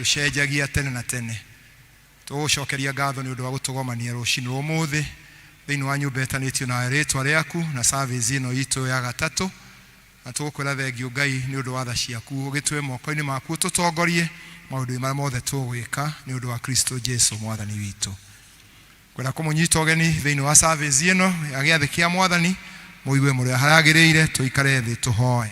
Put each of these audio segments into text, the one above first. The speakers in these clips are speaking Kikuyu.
Ndũcenjagia tene na tene. Tũgũgũcokeria ngatho nĩ ũndũ wa gũtũgomania rũcinĩ rwa ũmũthĩ thĩinĩ wa nyũmba ĩtanĩtio na rĩtwa rĩaku na service ĩno itũ ya gatatũ. Na tũgũkwĩra thengiũ Ngai nĩ ũndũ wa tha ciaku, ũgĩtue moko-inĩ maku ũtũtongorie maũndũ-inĩ marĩa mothe tũgwĩka nĩ ũndũ wa Kristo Jesu Mwathani witũ. Ngwenda kũmũnyita ũgeni thĩinĩ wa service ĩno ya gĩathĩ kĩa Mwathani, mũigue mũrĩ haragĩrĩire, tũikare thĩ tũhoe.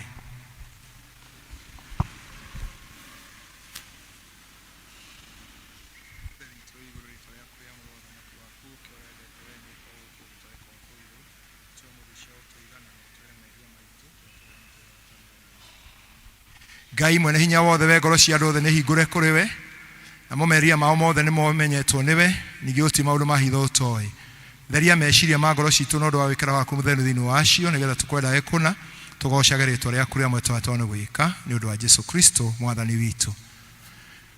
Ngai mwene hinya wothe, we ngoro cia andũ othe nĩ hingũre kũrĩ we, namo merirĩria mao mothe nĩ momenyetwo nĩwe, ningĩ gũtirĩ maũndũ ma hitho ũtoĩ. Theria meciria ma ngoro citũ na ũndũ wa wĩkĩra waku mũtheru thĩinĩ wacio, nĩgetha tũkwendage kũna, tũgoocage rĩĩtwa rĩaku rĩa mwetwa nĩ gwĩka, nĩ ũndũ wa Jesu Kristo Mwathani witũ.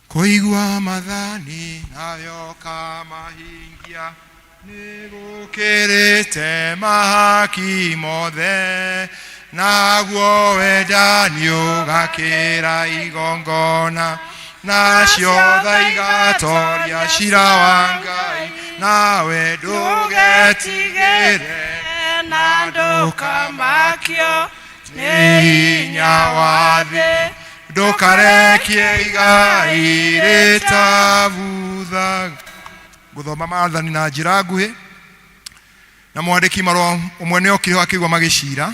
Kũigua mathani nayo kamahingia nĩgũkĩrĩte mahaki mothe, naguo wendani ũgakĩra igongona, nacio tha igatoria cira wa Ngai, nawe ndũgetigĩre na ndũkamakio nĩ hinya wa thĩ. Ndũkarekie igai rĩtabutha. Ngũthoma maathani na njĩra nguhĩ. Na mwandĩki marũa ũmwe nĩ okire ho akĩigua magĩcira,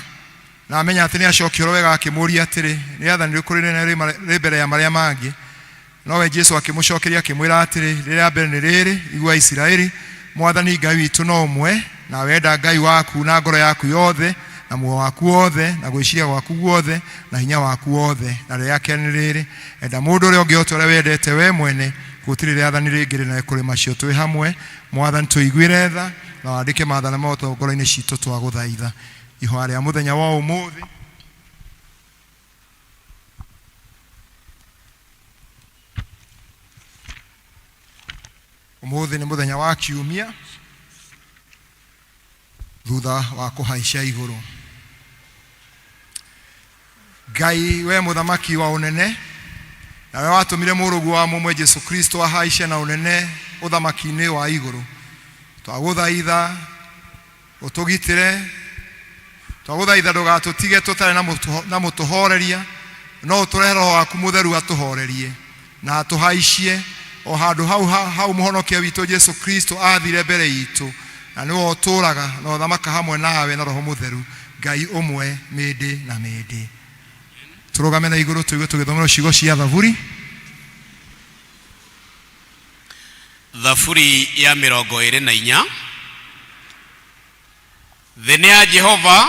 na amenya atĩ nĩ acokia ũhoro wega, akĩmũũria atĩrĩ, Nĩ rĩathani rĩrĩkũ rĩnene rĩ mbere ya marĩa mangĩ? Nowe Jesu akĩmũcokeria akĩmwĩra atĩrĩ, Rĩrĩa mbere nĩ rĩrĩ, Igua Isiraeli, Mwathani Ngai witũ no ũmwe, nawe enda Ngai waku na ngoro yaku yothe, na muoyo waku wothe, na gwĩciria gwaku guothe, na hinya waku wothe. Na rĩrĩa kerĩ nĩ rĩrĩ, Enda mũndũ ũrĩa ũngĩ o ta ũrĩa wendete wee mwene. Gũtirĩ rĩathani rĩngĩ rĩnene kũrĩ macio. Twĩ hamwe, Mwathani, tũiguĩre tha, na wandĩke maathani mothe ngoro-inĩ citũ, twagũthaitha. Ihoya rĩa mũthenya wa ũmũthĩ. Ũmũthĩ nĩ mũthenya wa kiumia thutha wa kũhaica igũrũ. Ngai we mũthamaki wa ũnene, nawe watũmire mũrũguo wa mũmwe Jesu Kristo ahaice na ũnene ũthamaki-inĩ wa igũrũ, twagũthaitha Ũtũgitĩre, twagũthaitha ndũgatũtige tũtarĩ na mũtũhoreria, no ũtũrehe Roho waku Mũtheru atũhorerie na atũhaicie o handũ hau hau Mũhonokia witũ Jesu Kristo aathire mbere itũ, na nĩwe ũtũũraga na ũthamaka hamwe nawe na Roho Mũtheru, Ngai ũmwe mĩndĩ na mĩndĩ. Tũrũgame na igũrũ tũigue tũgĩthomerwo ciugo cia Thaburi. Thaburi ya 24. Thĩ nĩ ya Jehova,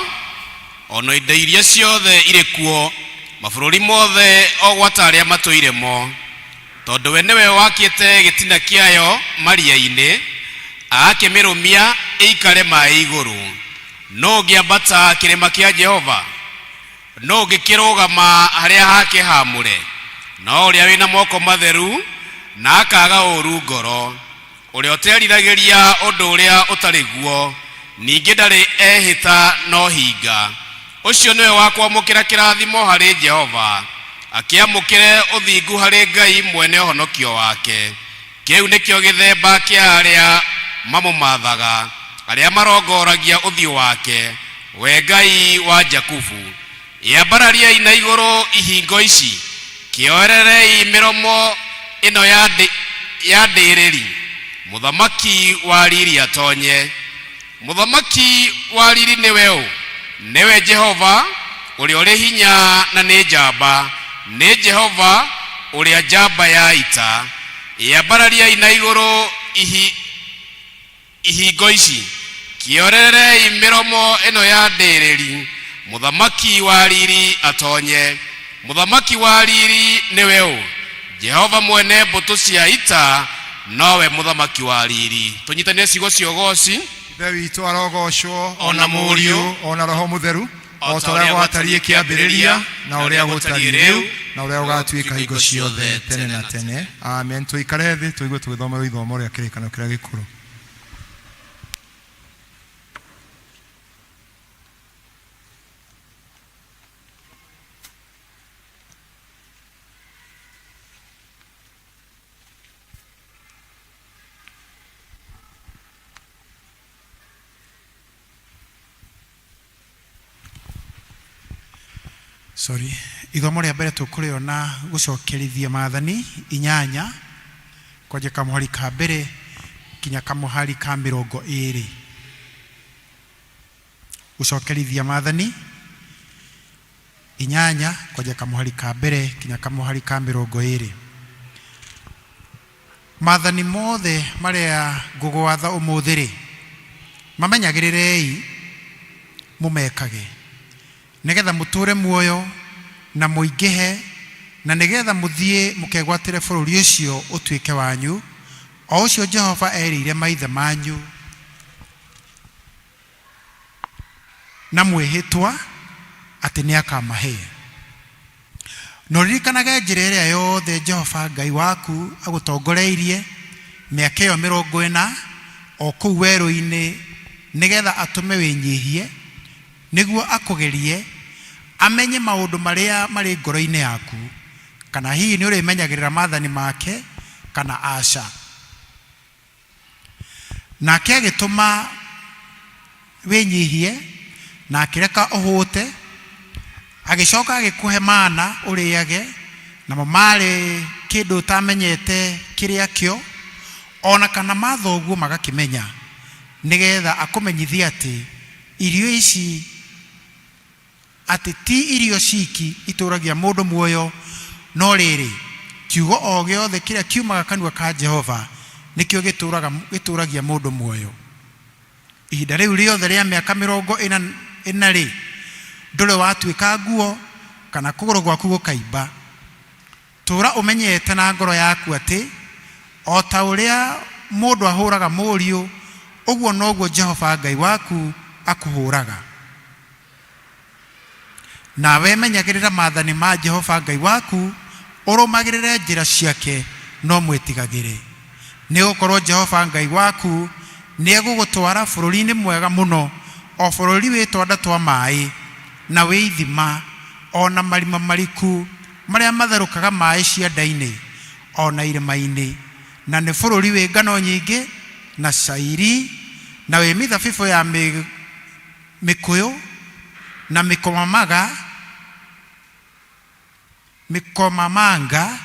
o na indo iria ciothe irĩ kuo, mabũrũri mothe o gwata arĩa matũire mo. Tondũ we nĩwe wakĩte gĩtina kĩayo maria-inĩ, agakĩmĩrũmia ĩikare maĩ igũrũ. Nũ ũngĩambata kĩrĩma kĩa Jehova? Nũ ũngĩkĩrũgama harĩa hake haamũre? No ũrĩa wĩ na moko matheru na akaaga ũũru ngoro, ũrĩa ũteriragĩria ũndũ ũrĩa ũtarĩ guo, ningĩ ndarĩ ehĩta na ũhinga, ũcio nĩwe wa kwamũkĩra kĩrathimo harĩ Jehova, akĩamũkĩre ũthingu harĩ Ngai mwene ũhonokio wake. Kĩu nĩkĩo gĩthemba kĩa arĩa mamũmathaga, arĩa marongoragia ũthiũ wake, we Ngai wa Jakubu. Ĩambarariei na igũrũ ihingo ici, kĩoererei mĩromo ĩno ya ndĩrĩri, Mũthamaki wa riri atonye. Mũthamaki wa riri nĩwe ũ? Nĩwe Jehova, ũrĩa ũrĩ hinya na nĩ njamba, nĩ Jehova, ũrĩa njamba ya ita. Ĩambarariei na igũrũ ihingo ici, kĩorerei mĩromo ĩno ya ndĩrĩri, Mũthamaki wa riri atonye. Mũthamaki wa riri nĩwe ũ? Jehova mwene mbũtũ cia ita nowe mũthamaki wa riri. Tũnyitanĩre ciugo cia ũgooci. Ithe witũ arogocwo, o na Mũriũ, o na Roho Mũtheru, o ta ũrĩa gwatariĩ kĩambĩrĩria, na ũrĩa gũtariĩ rĩu, na ũrĩa gũgatuĩka hingo ciothe, tene na tene. Amen. Tũikare thĩ tũigue tũgĩthomerwo ithomo rĩa kĩrĩkanĩro kĩrĩa gĩkũrũ. Sorry, ithomo rĩa mbere tũkũrĩona gũcokerithia maathani 8 kwanja kamũhari ka mbere kinya kamũhari ka 20. Gũcokerithia maathani 8 kwanja kamũhari ka mbere kinya kamũhari ka 20. Maathani mothe marĩa ngũgwatha ũmũthĩ rĩ, mamenyagĩrĩrei mũmekage, nĩgetha mũtũũre muoyo na mũingĩhe, na nĩgetha mũthiĩ mũkegwatĩre bũrũri ũcio ũtuĩke wanyu, o ũcio Jehova erĩire maithe manyu na mwĩhĩtwa atĩ nĩakamahe. Na ũririkanage njĩra ĩrĩa yothe Jehova Ngai waku agũtongoreirie mĩaka ĩyo 40 o kũu werũ-inĩ, nĩgetha atũme wĩnyihie, nĩguo akũgerie, amenye maũndũ marĩa marĩ ngoro-inĩ yaku, kana hihi nĩũrĩmenyagĩrĩra maathani make kana aca. Nake agĩtũma wĩnyihie, na akĩreka ũhũte, agĩcoka agĩkũhe mana ũrĩage, namo marĩ kĩndũ ũtamenyete kĩrĩa kĩo, o na kana mathoguo magakĩmenya, nĩgetha akũmenyithie atĩ irio ici atĩ ti irio ciki itũũragia mũndũ muoyo, no rĩrĩ, kiugo o gĩothe kĩrĩa kiumaga kanua ka Jehova nĩkĩo gĩtũũragia mũndũ muoyo. Ihinda rĩu rĩothe rĩa mĩaka 40-rĩ, ndũrĩ watuĩka nguo kana kũgũrũ gwaku gũkaimba. Tũũra ũmenyete na ngoro yaku atĩ o ta ũrĩa mũndũ ahũũraga mũriũ, ũguo noguo Jehova Ngai waku akũhũũraga. Nawe menyagĩrĩra maathani ma Jehova Ngai waku, ũrũmagĩrĩre njĩra ciake, no mwĩtigagĩre. Nĩ gũkorũo Jehova Ngai waku nĩegũgũtwara bũrũri-inĩ mwega mũno, o bũrũri wĩ twanda twa maĩ, na wĩ ithima, o na marima mariku marĩa matherũkaga maĩ cianda-inĩ, o na irĩma-inĩ, na nĩ bũrũri wĩ ngano nyingĩ, na cairi, na wĩ mĩthabibũ ya mĩkũyũ, na mĩkomamanga,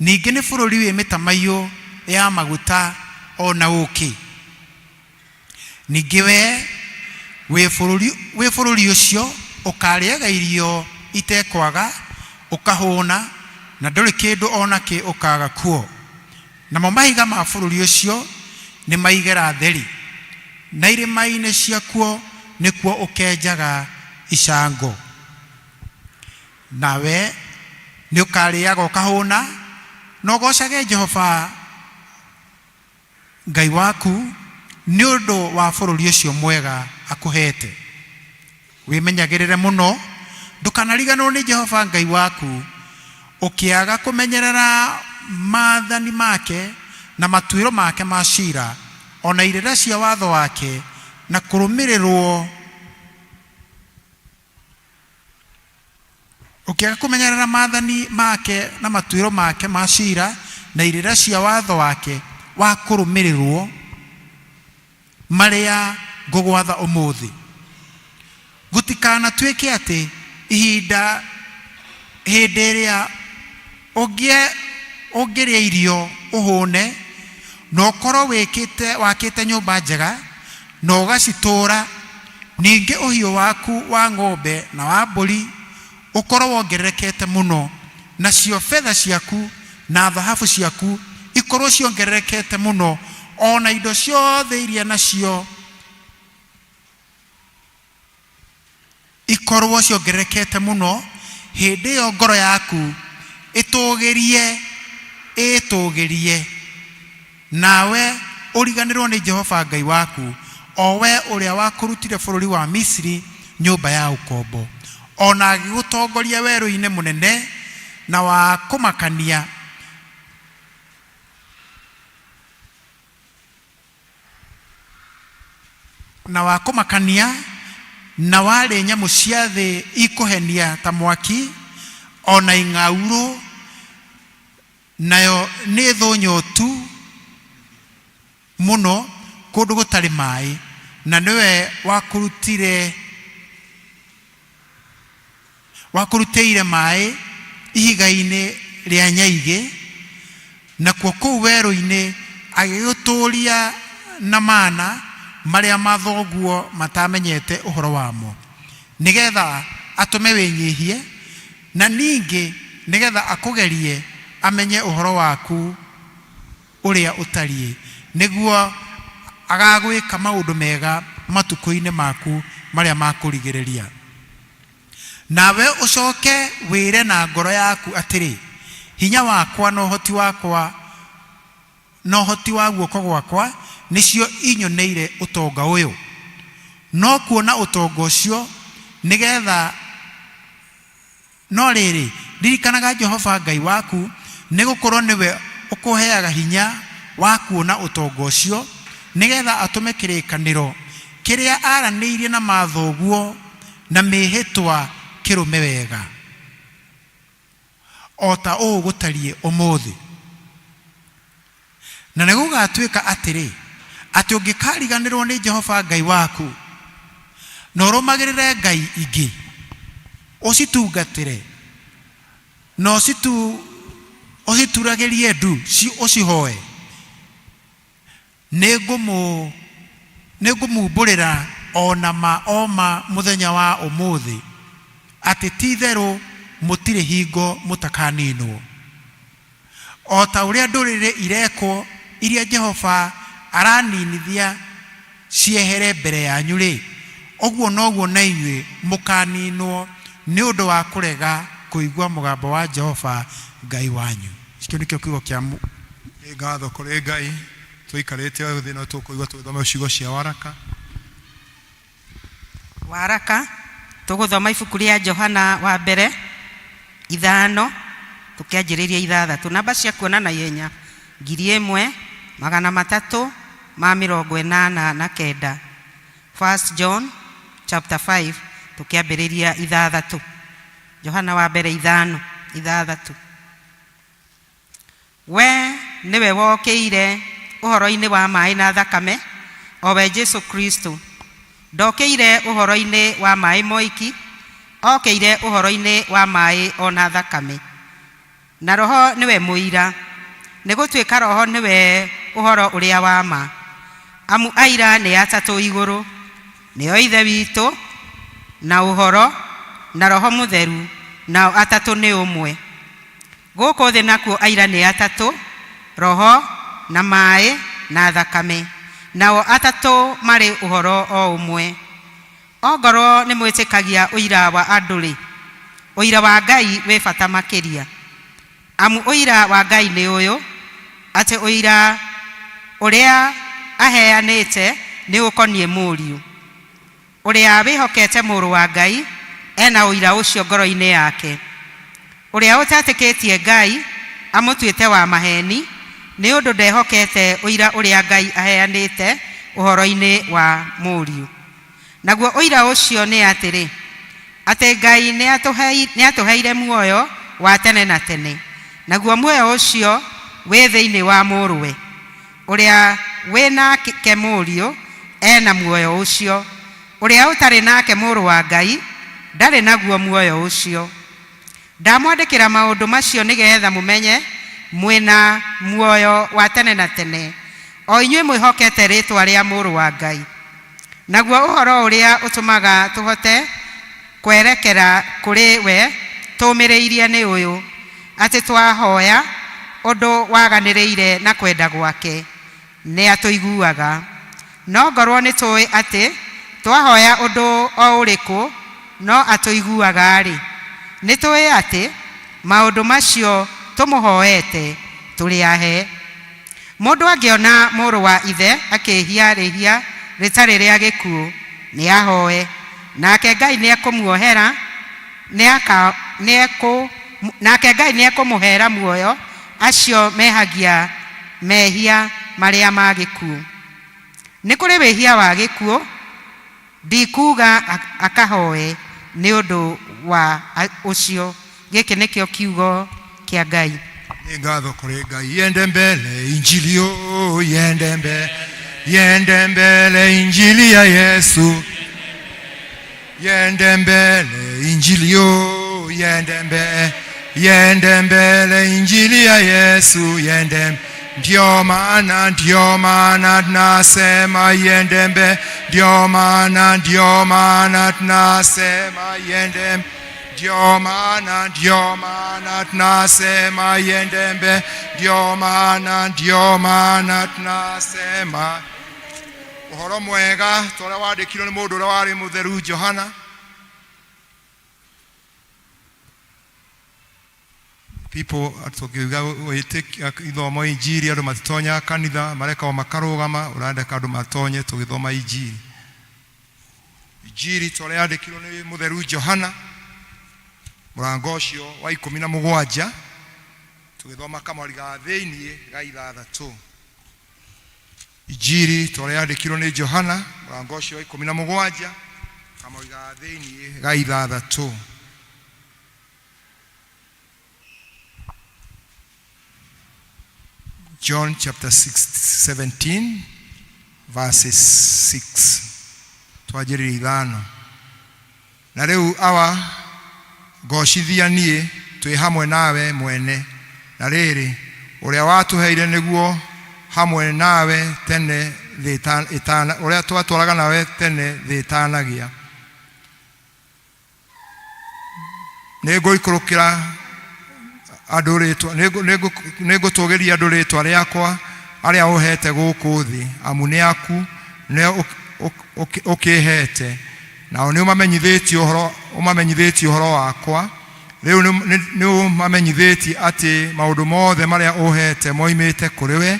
ningĩ nĩ bũrũri wĩ mĩtamaiyũ ya maguta o na ũũkĩ. Ningĩ wee wĩ bũrũri ũcio ũkaarĩaga irio itekwaga, ũkahũũna, na ndũrĩ kĩndũ o nakĩ ũkaaga kuo. Namo mahiga ma bũrũri ũcio nĩ ma igera theri, na irĩma-inĩ ciakuo nĩkuo ũkenjaga icango. Nawe nĩũkarĩaga ũkahũũna, na ũgoocage Jehova Ngai waku nĩ ũndũ wa bũrũri ũcio mwega akũheete. Wĩmenyagĩrĩre mũno ndũkanariganĩrwo nĩ Jehova Ngai waku, ũkĩaga kũmenyerera maathani make na matuĩro make ma ciira, o na irĩra cia watho wake, na kũrũmĩrĩrwo Ũkĩaga kũmenyerera maathani make na matuĩro make ma ciira na irĩra cia watho wake wa kũrũmĩrĩrwo marĩa ngũgwatha ũmũthĩ. Gũtikanatuĩke atĩ ihinda hĩndĩ ĩrĩa ũngĩrĩa irio ũhũne, na ũkorwo wĩkĩte wakĩte nyũmba njega na ũgacitũũra, ningĩ ũhiũ waku wa ng'ombe na wa mbũri ũkorwo wongererekete mũno, nacio betha ciaku na thahabu ciaku ikorwo ciongererekete mũno, o na indo ciothe iria nacio ikorwo ciongererekete mũno, hĩndĩ ĩyo ngoro yaku ĩtũũgĩrie ĩĩtũũgĩrie, nawe ũriganĩrwo nĩ Jehova Ngai waku, o we ũrĩa wakũrutire bũrũri wa Misiri nyũmba ya ũkombo, o na agĩgũtongoria werũ-inĩ mũnene na wa kũmakania, na wa kũmakania, na warĩ nyamũ cia thĩ ikũhenia ta mwaki, o na ing'aurũ, nayo nĩ thũ nyotu mũno kũndũ gũtarĩ maĩ, na nĩwe wakũrutire. Wakũrutĩire maĩ ihiga-inĩ rĩa nyaigĩ, nakuo kũu werũ-inĩ agĩgũtũũria na mana marĩa mathoguo mataamenyete ũhoro wamo, nĩgetha atũme wĩnyihie, na ningĩ nĩgetha akũgerie amenye ũhoro waku ũrĩa ũtariĩ, nĩguo agagwĩka maũndũ mega matukũ-inĩ maku marĩa ma kũrigĩrĩria. Nawe ũcoke wĩre na ngoro yaku atĩrĩ, Hinya wakwa na ũhoti wakwa na ũhoti wa guoko gwakwa nĩcio inyoneire ũtonga ũyũ. No kuona ũtonga ũcio nĩ getha No rĩrĩ, ririkanaga Jehova Ngai waku, nĩ gũkorũo nĩwe ũkũheaga hinya wa kuona ũtonga ũcio, nĩ getha atũme kĩrĩkanĩro kĩrĩa aaranĩirie na mathoguo na mĩĩhĩtwa kĩrũme wega, o ta ũũ gũtariĩ ũmũthĩ. Na nĩgũgatuĩka atĩrĩ, atĩ ũngĩkariganĩrũo nĩ Jehova Ngai waku, na ũrũmagĩrĩre ngai ingĩ, ũcitungatĩre, na ũcituragĩrie ndu ũcihoe, nĩngũmumbũrĩra o na ma o ma mũthenya wa ũmũthĩ, atĩ ti-itherũ mũtirĩ hingo mũtakaninwo. O ta ũrĩa ndũrĩrĩ irekwo iria Jehova araninithia ciehere mbere yanyu-rĩ, ũguo noguo na inyuĩ mũkaninwo nĩ ũndũ wa kũrega kũigua mũgambo wa Jehova Ngai wanyu. Kĩu nĩkĩo kiugo kĩa. Nĩ ngatho kũrĩ Ngai. Tũikarĩte thĩ no tũkũigua tũgĩthoma ciugo cia waraka. Waraka, tũgũthoma ibuku rĩa Johana wa mbere ithano tũkĩanjĩrĩria ithathatũ. Namba cia kuona na ihenya 1389. First John chapter 5 tũkĩambĩrĩria ithathatũ. Johana wa mbere ithano ithathatũ. We nĩwe wokĩire ũhoro-inĩ wa maĩ na thakame, o we Jesu Kristo. Ndokĩire ũhoro-inĩ wa maĩ moiki, okĩire ũhoro-inĩ wa maĩ o na thakame. Na Roho nĩwe mũira, nĩ gũtuĩka Roho nĩwe ũhoro ũrĩa wa ma. Amu aira nĩ atatũ igũrũ, nĩo Ithe witũ, na Ũhoro, na Roho Mũtheru, nao atatũ nĩ ũmwe. Gũkũ thĩ nakuo aira nĩ atatũ, Roho, na maĩ, na thakame, nao atatũ marĩ ũhoro o ũmwe. Ongorwo nĩmwĩtĩkagia ũira wa andũ-rĩ, ũira wa Ngai wĩ bata makĩria. Amu ũira wa Ngai nĩ ũyũ, atĩ ũira ũrĩa aheanĩte nĩũkoniĩ Mũriũ. Ũrĩa wĩhokete Mũrũ wa Ngai e na ũira ũcio ngoro-inĩ yake. Ũrĩa ũtetĩkĩtie Ngai amũtuĩte wa maheeni, nĩ ũndũ ndehokete ũira ũrĩa Ngai aheanĩte ũhoro-inĩ wa Mũriũ. Naguo ũira ũcio nĩ atĩrĩ, atĩ Ngai nĩatũheire muoyo wa tene na tene, naguo muoyo ũcio wĩ thĩinĩ wa Mũrũwe. Ũrĩa wĩ nake Mũriũ e na muoyo ũcio, ũrĩa ũtarĩ nake Mũrũ wa Ngai ndarĩ naguo muoyo ũcio. Ndamwandĩkĩra maũndũ macio nĩ geetha mũmenye mwĩ na muoyo wa tene na tene, o inyuĩ mwĩhokete rĩĩtwa rĩa Mũrũ wa Ngai. Naguo ũhoro ũrĩa ũtũmaga tũhote kwerekera kũrĩ we tũũmĩrĩirie nĩ ũyũ, atĩ twahoya ũndũ waganĩrĩire na kwenda gwake, nĩatũiguaga. No ngorwo nĩtũũĩ atĩ twahoya ũndũ o ũrĩkũ no atũiguaga-rĩ, nĩtũũĩ atĩ maũndũ macio tũmũhoete tũrĩ ahe. Mũndũ angĩona mũrũ wa ithe akĩĩhia rĩhia rĩtarĩ rĩa gĩkuũ, nĩahoe, nake Ngai nĩekũmuohera, nĩaka, nĩekũ, nake Ngai nĩekũmũheera muoyo acio mehagia mehia marĩa ma gĩkuũ. Nĩ kũrĩ wĩhia wa gĩkuũ, Ndikuuga akahoe nĩ ũndũ wa ũcio. Gĩkĩ nĩkĩo kiugo kĩa Ngai. Nĩ ngatho kũrĩ Ngai. Yende mbele injili oh, yende mbele yende mbele injili ya Yesu yende mbele injili oh. Iende mbele, iende mbele, injili ya Yesu iende. Ndio maana tunasema iende mbele, ndio maana tunasema iende. Ndio maana tunasema iende mbele, ndio maana tunasema. Ũhoro mwega ta ũrĩa wandĩkirwo nĩ mũndũ ũrĩa warĩ mũtheru Johana. People tũkiuga wĩtĩkia ithomo injiri, andũ matitonyaga kanitha, mareka o makarũgama, ũrandeka andũ matonye tũgĩthoma injiri. Injiri ta ũrĩa yandĩkirwo nĩ mũtheru Johana, mũrango ũcio wa 17, tũgĩthoma kamwari ga thĩiniĩ ga 6. Injiri ta ũrĩa yandĩkirwo nĩ Johana, mũrango ũcio wa 17, kamwari ga thĩiniĩ ga 6. John chapter 6, 17 verses 6, twanjĩrĩria 5. Na rĩu Awa, ngocithia niĩ twĩ hamwe nawe mwene, na rĩrĩ ũrĩa watũheire nĩguo hamwe nawe tene thĩ ĩtana, ũrĩa twatwaraga nawe tene thĩ ĩtanagĩa. Nĩngũikũrũkĩra andũ rĩtwa, nĩngũtũgĩria andũ rĩtwa rĩakwa arĩa ũhete gũkũ thĩ, amu nĩ aku nĩ ũkĩhete, nao nĩ ũmamenyithĩtie ũhoro, ũmamenyithĩtie ũhoro wakwa. Rĩu nĩ ũmamenyithĩtie atĩ maũndũ mothe marĩa ũhete moimĩte kũrĩ we,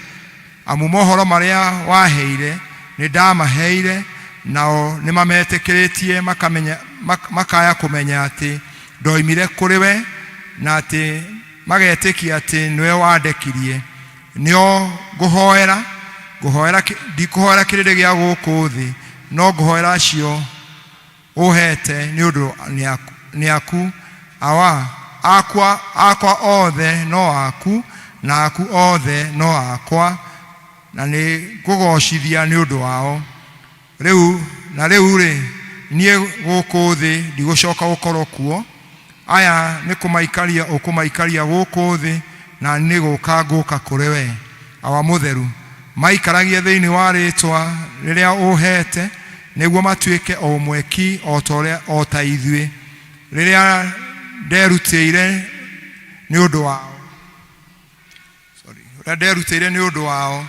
amu mohoro marĩa waheire nĩ ndamaheire, nao nĩ mametĩkĩrĩtie, makamenya, makaya kũmenya atĩ ndoimire kũrĩ we, na atĩ magetĩkia atĩ nĩwe wandekirie. Nĩo ngũhoera, ngũhoera, ndikũhoera kĩrĩndĩ gĩa gũkũ thĩ, no ngũhoera acio ũhete nĩ ũndũ nĩ aku. Awa, akwa, akwa othe no aku, na aku othe no akwa, na nĩ ngũgocithia nĩ ũndũ wao. Rĩu na rĩu rĩ, niĩ gũkũ thĩ ndigũcoka gũkorwo kuo, aya nĩ kũmaikaria ũkũmaikaria gũkũ thĩ, na nĩ gũka ngũka kũrĩ we. Awa mũtheru, maikaragie thĩinĩ wa rĩtwa rĩrĩa ũhete, nĩguo matuĩke o ũmwe ki o ta ũrĩa o ta ithuĩ, rĩrĩa nderutĩire nĩ ũndũ wao. Sorry, rĩrĩa nderutĩire nĩ ũndũ wao,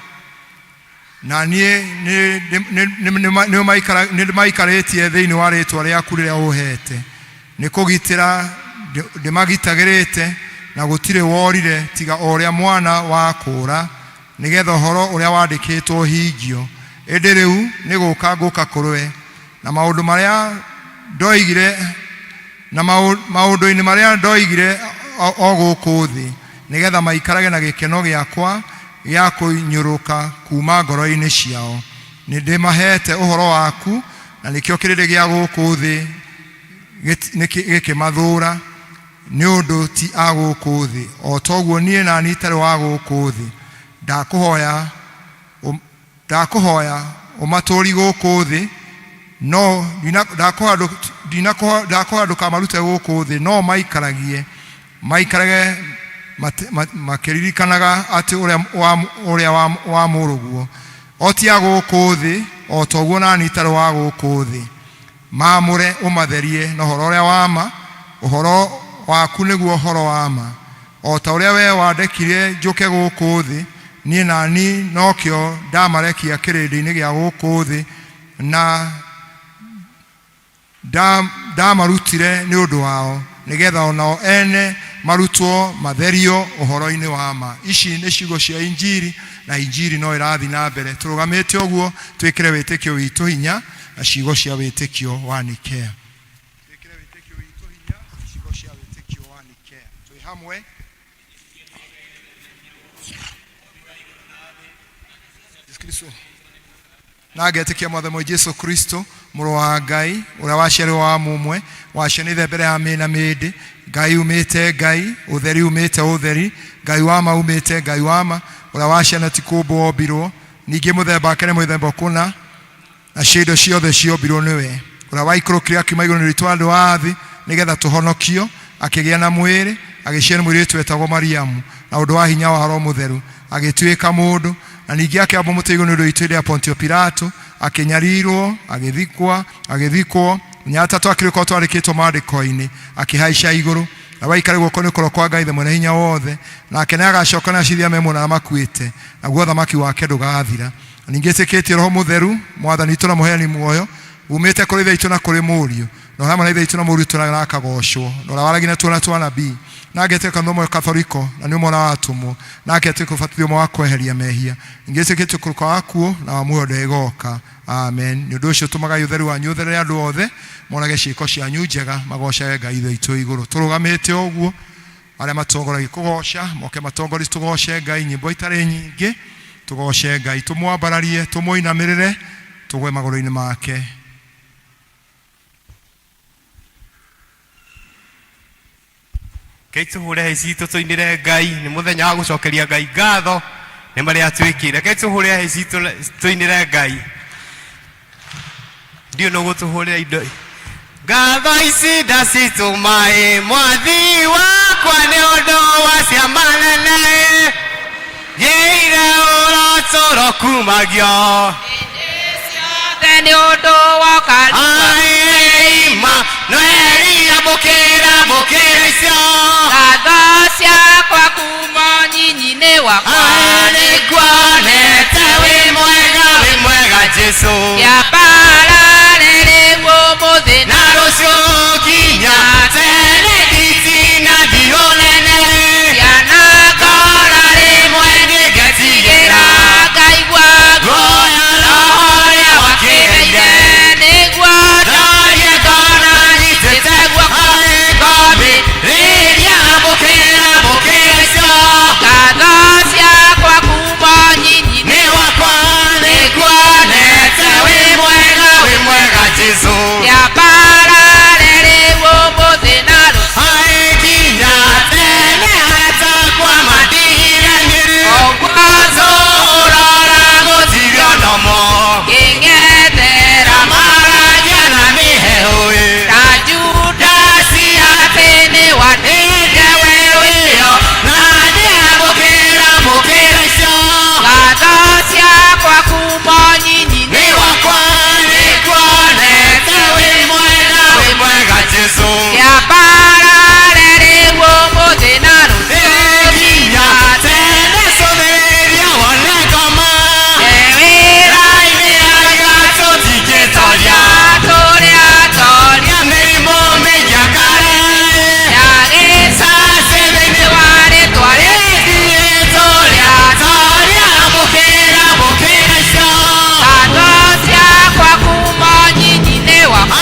na niĩ nĩ ndĩmaikarĩtie thĩinĩ wa rĩtwa rĩaku rĩrĩa ũhete, nĩ kũgitĩra ndĩmagitagĩrĩte, na gũtirĩ worire tiga o ũrĩa mwana wa kũũra, nĩgetha ũhoro ũrĩa wandĩkĩtwo ũhingio. Ĩndĩ rĩu nĩ gũka ngũka kũrĩ we, na maũndũ marĩa ndoigire, na maũndũ-inĩ marĩa ndoigire o gũkũ thĩ, nĩgetha maikarage na gĩkeno gĩakwa gĩa kũinyũrũka kuma ngoro-inĩ ciao. Nĩ ndĩmahete ũhoro waku, na nĩkĩo kĩrĩndĩ gĩa gũkũ thĩ gĩkĩmathũũra, nĩ ũndũ ti a gũkũ thĩ, o toguo niĩ nani itarĩ wa gũkũ thĩ. Ndakũhoya ndakũhoya ũmatũũri gũkũ thĩ, no ndakũhoya ndũkamarute gũkũ thĩ, no maikaragie maikarage makĩririkanaga atĩ ũrĩa wa mũrũguo o ti a gũkũ thĩ, o toguo nani itarĩ wa gũkũ thĩ. Maamũre ũmatherie na ũhoro ũrĩa wa ma, ũhoro waku nĩguo ũhoro wa ma. O ta ũrĩa we wandekire njũke gũkũ thĩ, niĩ nani nokĩo ndamarekia kĩrĩndĩ-inĩ gĩa gũkũ thĩ, na ndamarutire nĩ ũndũ wao, nĩgetha onao ene marutwo matherio ũhoro-inĩ wa ma. Ici nĩ ciugo cia injiri, na injiri no ĩrathiĩ na mbere. Tũrũgamĩte ũguo twĩkĩre wĩtĩkio witũ hinya na ciugo cia wĩtĩkio wa Nikea. Twĩkĩre wĩtĩkio witũ hinya na ciugo cia wĩtĩkio wa Nikea. Twĩ hamwe. Yesu Kristo. Na ngetĩkia Mwathani Jesu Kristo, mũrũ wa Ngai, ũrĩa waciarirwo wa mũmwe, wacianĩte mbere ya mĩna mĩndĩ, Ngai umĩte Ngai, ũtheri umĩte ũtheri, Ngai wa ma umĩte Ngai wa ma, ũrĩa waciana ti kũmbwo ombirwo, ningĩ mũthemba wake nĩ mũthemba kũna, nacio indo ciothe ciombirwo nĩwe, ũrĩa waikũrũkire akiuma igũrũ nĩ witũ andũ a thĩ, nĩgetha tũhonokio Akĩgĩa na mwĩrĩ, agĩciarwo nĩ mũirĩtu wetagwo Mariamu, na ũndũ wa hinya wa Roho Mũtheru, agĩtuĩka mũndũ, na ningĩ akĩambwo mũtĩ igũrũ nĩ ũndũ witũ hĩndĩ ya Pontio Pilato, akĩnyarirwo, agĩthikwa, agĩthikwo, mũthenya wa gatatũ akĩriũka ũrĩa twandĩkĩtwo maandĩko-inĩ, akĩhaica igũrũ, na waikare guoko-inĩ kwa ũrĩo kwa Ngai Ithe Mwene-Hinya-Wothe, nake nĩagacoka na acirithie arĩa me muoyo na arĩa makuĩte, naguo ũthamaki wake ndũgathira. Na ningĩ ĩtĩkĩtie Roho Mũtheru, Mwathani witũ na Mũheani muoyo, umĩte kũrĩ Ithe witũ na kũrĩ Mũriũ, na ũrĩa hamwe na Ithe witũ na Mũriũ tũraga na akagocwo, na ũrĩa waragia na tuona twa anabii, na ngetĩka kanitha ũmwe Katholiko, na nĩ ũmwe ũrĩa wa atũmwo, na ngetĩka ũbatithio ũmwe wa kweheria mehia, ningĩ ĩtĩkĩtie kũrũka wa akuũ na wa muoyo ũrĩa ĩgoka. Amen. Nĩ ũndũ ũcio tũmagai ũtheru wanyu ũtherere andũ othe, monage ciĩko cianyu njega, magocage Ngai Ithe witũ igũrũ. Tũrũgamĩte ũguo, arĩa matongoragia kũgoca moke matongorie tũgoce Ngai, nyĩmbo itarĩ nyingĩ, tũgoce Ngai, tũmwambararie, tũmũinamĩrĩre, tũgwe magũrũ-inĩ make. Rekei tũhũre hĩ citũ tũinĩre Ngai, nĩ mũthenya wa gũcokeria Ngai ngatho nĩ marĩa atwĩkĩire. Rekei tũhũre hĩ citũ tũinĩre Ngai. Ndiũ nũ gũtũhũrĩra indo ngatho ici ndacitũma ĩ mwathi wakwa nĩ ũndũ wa ciama nene ĩ njĩire ũrotũro kumagio ciothe nĩ ũndũ woka Aima Noeli amũkĩra amũkĩra icio ngatho ciakwa kuma nyinyi-inĩ wakwa nĩnguonete wĩ mwega wĩ mwega Jesu kĩambarare rĩu ũmũthĩ na rũciũ nginya tene nditina ndihũnene cianakora rĩmwe nĩngetigĩra ngaigua nguoya roho ũrĩa wakĩheire nĩguo ndorie ngona nyitĩte guoko ngomĩ rĩrĩa amũkĩra amũkĩra icio ngatho ciakwa kuma nyinyi nĩ wakwa nĩnguonete wĩ mwega wĩ mwega Jesu kĩambarare rĩu ũmũthĩ na rũciũ Aĩ nginya tene hatakwa mandigiranie ũguo Zũrora gũtirio nomo ngĩng'ethera maragia na mĩhehu ĩ ta Juda Ndacia atĩ nĩ wa ĩndĩ we wĩyo na ndĩamũkĩra mũkĩra icio ngatho ciakwa kuma nyinyi nĩ wakwa nĩnguonete wĩ mwega wĩ mwega Jesu kĩambarare rĩu ũmũthĩ na rũciũ nginya tene cũthĩrĩria wone ngoma wĩra Raini arĩa tũtingĩtoria tũrĩa toria mĩrimũ mĩingĩ akare yagĩca Sase thĩinĩ wa rĩtwa rĩa tũrĩa toria amũkĩra amũkĩra icio ngatho ciakwa kuma nyinyi-inĩ wakwa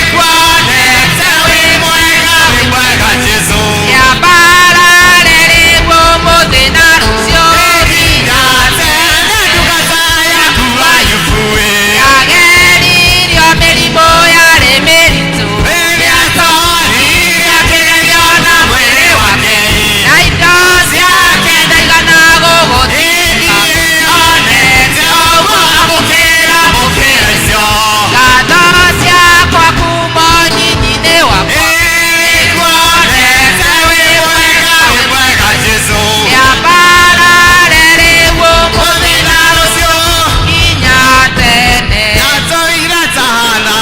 Aĩnguonete wĩ mwega wĩ mwega Jesu kĩambarare rĩu ũmũthĩ na rũciũ nginya tene ndungata yaku Ayubu ĩ yageririo mĩrimũ yarĩ mĩritũ rĩrĩa torire akĩgerio na mwĩrĩ wake na indo ciake ndaigana gũgũtiga onete ũguo amũkĩra amũkĩra icio ngatho ciakwa kuma nyinyi-inĩ wakwa Nĩnguonete wĩ mwega wĩ mwega Jesu kĩambarare rĩu ũmũthĩ ũthĩ na rũciũ nginya tene ndatũire ta Hana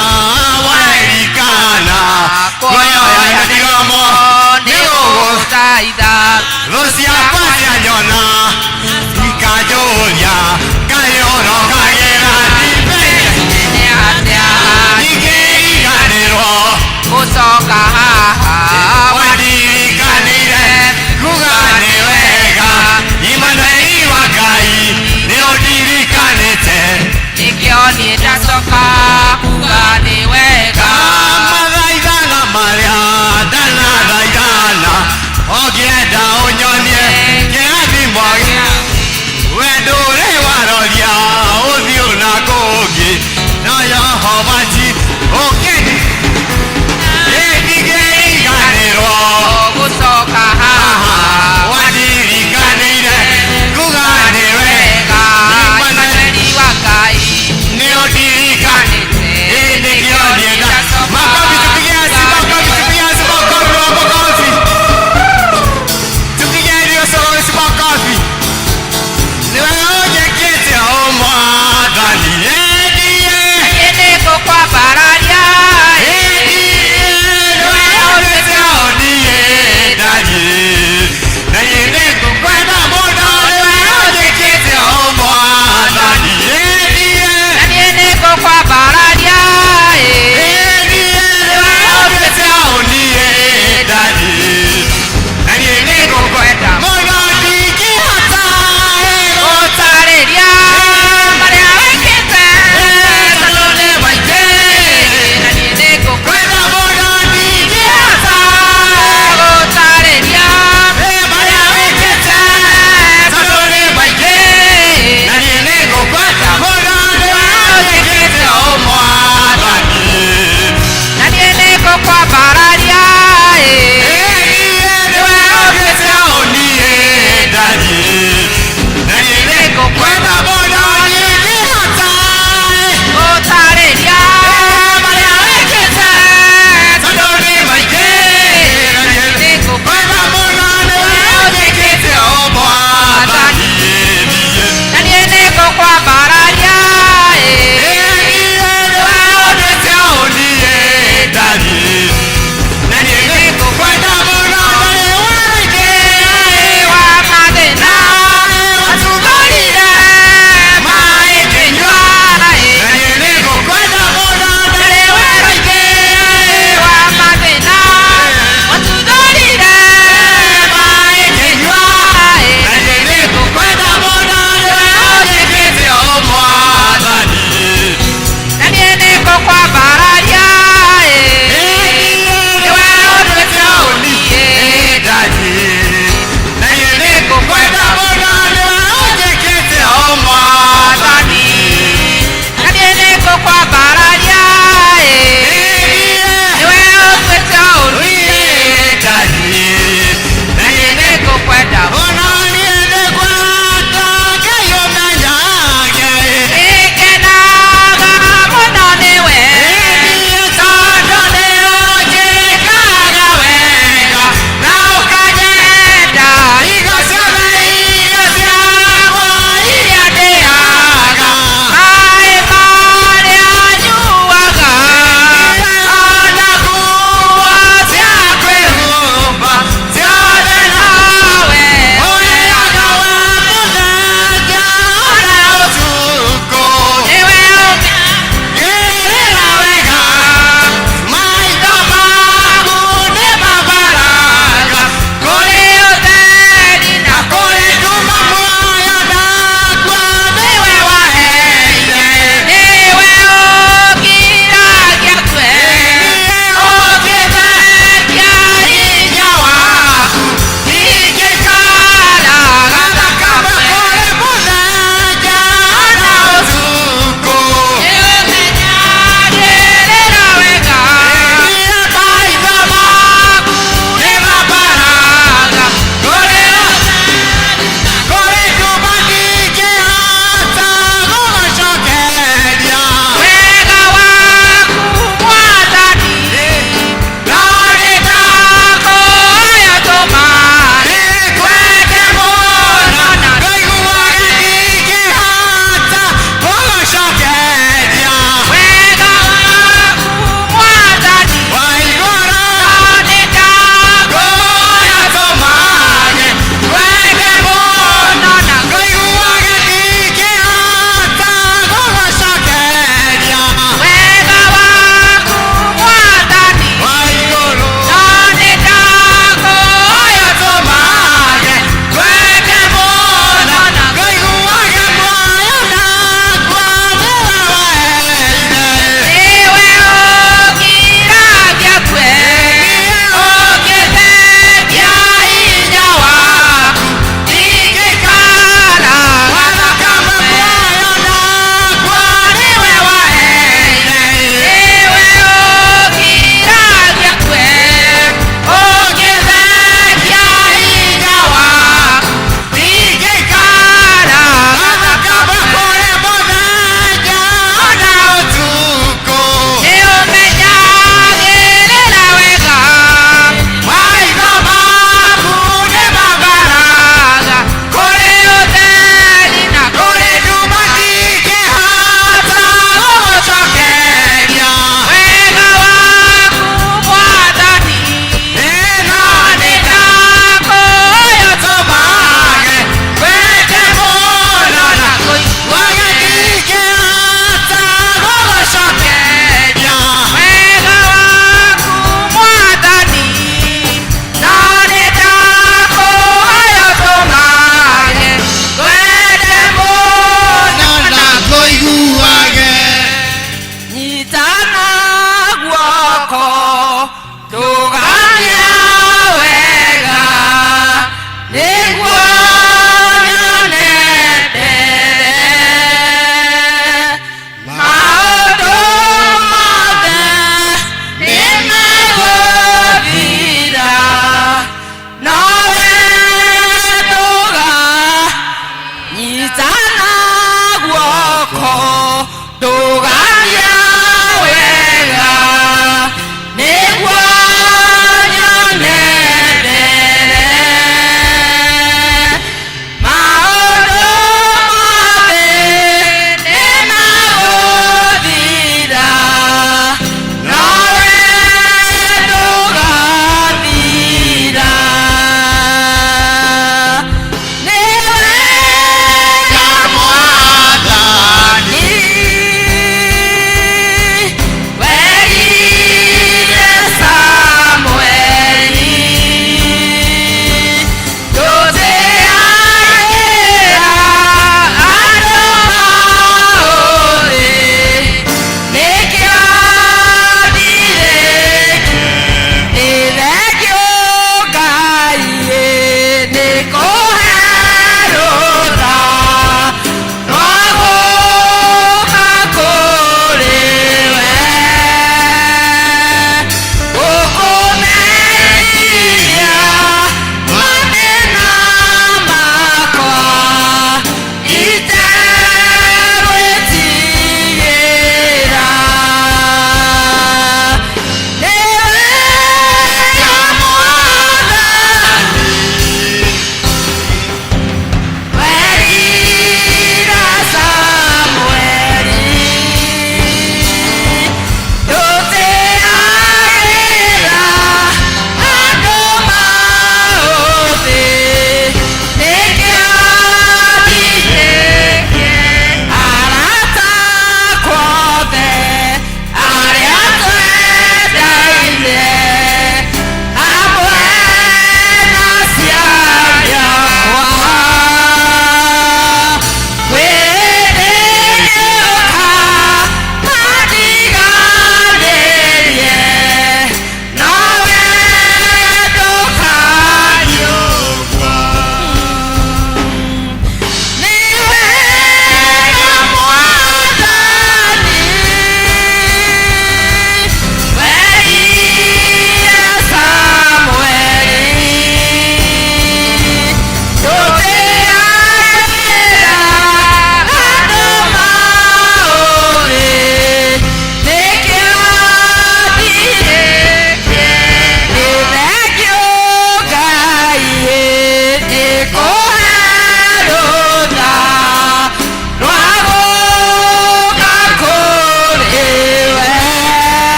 wa Elikana kuoya mĩromo nĩ gũgũthaitha thũ ciakwa cianyona ikanjũria kaĩ ũrokagĩra ndibei nĩ atĩa ingĩriganĩrwo gũcoka haha wandirikanire kuga nĩ wega Imanueli wa Ngai nĩ ũndirikanĩte nĩkĩo niĩ ndacoka kuga nĩ wega Kamathaithana marĩa ndanathaithana ũngĩenda ũnyonie kĩrathimo we ndũrĩ waroria ũthiũ na kũngĩ no Yehova ti ũkĩndi ĩndigĩriganĩrwo gũcoka haha wandirikanĩire kuga nĩ wega Imanueli wa Ngai nĩ ũndirikanĩte kanĩte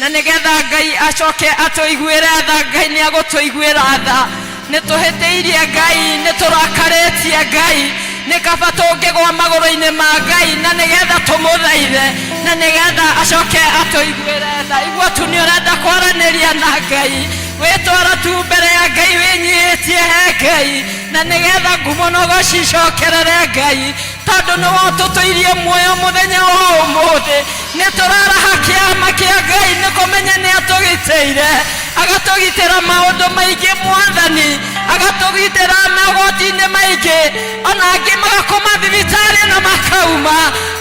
Na nĩgetha Ngai acoke atũiguĩre tha. Ngai nĩ agũtũiguĩra tha. Nĩ tũhĩtĩirie Ngai, nĩ tũrakarĩtie Ngai, nĩ kaba tũngĩgwa magũrũ-inĩ ma Ngai na nĩgetha tũmũthaithe na nĩgetha acoke atũiguĩre tha. Igua tu nĩ ũrenda kwaranĩria na Ngai, wĩtwara tu mbere ya Ngai wĩnyihĩtie he Ngai, na nĩgetha ngumo na ũgoci icokerere Ngai, tondũ nĩwe ũtũtũirie muoyo mũthenya wa ũmũthĩ. Nĩ tũraraha kĩama kĩa Ngai nĩ kũmenya nĩ atũgitĩire, agatũgitĩra maũndũ maingĩ Mwathani, agatũgitĩra magwati-inĩ maingĩ, ona angĩ magakoma thibitarĩ na makauma,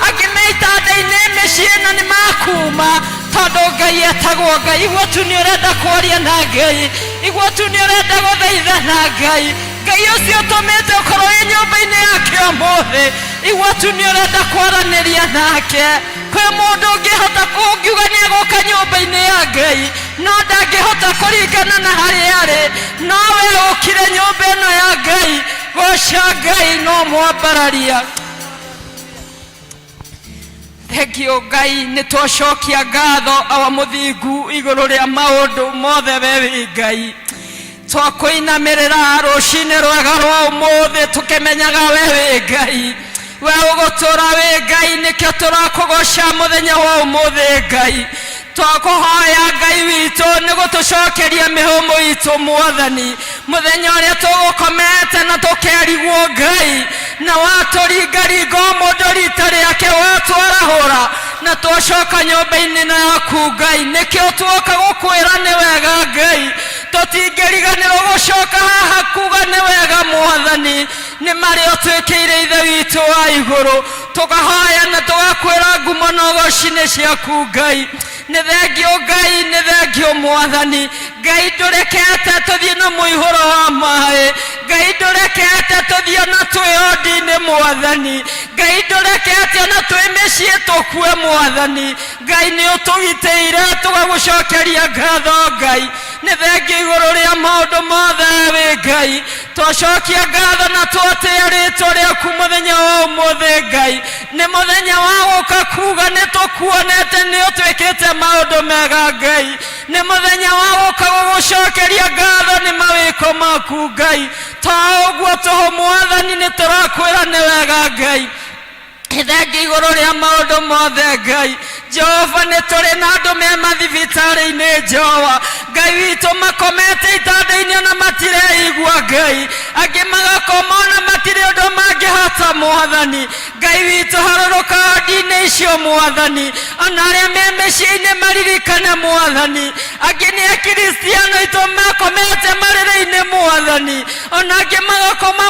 angĩ me itanda-inĩ mĩciĩ na nĩ makuma, tondũ Ngai etagwo Ngai. Igua tu nĩ ũrenda kwaria na Ngai, igua tu nĩ ũrenda gũthaitha na Ngai. Ngai ũcio ũtũmĩte ũkorwo wĩ nyũmba-inĩ yake ũmũthĩ, igua tu nĩ ũrenda kwaranĩria nake. Kwĩ mũndũ ũngĩhota kũngiuga nĩ egũka nyũmba-inĩ ya Ngai, no ndangĩhota kũringana na harĩa arĩ, no we ũkire nyũmba ĩno ya Ngai, goca Ngai no mwambararia. Thengio Ngai, nĩ twacokia ngatho awa mũthingu igũrũ rĩa maũndũ mothe we wĩ Ngai. Twakũinamĩrĩra rũcinĩ rwega rwa ũmũthĩ tũkĩmenyaga we wĩ Ngai, we ũgũtũra wĩ Ngai, nĩkĩo tũrakũgoca mũthenya wa ũmũthĩ Ngai. Twakũhoya Ngai witũ nĩ gũtũcokeria mĩhũmũ itũ Mwathani, mũthenya ũrĩa tũgũkomete na tũkerigwo Ngai, na watũringaringa o mũndũ rita rĩake watwarahũra na twacoka nyũmba-inĩ na yaku Ngai, nĩkĩo tuoka gũkwĩra nĩ wega Ngai. Tũtingĩriganĩrwo gũcoka haha kuga nĩ wega Mwathani, nĩ marĩa ũtwĩkĩire Ithe witũ wa igũrũ. Tũkahoya na tũgakwĩra ngumo na ũgoci nĩ ciaku Ngai. Nĩ thengio Ngai, nĩ thengio Mwathani. Ngai ndũrekete tũthiĩ na mũihũro wa maĩ, Ngai ndũrekete tũthiĩ na twĩ ondi-inĩ Mwathani, Ngai ndũrekete ona twĩ mĩciĩ tũkue Mwathani. Ngai nĩ ũtũgitĩire tũgagũcokeria ngatho Ngai. Nĩ thengio igũrũ rĩa maũndũ mothe wĩ Ngai. Twacokia ngatho na twatĩa rĩtwa rĩaku mũthenya wa ũmũthĩ Ngai. Nĩ mũthenya wa gũka kuga nĩ tũkuonete nĩ ũtwĩkĩte maũndũ mega Ngai. Nĩ mũthenya wa gũka gũgũcokeria ngatho nĩ mawĩko maku Ngai. To ũguo tũhũ Mwathani, nĩ tũrakwĩra nĩ wega Ngai. Thengi igũrũ rĩa maũndũ mothe Ngai. Jehova, nĩ tũrĩ na andũ me mathibitarĩ-inĩ Jehova Ngai witũ, makomete itanda-inĩ ona matireigua Ngai, angĩ magakoma ona matirĩ ũndũ mangĩhota Mwathani Ngai witũ. Harũrũka ndi-inĩ icio Mwathani, ona arĩa me mĩciĩ-inĩ maririkane Mwathani. Angĩ nĩ akristiano itũ makomete marĩrĩ-inĩ Mwathani, ona angĩ magakoma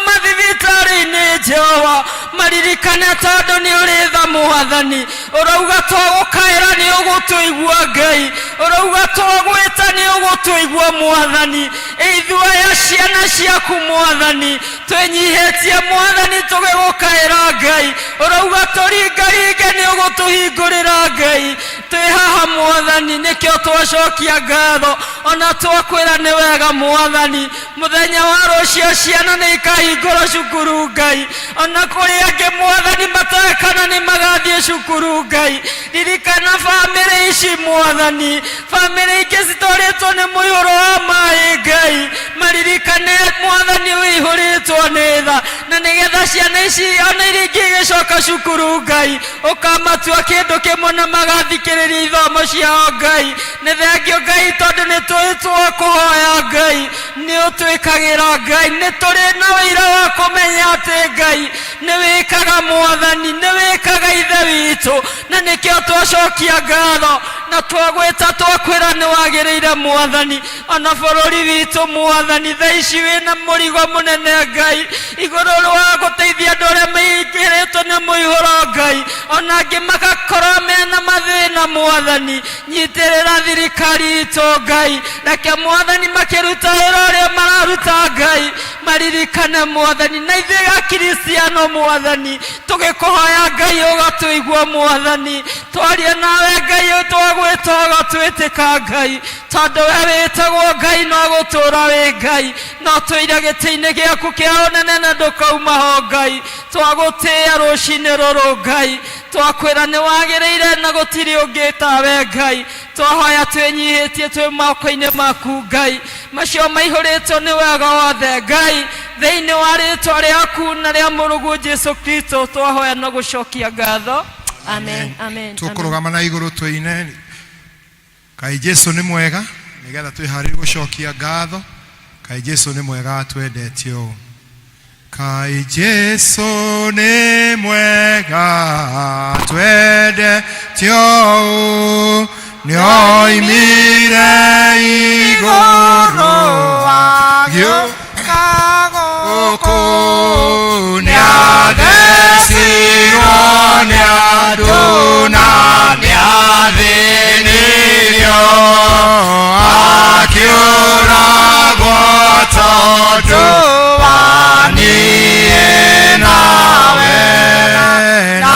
mathibitarĩ-inĩ Jehova, maririkane tondũ nĩ ũrĩ tha Mwathani. Ũrauga twagũkaĩra nĩ ũgũtũigua Ngai, ũrauga twagwĩta nĩ ũgũtũigua Mwathani. Ithuĩ aya ciana ciaku Mwathani, twĩnyihĩtie Mwathani tũgĩgũkaĩra Ngai, ũrauga tũringaringe nĩ ũgũtũhingũrĩra Ngai. Twĩ haha Mwathani, nĩkĩo twacokia ngatho ona twakwĩra nĩ wega Mwathani. Mũthenya wa rũciũ ciana nĩ ikahingũra cukuru Ngai, ona kũrĩ angĩ Mwathani matoĩ kana nĩ magathiĩ cukuru Ngai. Ririkana bamĩrĩ ici Mwathani, bamĩrĩ ingĩ citwarĩtwo nĩ mũihũro wa maĩ Ngai, maririkane Mwathani ũihũrĩtwo nĩ tha, na nĩgetha ciana ici ona iria ingĩ igĩcoka cukuru Ngai, ũkamatua kĩndũ kĩmwe na magathikĩrĩria ithomo ciao Ngai. Nĩ thengio Ngai tondũ nĩ tũĩ twakũhoya Ngai nĩ ũtwĩkagĩra Ngai, nĩ tũrĩ na ũira wa kũmenya atĩ Ngai nĩ wĩkaga Mwathani, nĩ wĩkaga Ithe witũ, na nĩkĩo twacokia ngatho na twagwĩta twakwĩra nĩ wagĩrĩire Mwathani. Ona bũrũri witũ Mwathani thaa ici wĩna mũrigo mũnene Ngai, igũrũ rwa gũteithia andũ arĩa maingĩrĩtwo nĩ mũihũro Ngai, ona angĩ magakorwo mena mathĩna Mwathani. Nyitĩrĩra thirikari itũ Ngai, reke Mwathani makĩruta wĩra ũrĩa mararuta Ngai, maririkane Mwathani. Na ithuĩ akristiano Mwathani tũgĩkũhoya Ngai ũgatũigua Mwathani, twaria nawe Ngai twagwĩta ũgatwĩtĩka Ngai, tondũ we wĩtagwo Ngai no gũtũra wĩ Ngai, no tũire gĩtĩ-inĩ gĩaku kĩa ũnene na ndũkauma ho Ngai. Twagũtĩĩa rũcinĩ rũrũ Ngai, twakwĩra nĩ wagĩrĩire na gũtirĩ ũngĩ tawe Ngai. Twahoya twĩnyihĩtie twĩ moko-inĩ maku Ngai, macio maihũrĩtwo nĩ wega wothe Ngai, thĩinĩ wa rĩtwa rĩaku na rĩa mũrũguo Jesu Kristo twahoya na gũcokia ngatho. Amen, amen, amen. Tũkũrũgama na igũrũ tũine Kaĩ Jesu nĩ mwega, nĩgetha twĩharĩrie gũcokia ngatho. Kaĩ Jesu nĩ mwega atwendete ũũ. Kaĩ Jesu nĩ mwega atwendete ũũ, nĩoimire igũrũ agĩũka gũkũ, nĩathecirwo nĩ andũ na nĩathĩnirio, akĩũragwo tondũ wa niĩ nawe, na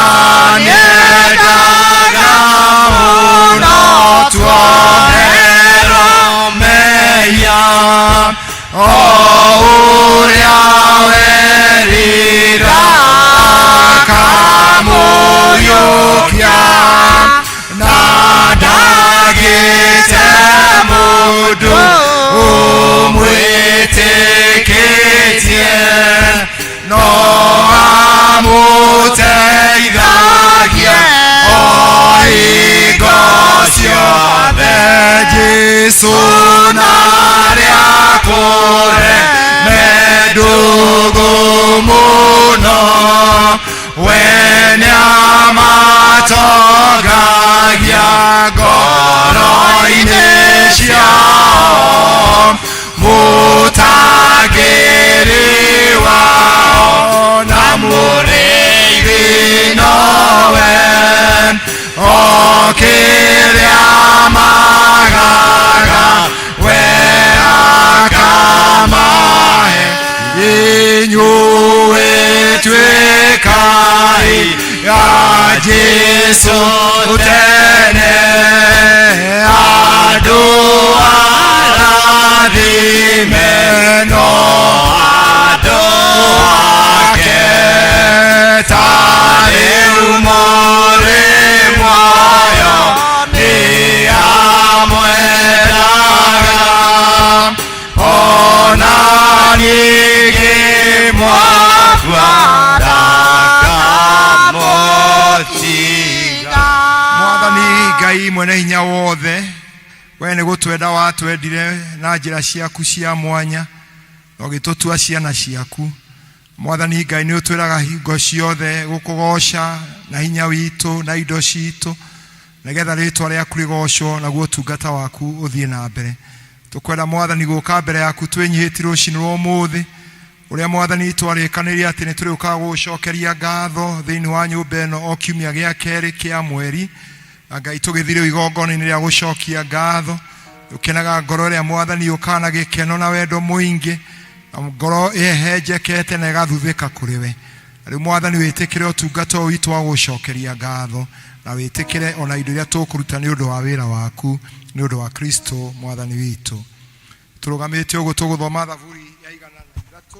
nĩendaga mũno tuoherwo mehia, o ũrĩa werira akamũriũkia, na ndagĩte mũndũ ũmwĩtĩkĩtie, no amũteithagia o hingo ciothe. Jesu na arĩa akũre me ndũgũ mũno, we nĩamatongagia ngoro-inĩ ciao, mũtangĩri wao na mũrĩithi nowe, o kĩrĩa magaga we akamahe. Inyuĩ tuĩkai a Jesu tene, andũ arathime no andũ ake, ta rĩu mũrĩ muoyo nĩ amwendaga, ona ningĩ mwakua ndakamũtiga. Mwathani Ngai mwene hinya wothe, we nĩ gũtwenda watwendire na njĩra ciaku cia mwanya na ũgĩtũtua ciana ciaku. Mwathani Ngai, nĩ ũtwĩraga hingo ciothe gũkũgoca na hinya witũ na indo citũ, nĩgetha rĩtwa rĩaku rĩgocwo naguo ũtungata waku ũthiĩ na mbere. Tũkwenda Mwathani gũka mbere yaku twĩnyihĩtie rũcinĩ rwa ũmũthĩ, ũrĩa Mwathani twarĩkanĩire atĩ nĩ tũrĩũkaga gũgũcokeria ngatho thĩinĩ wa nyũmba ĩno o kiumia gĩa kerĩ kĩa mweri. Na Ngai, tũgĩthiĩ rĩu igongona-inĩ rĩa gũcokia ngatho, ũkenaga ngoro ĩrĩa Mwathani yũkaga na gĩkeno na wendo mũingĩ, na ngoro ĩhehenjekete na ĩgathuthĩka kũrĩ we. Na rĩu Mwathani, wĩtĩkĩre ũtungata ũyũ witũ wa gũgũcokeria ngatho, na wĩtĩkĩre ona indo iria tũkũruta nĩ ũndũ wa wĩra waku, nĩ ũndũ wa Kristo Mwathani witũ. Tũrũgamĩte ũguo tũgũthoma Thaburi ya 103.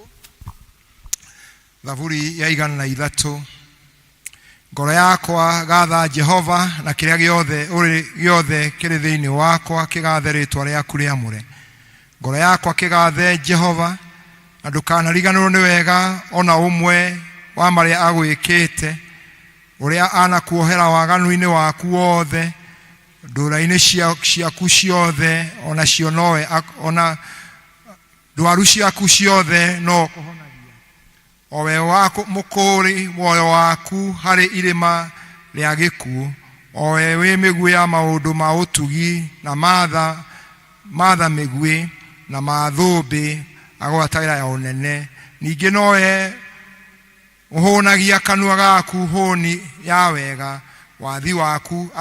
Thaburi ya 103. Ngoro yakwa gatha Jehova, na kĩrĩa gĩothe ũrĩ gĩothe kĩrĩ thĩinĩ wakwa kĩgathe rĩtwa rĩaku rĩamũre. Ngoro yakwa kĩgathe Jehova, na ndũkanariganĩrwo nĩ wega ona ũmwe wa marĩa agwĩkĩte, ũrĩa anakuohera waganu-inĩ waku wothe, ndũra-inĩ ciaku ciothe, onacio nowe ona ndwaru ciaku ciothe no kũhonagia. O we wa mũkũũri muoyo waku harĩ irima rĩa gĩkuũ, o we wĩ mĩguĩ ya maũndũ ma ũtugi na matha mĩguĩ na ma thũmbĩ agwatagĩra ya ũnene. Ningĩ nowe ũhũnagia kanua gaku hũni ya wega, wathi waku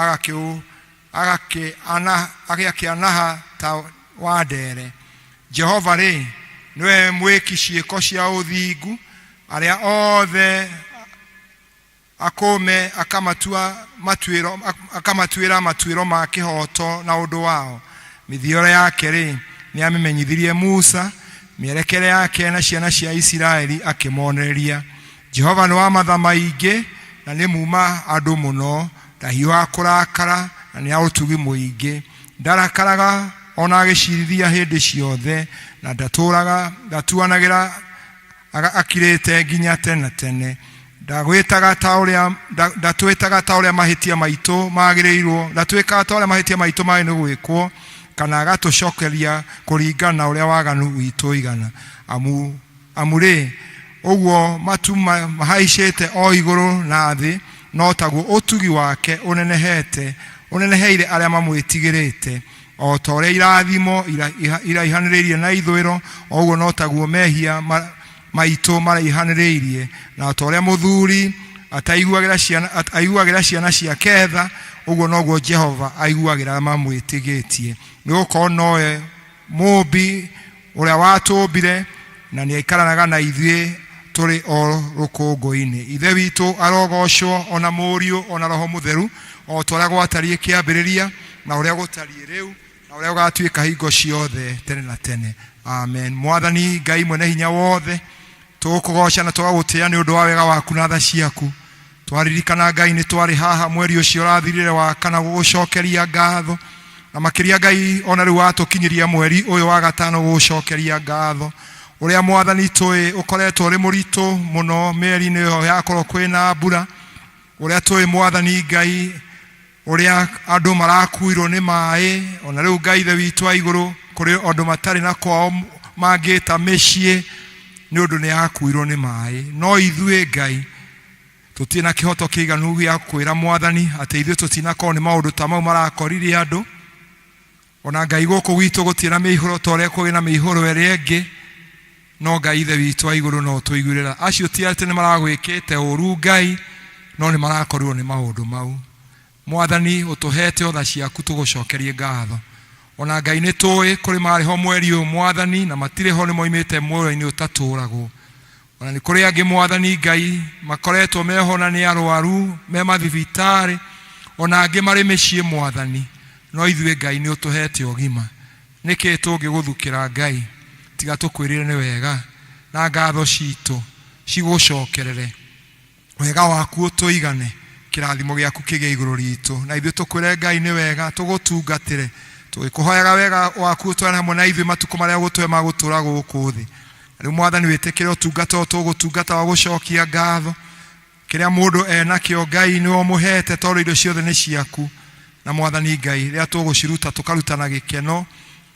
agakĩanaha ta wa ndere. Jehova-rĩ, nĩwe mwĩki ciĩko cia ũthingu, arĩa othe akũme akamatuĩra matuĩro ma kĩhooto na ũndũ wao. Mĩthiĩre yake-rĩ, nĩamĩmenyithirie Musa, mĩerekere yake na ciana cia Isiraeli akĩmonereria. Jehova nĩ wa matha maingĩ na nĩ muma andũ mũno, ndahiũhaga kũrakara na nĩ ya ũtugi mũingĩ. Ndarakaraga ona agĩcirithia hĩndĩ ciothe, na ndatũũraga ndatuanagĩra akirĩte nginya tene na tene. Ndagwĩtaga ta ũrĩa ndatwĩtaga ta ũrĩa mahĩtia maitũ magĩrĩirwo, ndatwĩkaga ta ũrĩa mahĩtia maitũ magĩrĩirwo gwĩkwo, kana agatũcokeria kũringana na ũrĩa waganu witũ ũigana. Amu amu rĩ, ũguo matu mahaicĩte o igũrũ na thĩ, no taguo ũtugi wake ũnenehete ũneneheire arĩa mamwĩtigĩrĩte. O ta ũrĩa irathimo iraihanĩrĩirie na ithũĩro, o ũguo no taguo mehia maitũ maraihanĩrĩirie. Na o ta ũrĩa mũthuri ataiguagĩra ciana aiguagĩra ciana ciake tha, ũguo noguo Jehova aiguagĩra arĩa mamwĩtigĩtie. Nĩgũkorwo nowe mũũmbi ũrĩa watũũmbire, na nĩaikaranaga na ithuĩ tũrĩ o rũkũngũ-inĩ. Ithe witũ arogocwo, o na Mũriũ, o na Roho Mũtheru, o ta ũrĩa gwatariĩ kĩambĩrĩria, na ũrĩa gũtariĩ rĩu, na ũrĩa gũgatuĩka hingo ciothe tene na tene. Amen. Mwathani Ngai mwene hinya wothe, tũgũkũgoca na tũgagũtĩĩa nĩ ũndũ wa wega waku na tha ciaku. Twaririkana Ngai nĩ twarĩ haha mweri ũcio ũrathirire wa kana gũgũcokeria ngatho, na makĩria Ngai ona rĩu watũkinyĩria mweri ũyũ wa gatano gũgũcokeria ngatho. Ũrĩa Mwathani tũĩ ũkoretwo ũrĩ mũritũ mũno mĩeri-inĩ ĩyo yakorwo kwĩna mbura, ũrĩa tũĩ Mwathani Ngai ũrĩa andũ marakuirwo nĩ maĩ, ona rĩu Ngai Ithe witũ wa igũrũ kũrĩ andũ matarĩ na kwao mangĩta mĩciĩ nĩ ũndũ nĩ yakuirwo nĩ maĩ. No ithuĩ Ngai tũtirĩ na kĩhoto kĩiganu gĩa kwĩra Mwathani atĩ ithuĩ tũtinakorwo nĩ maũndũ ta mau marakorire andũ. Ona Ngai gũkũ gwitũ gũtirĩ na mĩihũro ta ũrĩa kũrĩ na mĩihũro ĩrĩa ĩngĩ, no Ngai Ithe witũ wa igũrũ no ũtũiguĩre tha. Acio ti atĩ nĩ maragwĩkĩte ũru Ngai, no nĩ marakorirwo nĩ maũndũ mau. Mwathani ũtũhete otha ciaku tũgũcokerie ngatho. Ona Ngai nĩ tũĩ kũrĩ marĩ ho mweri ũyũ Mwathani, na matirĩ ho nĩ moimĩte muoyo-inĩ ũtatũragwo. Ona nĩ kũrĩ angĩ Mwathani Ngai makoretwo meho na nĩ arwaru me mathibitarĩ, ona angĩ marĩ mĩciĩ Mwathani, no ithuĩ Ngai nĩ ũtũhete ũgima. Nĩkĩ tũngĩgũthukĩra Ngai tiga tũkwĩrĩre nĩ wega, na ngatho citũ cigũcokerere. Wega waku ũtũigane, kĩrathimo gĩaku kĩgĩe igũrũ ritũ, na ithuĩ tũkwĩre Ngai nĩ wega, tũgũtungatĩre tũgĩkũhoyaga wega waku ũtwarane hamwe na ithuĩ matukũ marĩa ũgũtũhe ma gũtũũra gũkũ thĩ. Rĩu Mwathani wĩtĩkĩre ũtungata ũyũ tũgũtungata wa gũcokia ngatho. Kĩrĩa mũndũ enakĩo Ngai nĩwe ũmũhete, tondũ indo ciothe nĩ ciaku. Na Mwathani Ngai, rĩrĩa tũgũciruta tũkaruta na gĩkeno,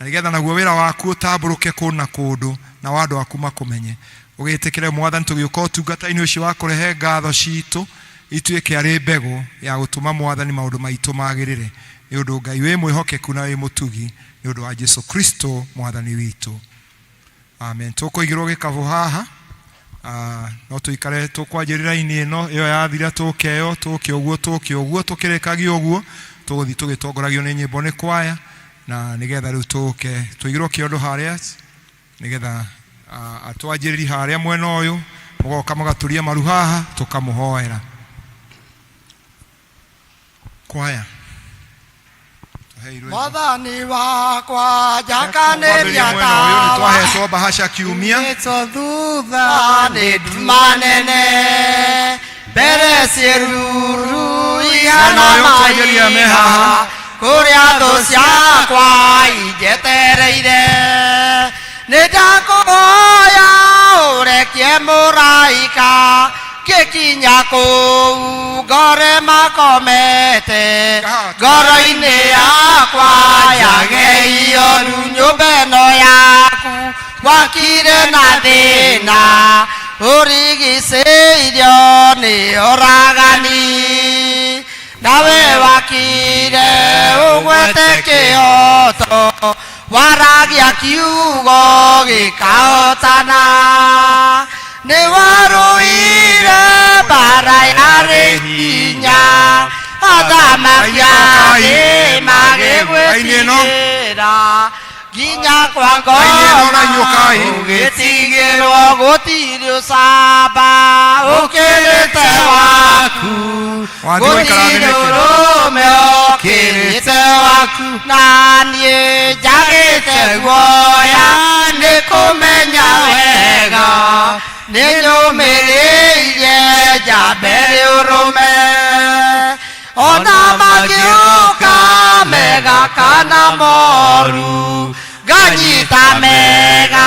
na nĩgetha naguo wĩra waku ũtambũrũke kũndũ na kũndũ, nao andũ aku makũmenye. Ũgĩtĩkĩre Mwathani tũgĩũka ũtungata-inĩ ũcio wa kũrehe ngatho citũ, ituĩke arĩ mbegũ ya gũtũma Mwathani maũndũ maitũ magĩrĩre. Nĩ ũndũ Ngai wĩ mwĩhokeku na wĩ mũtugi, nĩ ũndũ wa Jesu Kristo Mwathani witũ. Amen. Tũkũigĩrwo gĩkabũ haha. No tũikare tũkwanjĩrĩra raini ĩno, ĩyo yathira tũke ĩyo, tũke ũguo, tũke ũguo, tũkĩrĩkagia ũguo, tũgũthiĩ tũgĩtongoragio nĩ nyĩmbo nĩ kwaya, na nĩgetha rĩu tũke tũigĩrwo kĩondo harĩa, nĩgetha atwanjĩrĩri harĩa mwena ũyũ, mũgoka mũgaturia maru haha, tũkamũhoera. Kwaya. Tũheirwo Mwathani wakwa njakanĩria mwena ũyũ nĩ tawa twahetwo bahasha kiumia. Nĩtwo thutha nĩ nduma nene mbere ciĩruru ihana Mwena ũyũ twanjĩrĩria me haha. mahiga kũrĩa thũ ciakwa injetereire. Nĩ ndakũhoya ũrekie mũraika ngĩkinya kũu ngore makomete ngoro-inĩ yakwa yageioru nyũmba ĩno yaku wakire na thĩna ũrigicĩirio nĩ ũragani nawe wakire ũgwete kĩhoto waragia kiugo gĩkahotana nĩ warũire mbara yarĩ hinya athamaki a thĩ magĩgwĩtigĩra nginya kwa Raini ĩno ngoma na inyũkai. ũgĩtigĩrwo gũtirĩ ũcamba ũkĩrĩte waku Wathiĩ gũikara thĩ gũtirĩ nĩkĩ? ũrũme ũkĩrĩte waku na niĩ njagĩte guoya nĩ kũmenya wega nĩ nyũmĩrĩirie njambe rĩ ũrũme ona mangĩũka Kana moru nganyita mega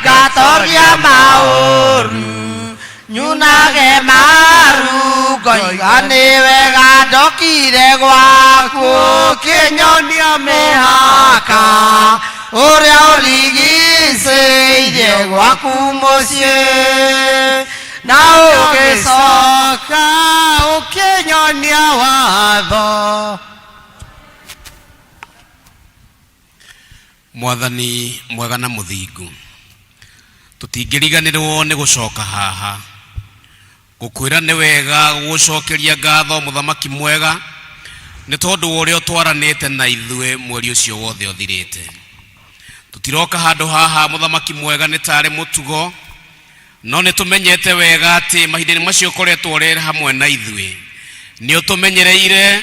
ngatoria maũru nyunage maru ngoiga nĩ wega ndokire gwaku kĩnyonia mĩhaka ũrĩa ũrigicĩirie gwaku mũciĩ na ũgĩcoka ũkĩnyonia watho. Mwathani mwega na mũthingu, tũtingĩriganĩrwo nĩ gũcoka haha gũkwĩra nĩ wega gũgũcokeria ngatho mũthamaki mwega nĩ tondũ wa ũrĩa ũtwaranĩte na ithuĩ mweri ũcio wothe ũthirĩte. Tũtiroka handũ haha mũthamaki mwega nĩ tarĩ mũtugo, no nĩ tũmenyete wega atĩ mahinda-inĩ macio ũkoretwo ũrĩ hamwe na ithuĩ nĩ ũtũmenyereire,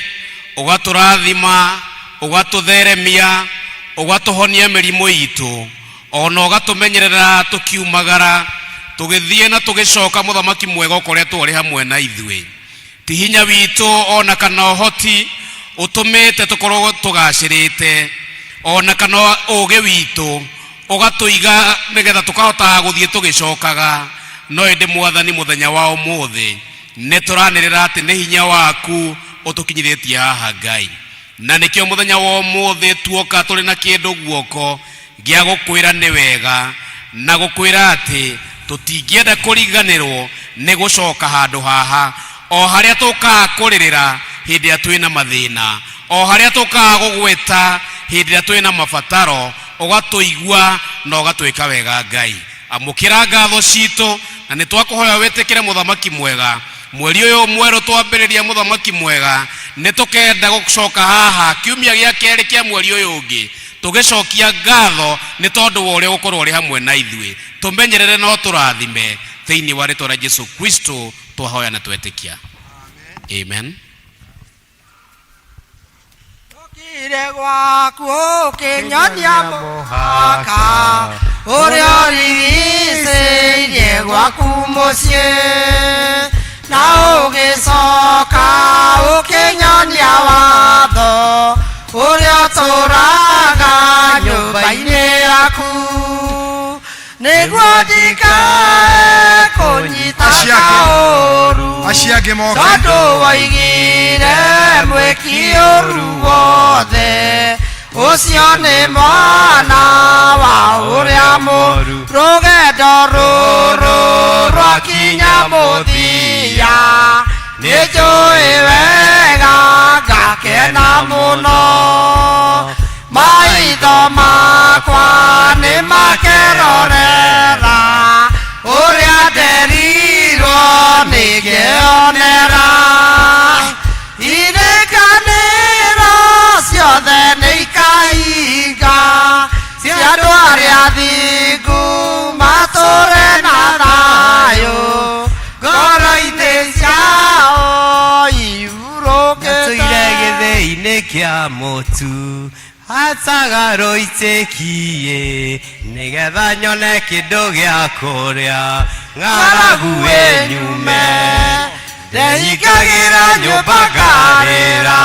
ũgatũrathima, ũgatũtheremia, ũgatũhonia mĩrimũ itũ, ona ũgatũmenyerera tũkiumagara tũgĩthiĩ na tũgĩcoka. Mũthamaki mwega ũkoretwo ũrĩ hamwe na ithuĩ, ti hinya witũ ona kana ũhoti ũtũmĩte tũkorwo tũgacĩrĩte, ona kana ũgĩ witũ ũgatũiga nĩgetha tũkahotaga gũthiĩ tũgĩcokaga, no ĩndĩ Mwathani, mũthenya wa ũmũthĩ nĩ tũranĩrĩra atĩ nĩ hinya waku ũtũkinyithĩtie haha Ngai, na nĩkĩo mũthenya wa ũmũthĩ tuoka tũrĩ na kĩndũ guoko gĩa gũkwĩra nĩ wega na gũkwĩra atĩ tũtingĩenda kũriganĩrwo nĩ gũcoka handũ haha o harĩa tũkaga kũrĩrĩra hĩndĩ ĩrĩa twĩna mathĩna, o harĩa tũkaga gũgwĩta hĩndĩ ĩrĩa twĩna mabataro, ũgatũigua na ũgatwĩka wega. Ngai, amũkĩra ngatho citũ na nĩ twakũhoya wĩtĩkĩre. Mũthamaki mwega, mweri ũyũ mwerũ twambĩrĩria, mũthamaki mwega, nĩ tũkenda gũcoka haha kiumia gĩa kerĩ kĩa mweri ũyũ ũngĩ tũgĩcokia ngatho nĩ tondũ wa ũrĩa ũgũkorwo ũrĩ hamwe na ithuĩ. Tũmenyerere no tũrathime thĩinĩ wa rĩtwa rĩa Jesu Kristo twahoya na twetĩkia, amen. Ndokire gwaku ũkĩnyonia mũhaka ũrĩa ũrigicĩirie gwaku mũciĩ na ũgĩcoka ũkĩnyonia watho ũrĩa ũtũraga nyũmba-inĩ yaku nĩguo ndikae kũnyita Acio angĩ. kaũru Acio angĩ moke. Tondũ woigire mwĩki ũru wothe ũcio nĩ mwana wa ũrĩa mũru. Rũgendo rũrũ rwakinya mũthia nĩ njũĩ wega ngakena mũno, maitho makwa nĩ makerorera ũrĩa nderirwo nĩ ngĩonera. Irĩkanĩro ciothe nĩ ikahinga cia andũ arĩa thingu matũre na thayũ ngoro-inĩ ciao ihurũkĩte. Tũire gĩthĩi-inĩ kĩa mũtu hataga rũitĩkie nĩgetha nyone kĩndũ gĩa kũrĩa ng'aragu ĩnyume ndehingagĩra nyũmba ngarĩra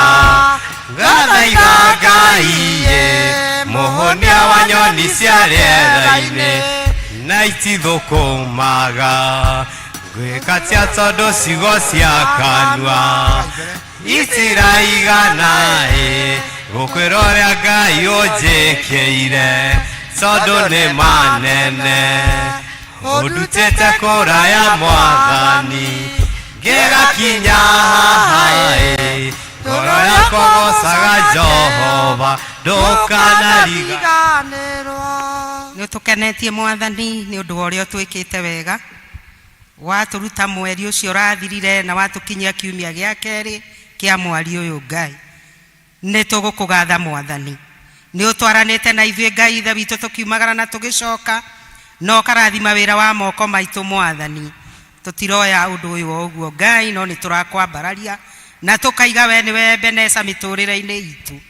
ngathaitha Ngai mũhũnia wa nyoni cia rĩera-inĩ na itithũkũmaga ngwĩka tia tondũ ciugo cia kanua itiraigana ĩ gũkwĩra ũrĩa Ngai ũnjĩkĩire tondũ nĩ manene ũndutĩte kũraya Mwathani ngĩgakinya haha ĩ ngoro yakwa gocaga Jehova ndũkanariga. Ndũkanariganĩrwo. Nĩ ũtũkenetie Mwathani nĩ ũndũ wa ũrĩa ũtwĩkĩte wega, watũruta mweri ũcio ũrathirire na watũkinyia kiumia gĩa kerĩ kĩa mweri ũyũ. Ngai, nĩ tũgũkũgatha Mwathani, nĩ ũtwaranĩte na ithuĩ Ngai Ithe witũ tũkiumagara na tũgĩcoka na ũkarathima wĩra wa moko maitũ. Mwathani, tũtiroya ũndũ ũyũ o ũguo Ngai, no nĩ tũrakwambararia na tũkaiga we nĩwe Ebeneza mĩtũrĩre-inĩ itũ.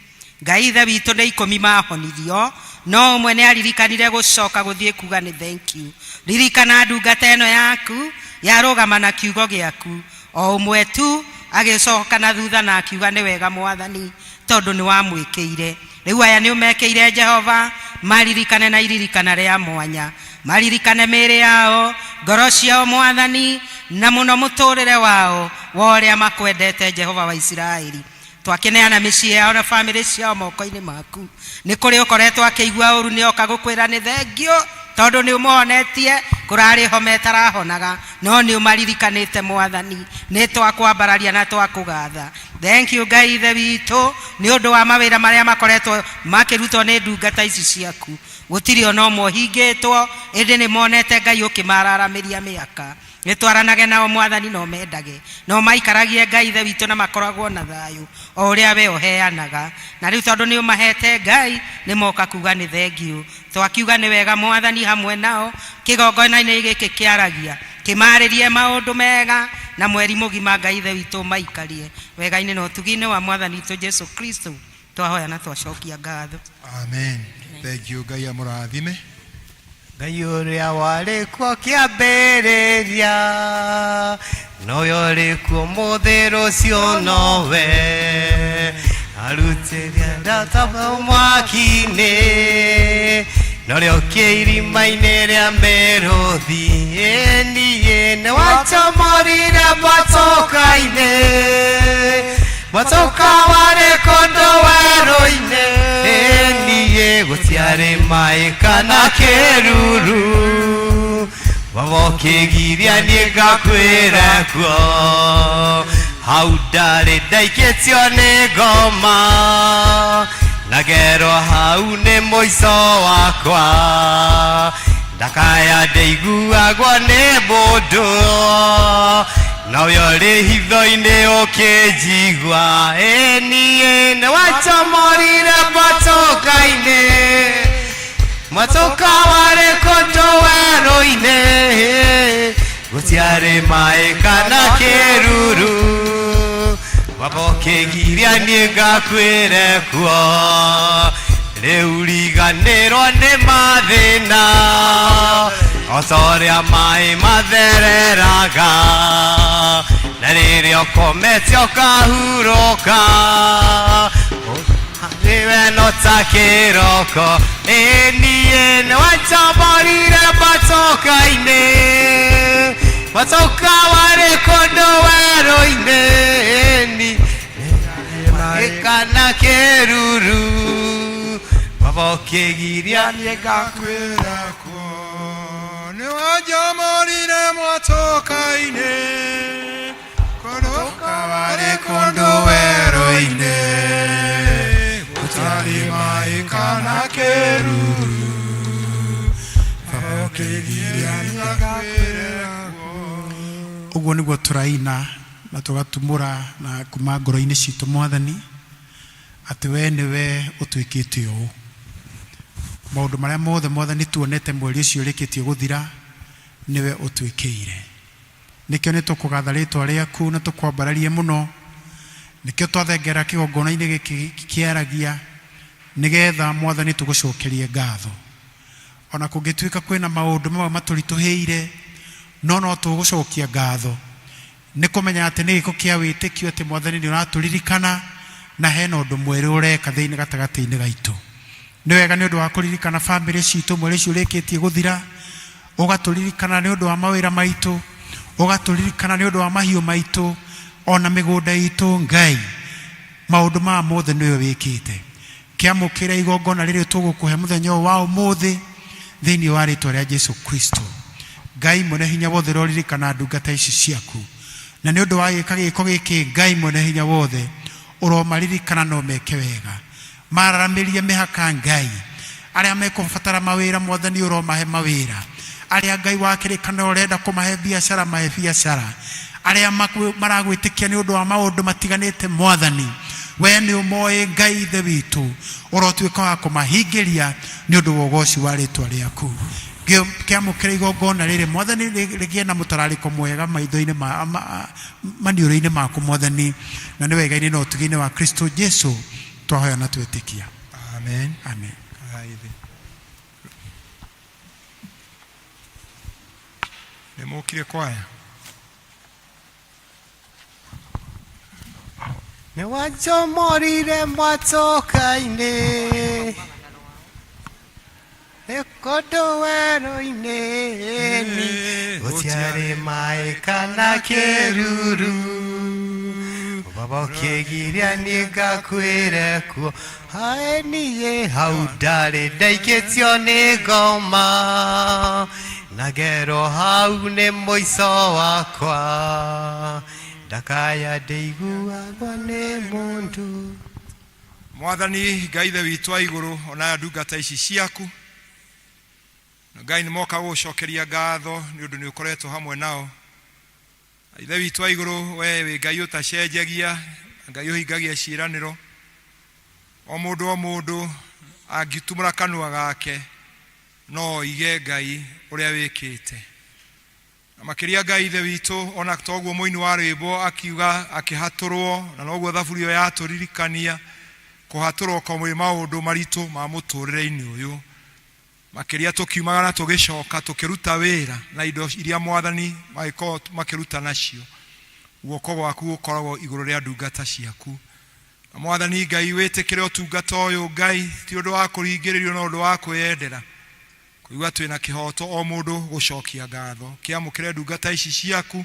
Ngai Ithe witũ, nĩ 10 mahonirio no ũmwe nĩ aririkanire gũcoka gũthiĩ kuga nĩ thank you. Ririkana ndungata ĩno yaku yarũgama na kiugo gĩaku, o ũmwe tu agĩcoka na thutha na akiuga nĩ wega Mwathani. Tondũ nĩ wamwĩkĩire. Rĩu aya nĩ ũmekĩire Jehova, maririkane na iririkana rĩa mwanya. Maririkane mĩĩrĩ yao, ngoro ciao Mwathani, na mũno mũtũrĩre wao wa ũrĩa makwendete Jehova wa Isiraeli. Twakĩneana mĩciĩ yao na bamĩrĩ ciao moko-inĩ maku. Nĩ kũrĩ ũkoretwo akĩigua ũru nĩ oka gũkwĩra nĩ thengiũ tondũ nĩ ũmũhonetie, kũrarĩ homa ĩtarahonaga, no nĩ ũmaririkanĩte Mwathani. Nĩ twakwambararia na twakũgatha. Thank you Ngai Ithe witũ nĩ ũndũ wa mawĩra marĩa makoretwo makĩrutwo nĩ ndungata ici ciaku. Gũtirĩ ona ũmwe ũhingĩtwo, ĩndĩ nĩ monete Ngai ũkĩmararamĩria mĩaka. Nĩ twaranage nao Mwathani na ũmendage, na ũmaikaragie Ngai Ithe witũ na makoragwo na thayũ o ũrĩa we ũheanaga. Na rĩu tondũ nĩ ũmahete Ngai, nĩ moka kuga nĩ thengiũ. Twakiuga nĩ wega Mwathani hamwe nao kĩgongona-inĩ gĩkĩ kĩaragia, kĩmarĩrie maũndũ mega, na mweri mũgima Ngai Ithe witũ ũmaikarie wega-inĩ na ũtugi-inĩ wa Mwathani witũ Jesu Kristo. Twahoya na twacokia ngatho. Amen. Thank you. Ngai amũrathime. Ngai ũrĩa warĩ kuo kĩambĩrĩria nowe ũrĩ kuo mũthĩ rũciũ nowe arutĩria ndataba mwaki-inĩ norĩo kĩirima-inĩ rĩa mĩrũthi ĩniĩ nĩ wacomorire mwatũka-inĩ mwatũka warĩ kũndũ werũ-inĩ ĩniĩ gũtiarĩ maĩ kana kĩruru baba ũkĩgiria niĩ ngakwĩra kuo hau ndarĩ ndaikĩtio nĩ ngoma na ngerwo hau nĩ mũico wakwa ndakaya ndĩiguagwo nĩ mũndũ nowe ũrĩ hitho-inĩ ũkĩnjigua ĩ niĩ nĩ wacomorire mwatũka-inĩ mwatũka warĩ kũndũ werũ-inĩ gũtiarĩ maĩ kana kĩruru baba ũkĩgiria niĩ ngakwĩre kuo rĩu riganĩrwo nĩ mathĩna o ta ũrĩa maĩ mathereraga na rĩrĩa ũkomete ũkahurũka niwe no ta kĩroko ĩ niĩ nĩ wacomorire mwatũka-inĩ mwatũka warĩ kũndũ werũ-inĩ ni kana kĩruru baba ũkĩgiria niĩ ngakwĩra kuo nĩ wanjomorire mwatũka-inĩ kũndũ warĩ kũndũ werũ-inĩ gũtarĩ maĩ kana kĩruru baba ũkĩgiria niĩ ngakwĩra kuo Ũguo nĩguo tũraina na tũgatumũra na kuma ngoro-inĩ citũ Mwathani atĩ we nĩwe ũtwĩkĩte ũũ. Maũndũ marĩa mothe Mwathani tuonete mweri ũcio ũrĩkĩtie gũthira nĩwe ũtwĩkĩire. Nĩkĩo nĩ tũkũgatha rĩtwa rĩaku na tũkwambararie mũno. Nĩkĩo twathengera kĩgongona-inĩ gĩkĩ kĩaragia nĩgetha Mwathani tũgũcokerie ngatho. Ona kũngĩtuĩka kwĩna maũndũ mamwe matũritũhĩire no no tũgũcokia ngatho nĩ kũmenya atĩ nĩ gĩko kĩa wĩtĩkio atĩ Mwathani nĩ ũratũririkana na hena ũndũ mwerũ ũreka thĩinĩ gatagatĩ-inĩ gaitũ. Nĩ wega nĩ ũndũ wa kũririkana bamĩrĩ citũ mweri ũcio ũrĩkĩtie gũthira, ũgatũririkana nĩ ũndũ wa mawĩra maitũ, ũgatũririkana nĩ ũndũ wa mahiũ maitũ ona mĩgũnda itũ Ngai. Maũndũ maya mothe nĩwe wĩkĩte. Kĩamũkĩra igongona rĩrĩ tũgũkũhe mũthenya ũyũ wa ũmũthĩ thĩinĩ wa rĩtwa rĩa Jesu Kristo. Ngai mwene hinya wothe ũroririkana ndungata ici ciaku na nĩ ũndũ wa gĩka gĩko gĩkĩ Ngai mwene hinya wothe ũromaririkana no meke wega mararamĩrie mĩhaka Ngai arĩa mekũbatara mawĩra Mwathani ũromahe mawĩra arĩa Ngai wa kĩrĩkanĩro ũrenda kũmahe biacara mahe biacara arĩa maragwĩtĩkia nĩ ũndũ wa maũndũ matiganĩte Mwathani we nĩ ũmoĩ Ngai Ithe witũ ũrotuĩka wa kũmahingĩria nĩ ũndũ wa ũgoci wa rĩtwa rĩaku. Kĩamũkĩra igongona rĩrĩ Mwathani rĩgĩe na mũtararĩko mwega maitho-inĩ ma maniũrũ-inĩ maku Mwathani na nĩ wega-inĩ na ũtugi-inĩ wa Kristo Jesu twahoya na twetĩkia. Amen. Amen. Nĩ mũkire kwaya? Nĩ wanjomorire mwatũka-inĩ nĩ kũndũ werũ-inĩ ni gũtiarĩ maĩ kana kĩruru baba ũkĩgiria niĩ ngakwĩre kuo hae niĩ hau ndarĩ ndaikĩtio nĩ ngoma na ngero hau nĩ mũico wakwa ndakaya ndĩiguagwo nĩ mũndũ. Mwathani Ngai Ithe witũ wa igũrũ, ona ndungata ici ciaku, na Ngai nĩ moka gũgũcokeria ngatho nĩ ũndũ nĩ ũkoretwo hamwe nao. Ithe witũ wa igũrũ, we wĩ Ngai ũtacenjagia, Ngai ũhingagia ciĩranĩro. O mũndũ o mũndũ angĩtumũra kanua gake no oige Ngai ũrĩa wĩkĩte. Na makĩria Ngai Ithe witũ, ona toguo mũini wa rwĩmbo akiuga akĩhatũrwo, na noguo thaburi ĩyo yatũririkania, kũhatũrwo ko mwĩ maũndũ maritũ ma mũtũrĩre-inĩ ũyũ. Makĩria tũkiumagara tũgĩcoka tũkĩruta wĩra na indo iria Mwathani magĩkorwo makĩruta nacio. Guoko gwaku gũkoragwo igũrũ rĩa ndungata ciaku. Na Mwathani Ngai wĩtĩkĩre ũtungata ũyũ Ngai, ti ũndũ wa kũringĩrĩrio no ũndũ wa kwĩyendera. Kũigua twĩ na kĩhooto o mũndũ gũcokia ngatho. Kĩamũkĩre ndungata ici ciaku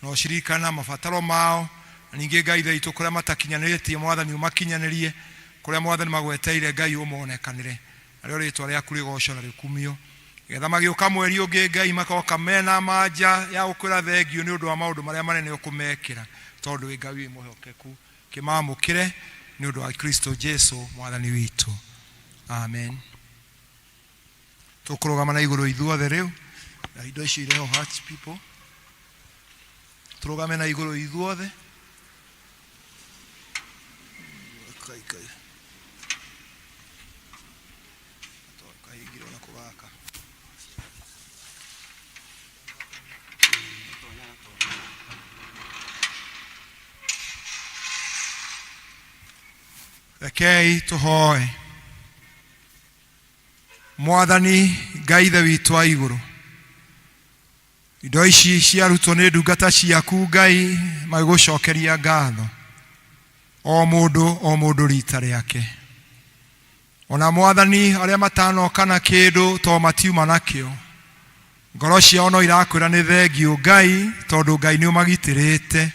na ũciririkane mabataro mao. Na ningĩ Ngai Ithe witũ kũrĩa matakinyanĩrĩtie Mwathani ũmakinyanĩrie, kũrĩa Mwathani magweteire Ngai ũmonekanĩre. Narĩo rĩtwa rĩaku rĩgocwo na rĩkumio. Nĩgetha magĩũka mweri ũngĩ Ngai magoka mena manja ya gũkwĩra thengiũ nĩ ũndũ wa maũndũ marĩa manene ũkũmekĩra, tondũ wĩ Ngai wĩ mwĩhokeku. Kĩmamũkĩre nĩ ũndũ wa Kristo Jesu Mwathani witũ. Amen. Tũkũrũgama na igũrũ ithuothe rĩu, na indo icio ireho hearts people. Tũrũgame na igũrũ ithuothe. Kai kai. Kahingire ona kũgaka. Rekei tũhoe. Mwathani Ngai Ithe witũ wa igũrũ, indo ici ciarutwo nĩ ndungata ciaku Ngai magĩgũcokeria ngatho, o mũndũ o mũndũ rita rĩake. Ona Mwathani arĩa matanoka na kĩndũ to matiuma nakĩo, ngoro ciao no irakwĩra nĩ thengiũ Ngai, tondũ Ngai nĩ ũmagitĩrĩte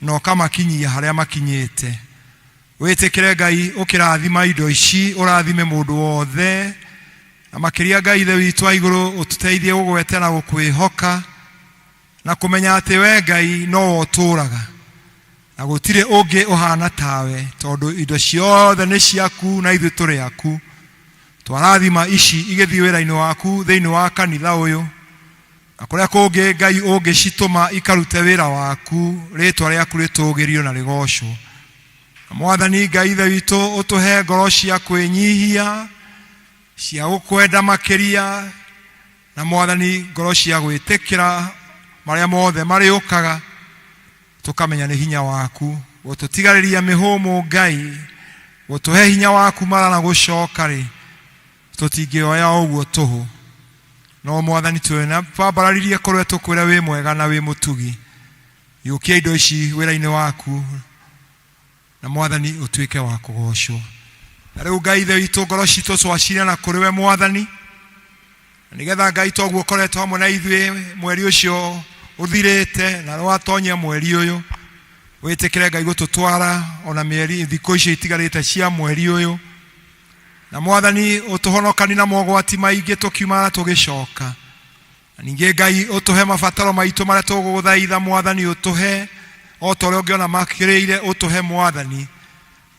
na ũkamakinyia harĩa makinyĩte. Wĩtĩkĩre Ngai ũkĩrathima indo ici, ũrathime mũndũ wothe, na makĩria Ngai Ithe witũ wa igũrũ ũtũteithie gũgwete na gũkwĩhoka na kũmenya atĩ we Ngai nowe ũtũũraga na gũtirĩ ũngĩ ũhana tawe, tondũ indo ciothe nĩ ciaku na ithuĩ tũrĩ aku. Twarathima ici igĩthiĩ wĩra-inĩ waku thĩinĩ wa kanitha ũyũ na kũrĩa kũngĩ Ngai ũngĩcitũma ikarute wĩra waku, rĩtwa rĩaku rĩtũgĩrio na rĩgocwo. Na Mwathani Ngai Ithe witũ ũtũhe ngoro cia kwĩnyihia, cia gũkwenda makĩria, na Mwathani ngoro cia gwĩtĩkĩra marĩa mothe marĩũkaga, tũkamenya nĩ hinya waku gũtũtigarĩria mĩhũmũ Ngai, gũtũhe hinya waku mara na gũcoka rĩ, tũtingĩoya ũguo tũhũ. No Mwathani twĩna twambararirie kũrĩ we tũkwĩre wĩ mwega na wĩ mũtugi. Yũkia indo ici wĩra-inĩ waku na Mwathani ũtuĩke wa kũgocwo. Na rĩu Ngai Ithe witũ ngoro citũ twacina na kũrĩ we Mwathani, na nĩgetha Ngai toguo ũkoretwo hamwe na ithuĩ mweri ũcio ũthirĩte na watonya mweri ũyũ, wĩtĩkĩre Ngai gũtũtwara ona mĩeri thikũ icio itigarĩte cia mweri ũyũ, na Mwathani ũtũhonokani na mogwati maingĩ tũkiuma na tũgĩcoka. Na ningĩ Ngai ũtũhe mabataro maitũ marĩa tũgũgũthaitha Mwathani, ũtũhe o ta ũrĩa ũngĩona makĩrĩire, ũtũhe Mwathani,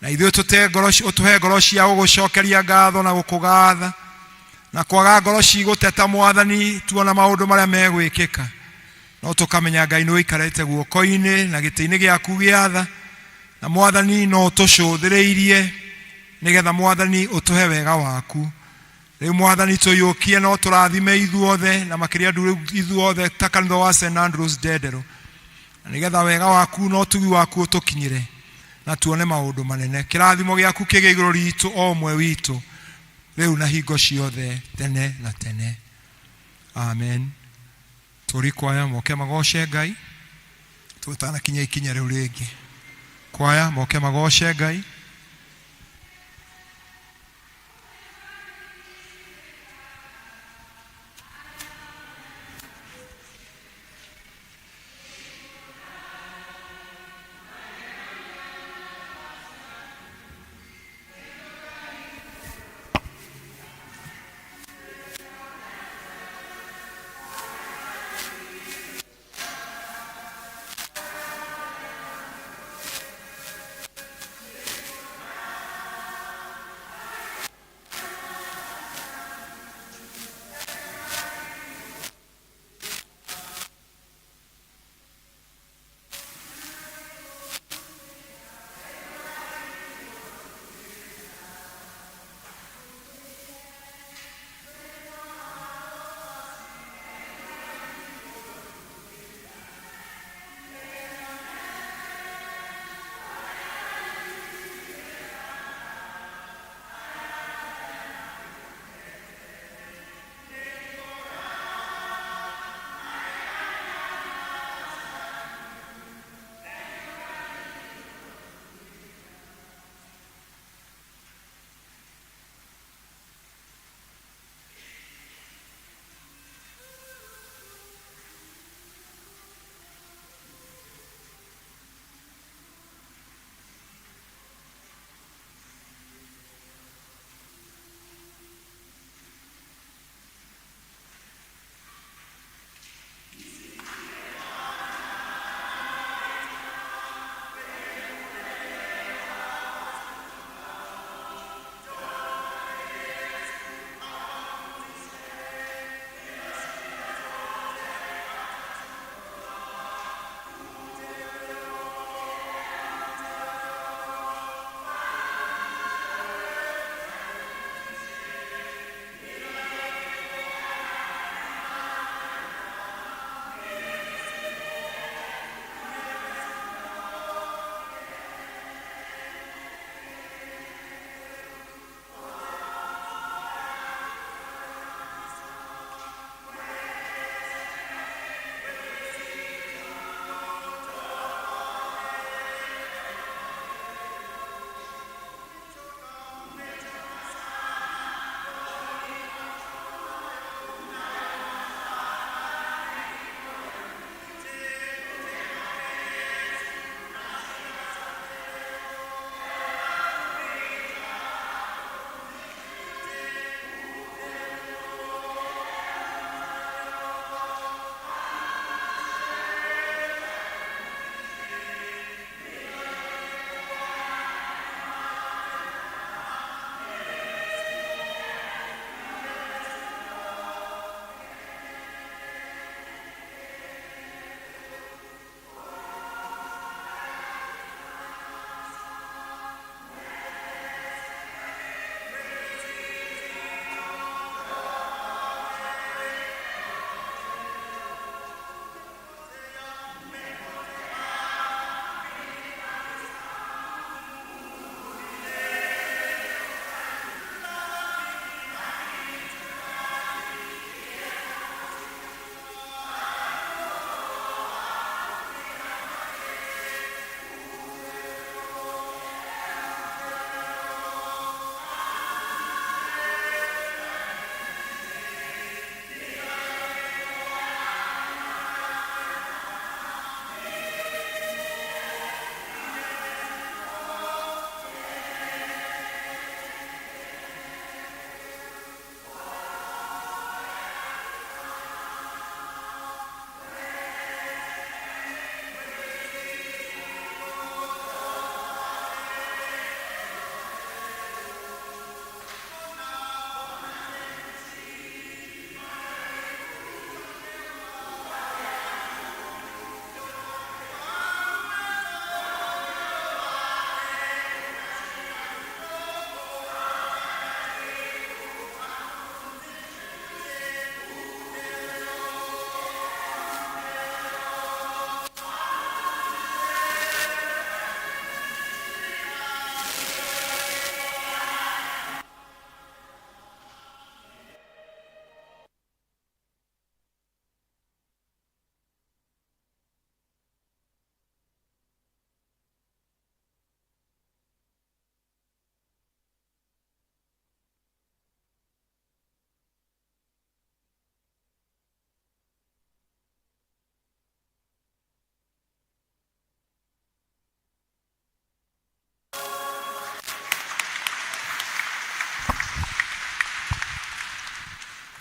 na ithuĩ tũte ngoro, ũtũhe ngoro cia gũgũcokeria ngatho na gũkũgatha, na kwaga ngoro cigũteta Mwathani tuona maũndũ marĩa megwĩkĩka, no tũkamenya Ngai nĩ ũikarĩte guoko-inĩ na gĩtĩ-inĩ gĩaku gĩa tha, na Mwathani no ũtũcũthĩrĩirie nĩgetha Mwathani ũtũhe wega waku. Rĩu Mwathani tũiyũkie no tũrathime ithuothe na makĩria andũ ithuothe ta kanitha wa St Andrews Ndenderũ, na nĩgetha wega waku na ũtugi waku ũtũkinyĩre na tuone maũndũ manene. Kĩrathimo gĩaku kĩgĩe igũrũ ritũ o ũmwe witũ rĩu na hingo ciothe tene na tene. Amen. Tũri kwaya moke magoce Ngai tũtanakinya ikinya rĩu rĩngĩ. Kwaya moke magoce Ngai.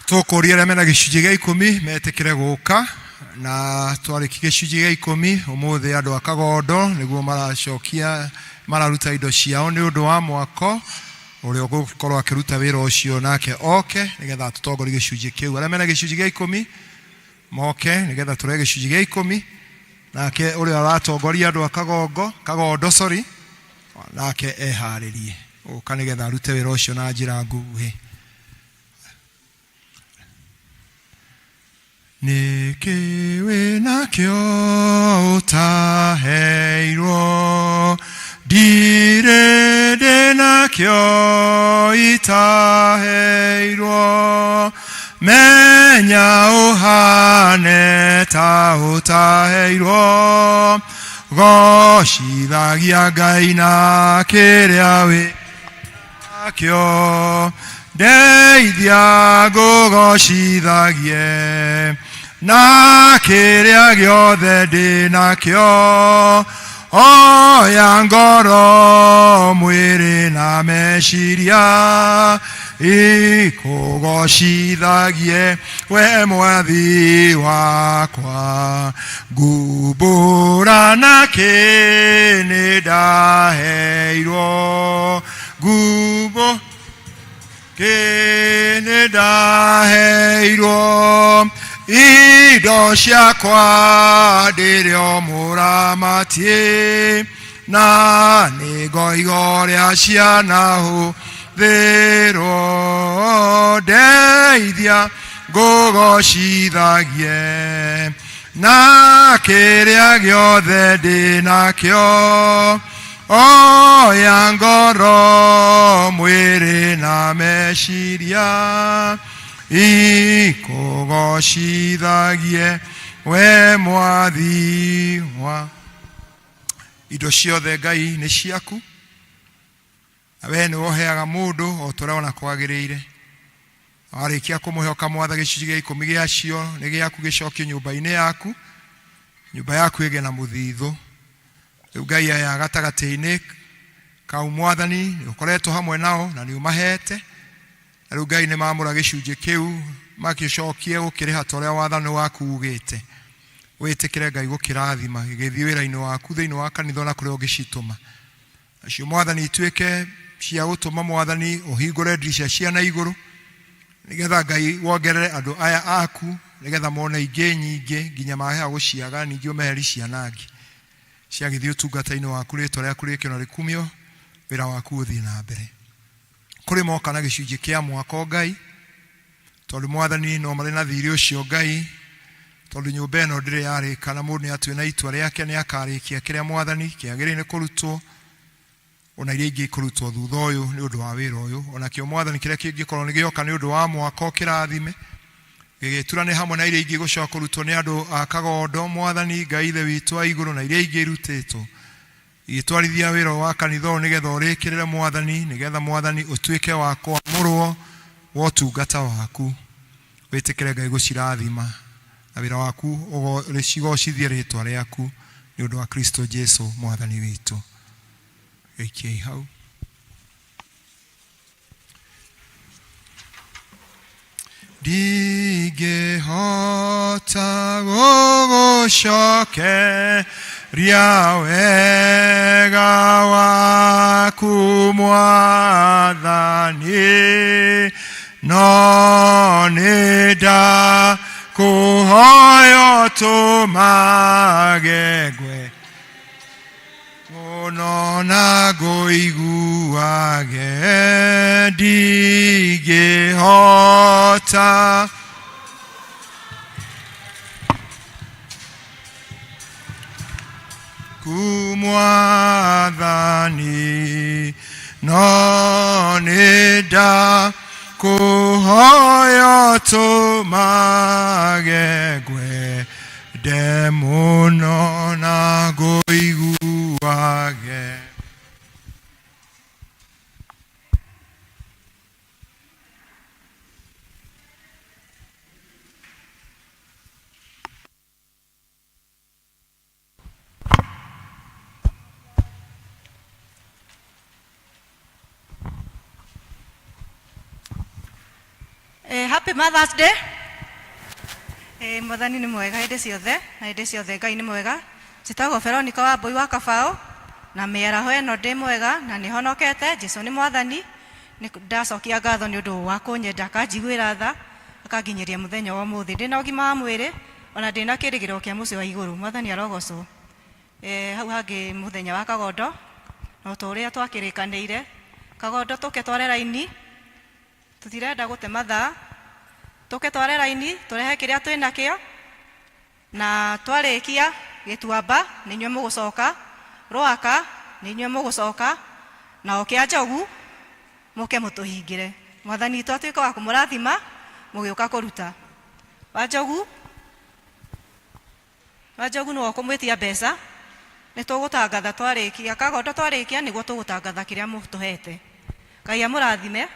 Tũkũria arĩa mena gĩcunjĩ gĩa ikũmi metĩkĩre gũka na twarĩkia gĩcunjĩ gĩa ikũmi ũmũthĩ andũ a Kagondo nĩguo maracokia mararuta indo ciao nĩ ũndũ wa mwako ũrĩa ũgũkorwo akĩruta wĩra ũcio nake oke nĩgetha atũtongorie gĩcunjĩ kĩu. Arĩa mena gĩcunjĩ gĩa ikũmi moke nĩgetha tũree gĩcunjĩ gĩa ikũmi nake ũrĩa ũratongoria andũ a Kagongo Kagondo sorry nake eharĩrie gũka nĩgetha arute wĩra ũcio na njĩra nguhĩ. Nĩkĩ wĩ nakĩo ũtaheirwo ndirĩ ndĩ nakĩo itaheirwo menya ũhane ta ũtaheirwo gocithagia Ngai na kĩrĩa wĩ nakĩo ndeithia ngũgocithagie na kĩrĩa gĩothe ndĩ nakĩo oya ngoro mwĩrĩ na meciria ikũgocithagie we mwathi wakwa ngumbũra nakĩ nĩ ndaheirwo ngumbo kĩ nĩ ndaheirwo indo ciakwa ndĩrĩ o mũramati na nĩ ngoigo rĩa ciana hũthĩrwo ndeithia ngũgocithagie na kĩrĩa gĩothe ndĩ nakĩo oya ngoro mwĩrĩ na meciria ikũgocithagie we mwathi wa indo ciothe Ngai nĩ ciaku na we nĩwe ũheaga mũndũ o ta ũrĩa wona kwagĩrĩire. Warĩkia kũmũhe ũkamwatha gĩcunjĩ gĩa ikũmi gĩacio nĩ gĩaku gĩcokio nyũmba-inĩ yaku, nyũmba yaku ĩgĩe na mũthithũ. Rĩu Ngai aya gatagatĩ-inĩ kau mwathani nĩ ũkoretwo hamwe nao na nĩ ũmahete. Na rĩu Ngai nĩ mamũra gĩcunjĩ kĩu magĩcokie gũkĩrĩha ta ũrĩa wathani waku ugĩte. Wĩtĩkĩre Ngai gũkĩrathima gĩgĩthiĩ wĩra-inĩ waku thĩinĩ wa kanitha ona kũrĩa ũngĩcitũma. Nacio mwathani ituĩke cia gũtũma mwathani ũhingũre ndirica cia na igũrũ nĩgetha Ngai wongerere andũ aya aku nĩgetha mone ingĩ nyingĩ nginya maheha gũciaga ningĩ ũmeheri cianangi ciagĩthiĩ ũtungata-inĩ waku rĩtwa rĩaku rĩkĩo na rĩkumio wĩra waku ũthiĩ na mbere. Kũrĩ moka na gĩcunjĩ kĩa mwako Ngai tondũ mwathani no marĩ na thirĩ ũcio Ngai tondũ nyũmba ĩno ndĩrĩ yarĩka na mũndũ nĩ atue na itua rĩake nĩ akarĩkia kĩrĩa mwathani kĩagĩrĩire nĩ kũrutwo ona iria ingĩ ikũrutwo thutha ũyũ nĩ ũndũ wa wĩra ũyũ onakĩo mwathani kĩrĩa kĩngĩkorwo nĩ gĩoka nĩ ũndũ wa mwako kĩrathime gĩgĩturane hamwe na iria ingĩ gũcoka kũrutwo nĩ andũ a Kagondo mwathani Ngai ithe witũ wa igũrũ na iria ingĩ irutĩtwo igĩtwarithia wĩra wa kanitha ũyũ nĩgetha ũrĩkĩrĩre mwathani nĩgetha mwathani ũtuĩke wa kwamũrwo wa ũtungata waku wĩtĩkĩre Ngai gũcirathima na wĩra waku ũgocithie rĩtwa rĩaku nĩ ũndũ wa Kristo Jesu mwathani witũ. Gĩikiei hau. Ndingĩhota gũgũcokeria wega waku mwathani no nĩ ndakũhoya ũtũmage ngwe mũno na ngũiguage ndingĩhota kumwathani no nĩ ndakũhoya ũtũmage ngwende mũno na ngũiguage. Happy Mother's Day. Mwathani nĩ mwega hĩndĩ ciothe na hĩndĩ ciothe Ngai nĩ mwega. Njĩtagwo Veronica Wambui wa Kabaũ na mĩaraho ĩno ndĩ mwega na nĩ honokete. Jesu nĩ mwathani. Nĩ ndacokia ngatho nĩ ũndũ wa kũnyenda akanjiguĩra tha akanginyĩria mũthenya wa ũmũthĩ ndĩna ũgima wa mwĩrĩ ona ndĩna kĩrĩgĩrĩro kĩa mũciĩ wa igũrũ. Mwathani arogocwo. Hau hangĩ mũthenya wa Kagondo no ta ũrĩa twakĩrĩkanĩire Kagondo tũke tware raini. Tũtirenda gũte mathaa, tũke tware raini tũrehe kĩrĩa twĩ nakĩo, na twarĩkia Gĩtuamba nĩ inyuĩ mũgũcoka, Rwaka nĩ inyuĩ mũgũcoka, na o Kĩanjogu mũke mũtũhingĩre. Mwathani witũ atuĩke wa kũmũrathima mũgĩũka kũruta. Wanjogu. Wanjogu nĩwe ũkũmwĩtia mbeca, nĩ tũgũtangatha twarĩkia, Kagondo twarĩkia nĩguo tũgũtangatha kĩrĩa mũtũhete. Ngai amũrathime.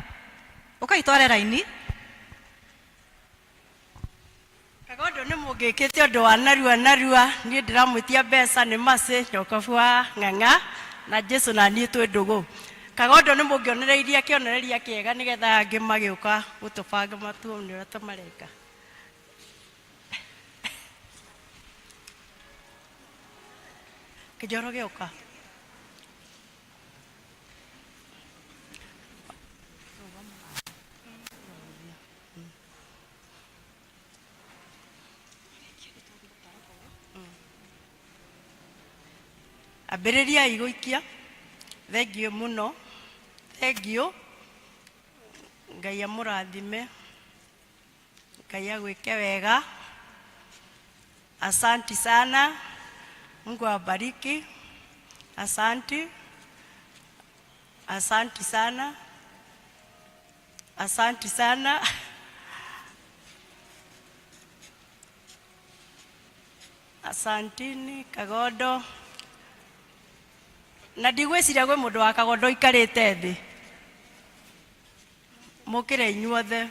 Ũkai tware raini. Kagondo nĩ mũngĩkĩte ũndũ wa narua narua, niĩ ndĩramwĩtia mbeca nĩ Mercy Nyokabu wa Ng'ang'a na Jesu na niĩ twĩ ndũgũ. Kagondo nĩ mũngĩonereirie kĩonereria kĩega nĩgetha angĩ magĩũka gũtũbanga matuone ũrĩa tũmareka. Kĩnjoro gĩũka. Ambĩrĩriai gũikia. Thengiũ mũno. Thengiũ. Ngai amũrathime. Ngai agwĩke wega. Asanti sana. Mungu awabariki. Asanti. Asanti sana. Asanti sana. Asantini Kagondo. Na ndigwĩciria gwĩ mũndũ wa Kagondo ũikarĩte thĩ. Mũkĩre inyuothe.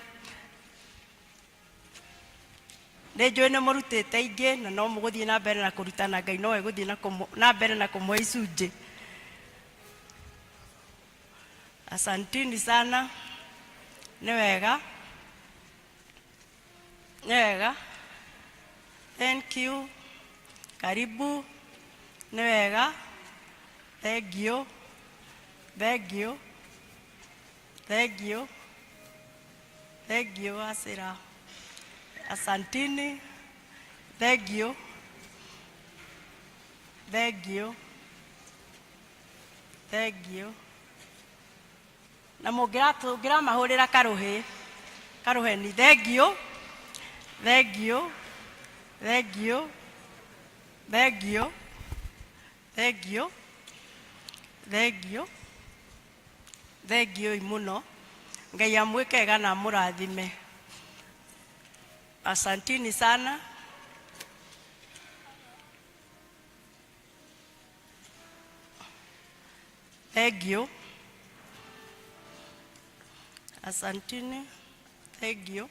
Nĩ njũĩ nĩ mũrutĩte ingĩ na no mũgũthiĩ na mbere na kũruta na Ngai no egũthiĩ na mbere na kũmũhe icunjĩ. Asantini sana. Nĩ wega. Nĩ wega. Thank you. Karibu. Nĩ wega. Thank you. Thank you. Thank you. Thank you, Asira. Asantini. Thank you. Thank you. Thank you. Na mũngĩramahũrĩra karũhĩ karũheni. Thank you. Thank you. Thank you. Thank you. Thank you. Thank you. Thengiũi mũno. Ngai amwĩke wega na amũrathime. Asantini sana. Thengiũ. Asantini. Thengiũ.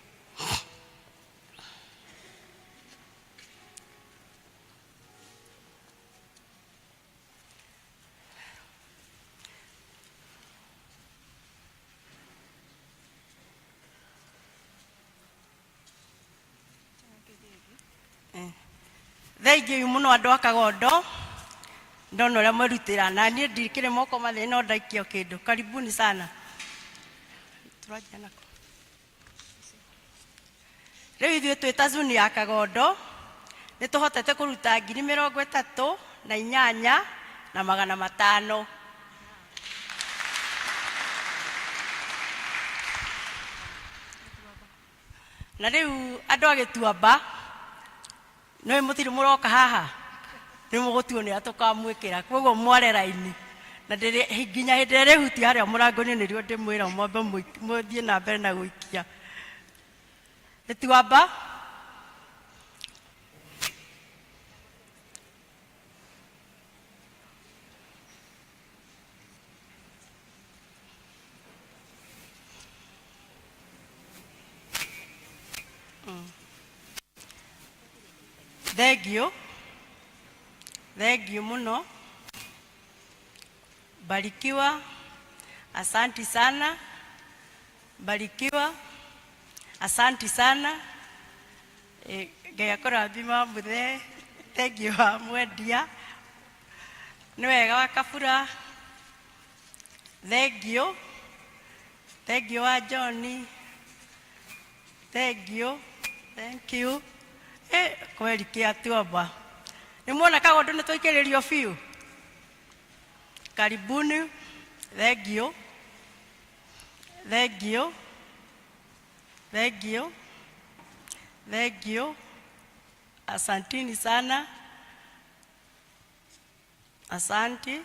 Thengiũ mũno andũ a Kagondo ndona ũrĩa mwerutĩra na niĩ ndikĩrĩ moko matheri no ndaikia kĩndũ. Karibuni sana. Tũranjia nakũ? Rĩu ithuĩ twĩ ta zuni ya Kagondo nĩ tũhotete kũruta ngiri mĩrongo ĩtatũ na inyanya na magana matano. Na rĩu andũ a Gĩtuamba Nĩ mũtirĩ mũroka haha nĩ mũgũtuonia tũkamwĩkĩra koguo mware raini na ndĩrĩ nginya hĩndĩ ĩrĩa rĩhutia harĩa mũrango-inĩ nĩrĩo ndĩmwĩra mwambe mũthiĩ na mbere na gũikia. Gĩtuamba. Thengiũ, thengiũ mũno. Barikiwa, asanti sana. Barikiwa, Asanti sana. Ngai akũrathima mũthee. Thengiũ wa mwendia. Nĩ wega wa Kabura. Thengiũ. Thengiũ wa John. Thengiũ. Thank you. Kweli kĩa tuamba. Nĩ muona kaũndũ nĩ twaikĩrĩrio biũ. Karibuni. Thengiũ. Thengiũ. Thengiũ. Thengiũ. Asantini sana. Asanti.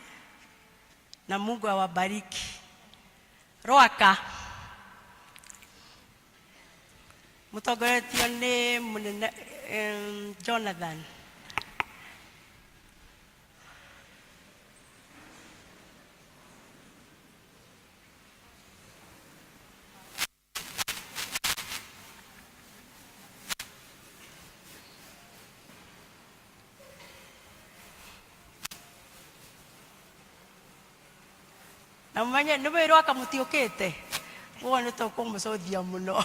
Na Mungu awabariki. Rwaka. Mũtongoretio nĩ mũnene Jonathan. Na mũmenye nĩ wĩrwo aka mũtiũkĩte ũguo nĩ tũkũmũcũthia mũno.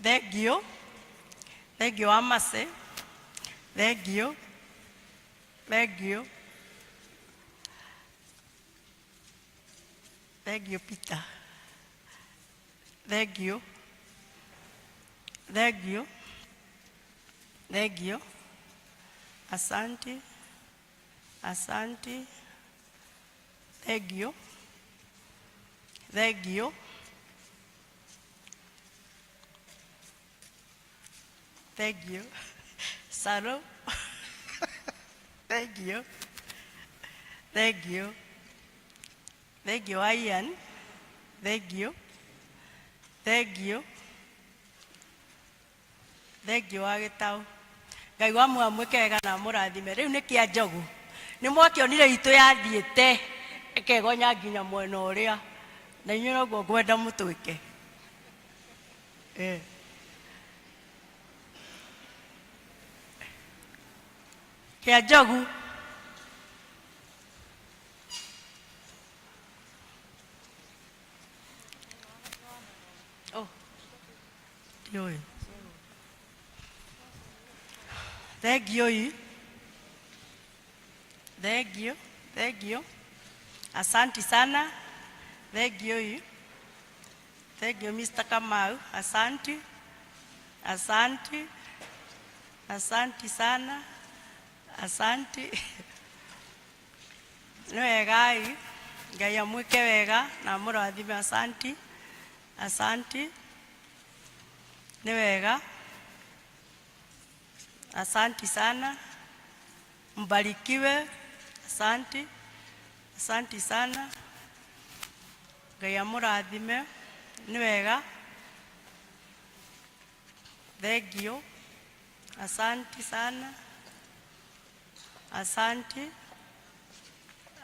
Thengiũ. Thengiũ wa Mercy. Thengiũ. Thengiũ. Thengiũ Peter. Thengiũ. Thengiũ. Thengiũ. Asanti. Asanti. Thengiũ. Thengiũ. Thank you. Salo. Thank you. Thank you. Thank you, Ian. Thank you. Thank you. Thank you wa gĩtaũ. Ngai wa muoyo mwĩke wega na amũrathime. Rĩu nĩ kĩa njogu. Nĩ mwakĩonire itũ yathiĩte ĩkegonya nginya mwena ũrĩa. Na inyuĩ noguo ngwenda mũtwĩke. Kĩa njogu. Oh. Ndiũĩ. Thengiũ ii. Thengiũ, thengiũ. Asanti sana. Thengiũ ii. Thank you, Mr. Kamau. Asanti. Asanti. Asanti sana. Asanti. Nĩ wega-ĩ, Ngai amwĩke wega na amũrathime. Asanti. Asanti. Nĩ wega. Asanti sana. Mbarikiwe. Asanti. Asanti sana. Ngai amũrathime. Nĩ wega. Thengiũ. Asanti sana. Asanti.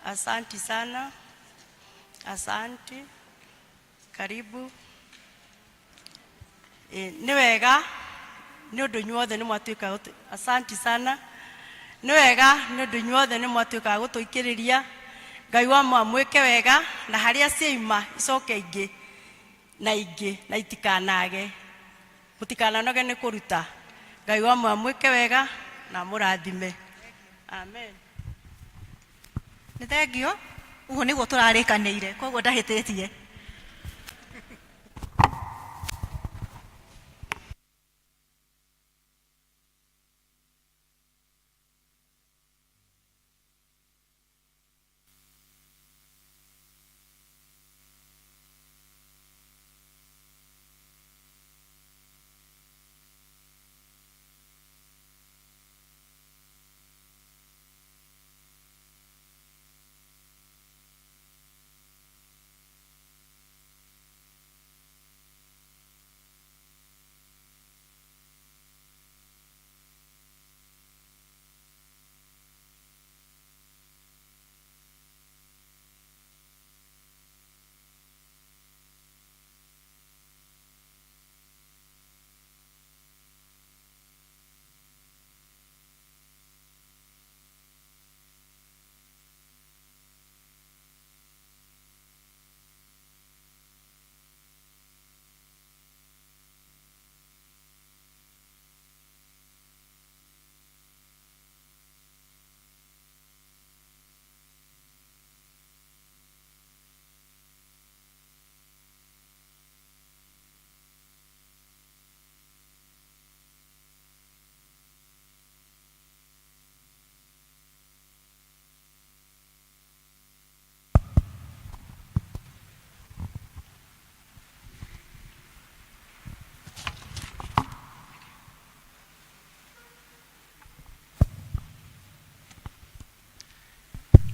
Asanti sana. Asanti. Karibu. Nĩ wega nĩ ũndũ inyuothe nĩ mwatuĩka asanti sana. Nĩ wega nĩ ũndũ inyuothe nĩ mwatuĩka gũtũikĩrĩria. Ngai wa mwamwĩke wega na harĩa ciaima icoke ingĩ na ingĩ na itikanage. Mũtikananoge nĩ kũruta. Ngai wa mwamwĩke wega na amũrathime. Amen. Nĩ thengio. Ũguo nĩguo tũrarĩkanĩire koguo ndahĩtĩtie.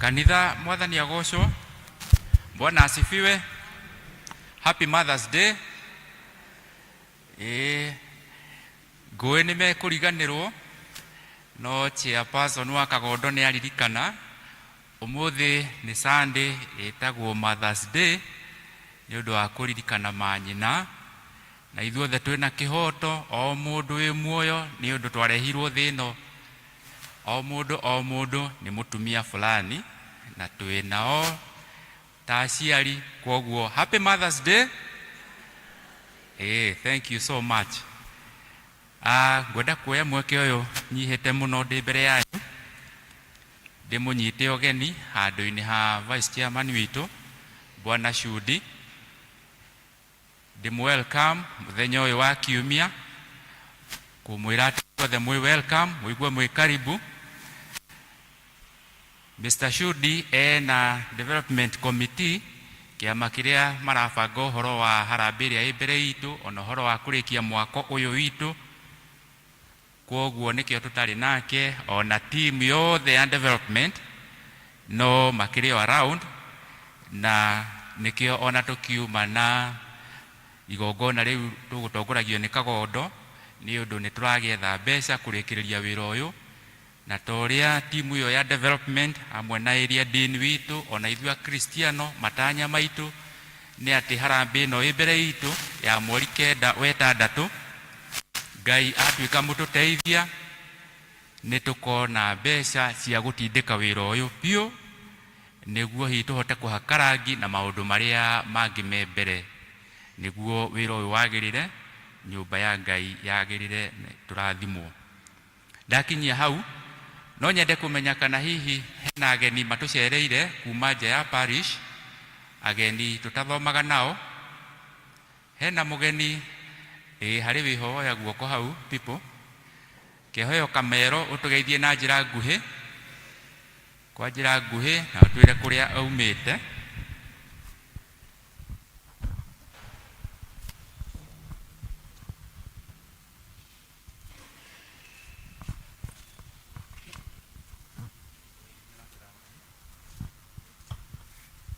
Kanitha, Mwathani agocwo. Bwana asifiwe. Happy Mother's Day. Ĩĩ, ngũĩ nĩ mekũriganĩrwo, no chairperson wa Kagondo nĩ aririkana ũmũthĩ nĩ Sunday ĩtagwo Mother's Day nĩ ũndũ wa kũririkana manyina, na ithuothe twĩna kĩhoto o mũndũ wĩ muoyo nĩ ũndũ twarehirwo thĩ ĩno o mũndũ o mũndũ nĩ mũtumia fulani na twĩ nao ta aciari, kwoguo happy Mother's Day. Ĩĩ, thank you so much. Ah, ngwenda kuoya mweke ũyũ nyihĩte mũno ndĩ mbere yanyu ndĩmũnyite ũgeni handũ-inĩ ha vice chairman witũ Bwana Shudi, ndĩmũ welcome mũthenya ũyũ wa kiumia, kũmwĩra atĩ othe mwĩ welcome, mũigue mwĩ karibu. Mr. Shudi ena development committee, kĩama kĩrĩa marabanga ũhoro wa harambĩ ĩrĩa ĩ mbere itũ, ona ũhoro wa kũrĩkia mwako ũyũ witũ, kwoguo nĩkĩo tũtarĩ nake ona team yothe ya development no makĩrĩ o around, na nĩkĩo ona tũkiuma na igongona rĩu tũgũtongoragio nĩ Kagondo nĩ ũndũ nĩ tũragĩetha mbeca kũrĩkĩrĩria wĩra ũyũ, na ta ũrĩa timu ĩyo ya development hamwe na area dean witũ ona ithuĩ akristiano matanya maitũ nĩ atĩ harambĩ ĩno ĩ mbere itũ ya mweri 9 wa 6, Ngai atuĩka mũtũteithia nĩ tũkona mbeca cia gũtindĩka wĩra ũyũ biũ nĩguo hihi tũhote kũhaka rangi na maũndũ marĩa mangĩ me mbere nĩguo wĩra ũyũ wagĩrĩre, nyũmba ya Ngai yagĩrĩre, tũrathimwo. Ndakinyia hau no nyende kũmenya kana hihi hena ageni matũcereire kuma nja ya parish, ageni tũtathomaga nao. Hena mũgeni ĩĩ harĩ wĩho woya guoko hau people kehoyo kamero ũtũgeithie na njĩra nguhĩ, kwa njĩra nguhĩ na ũtwĩre kũrĩa aumĩte.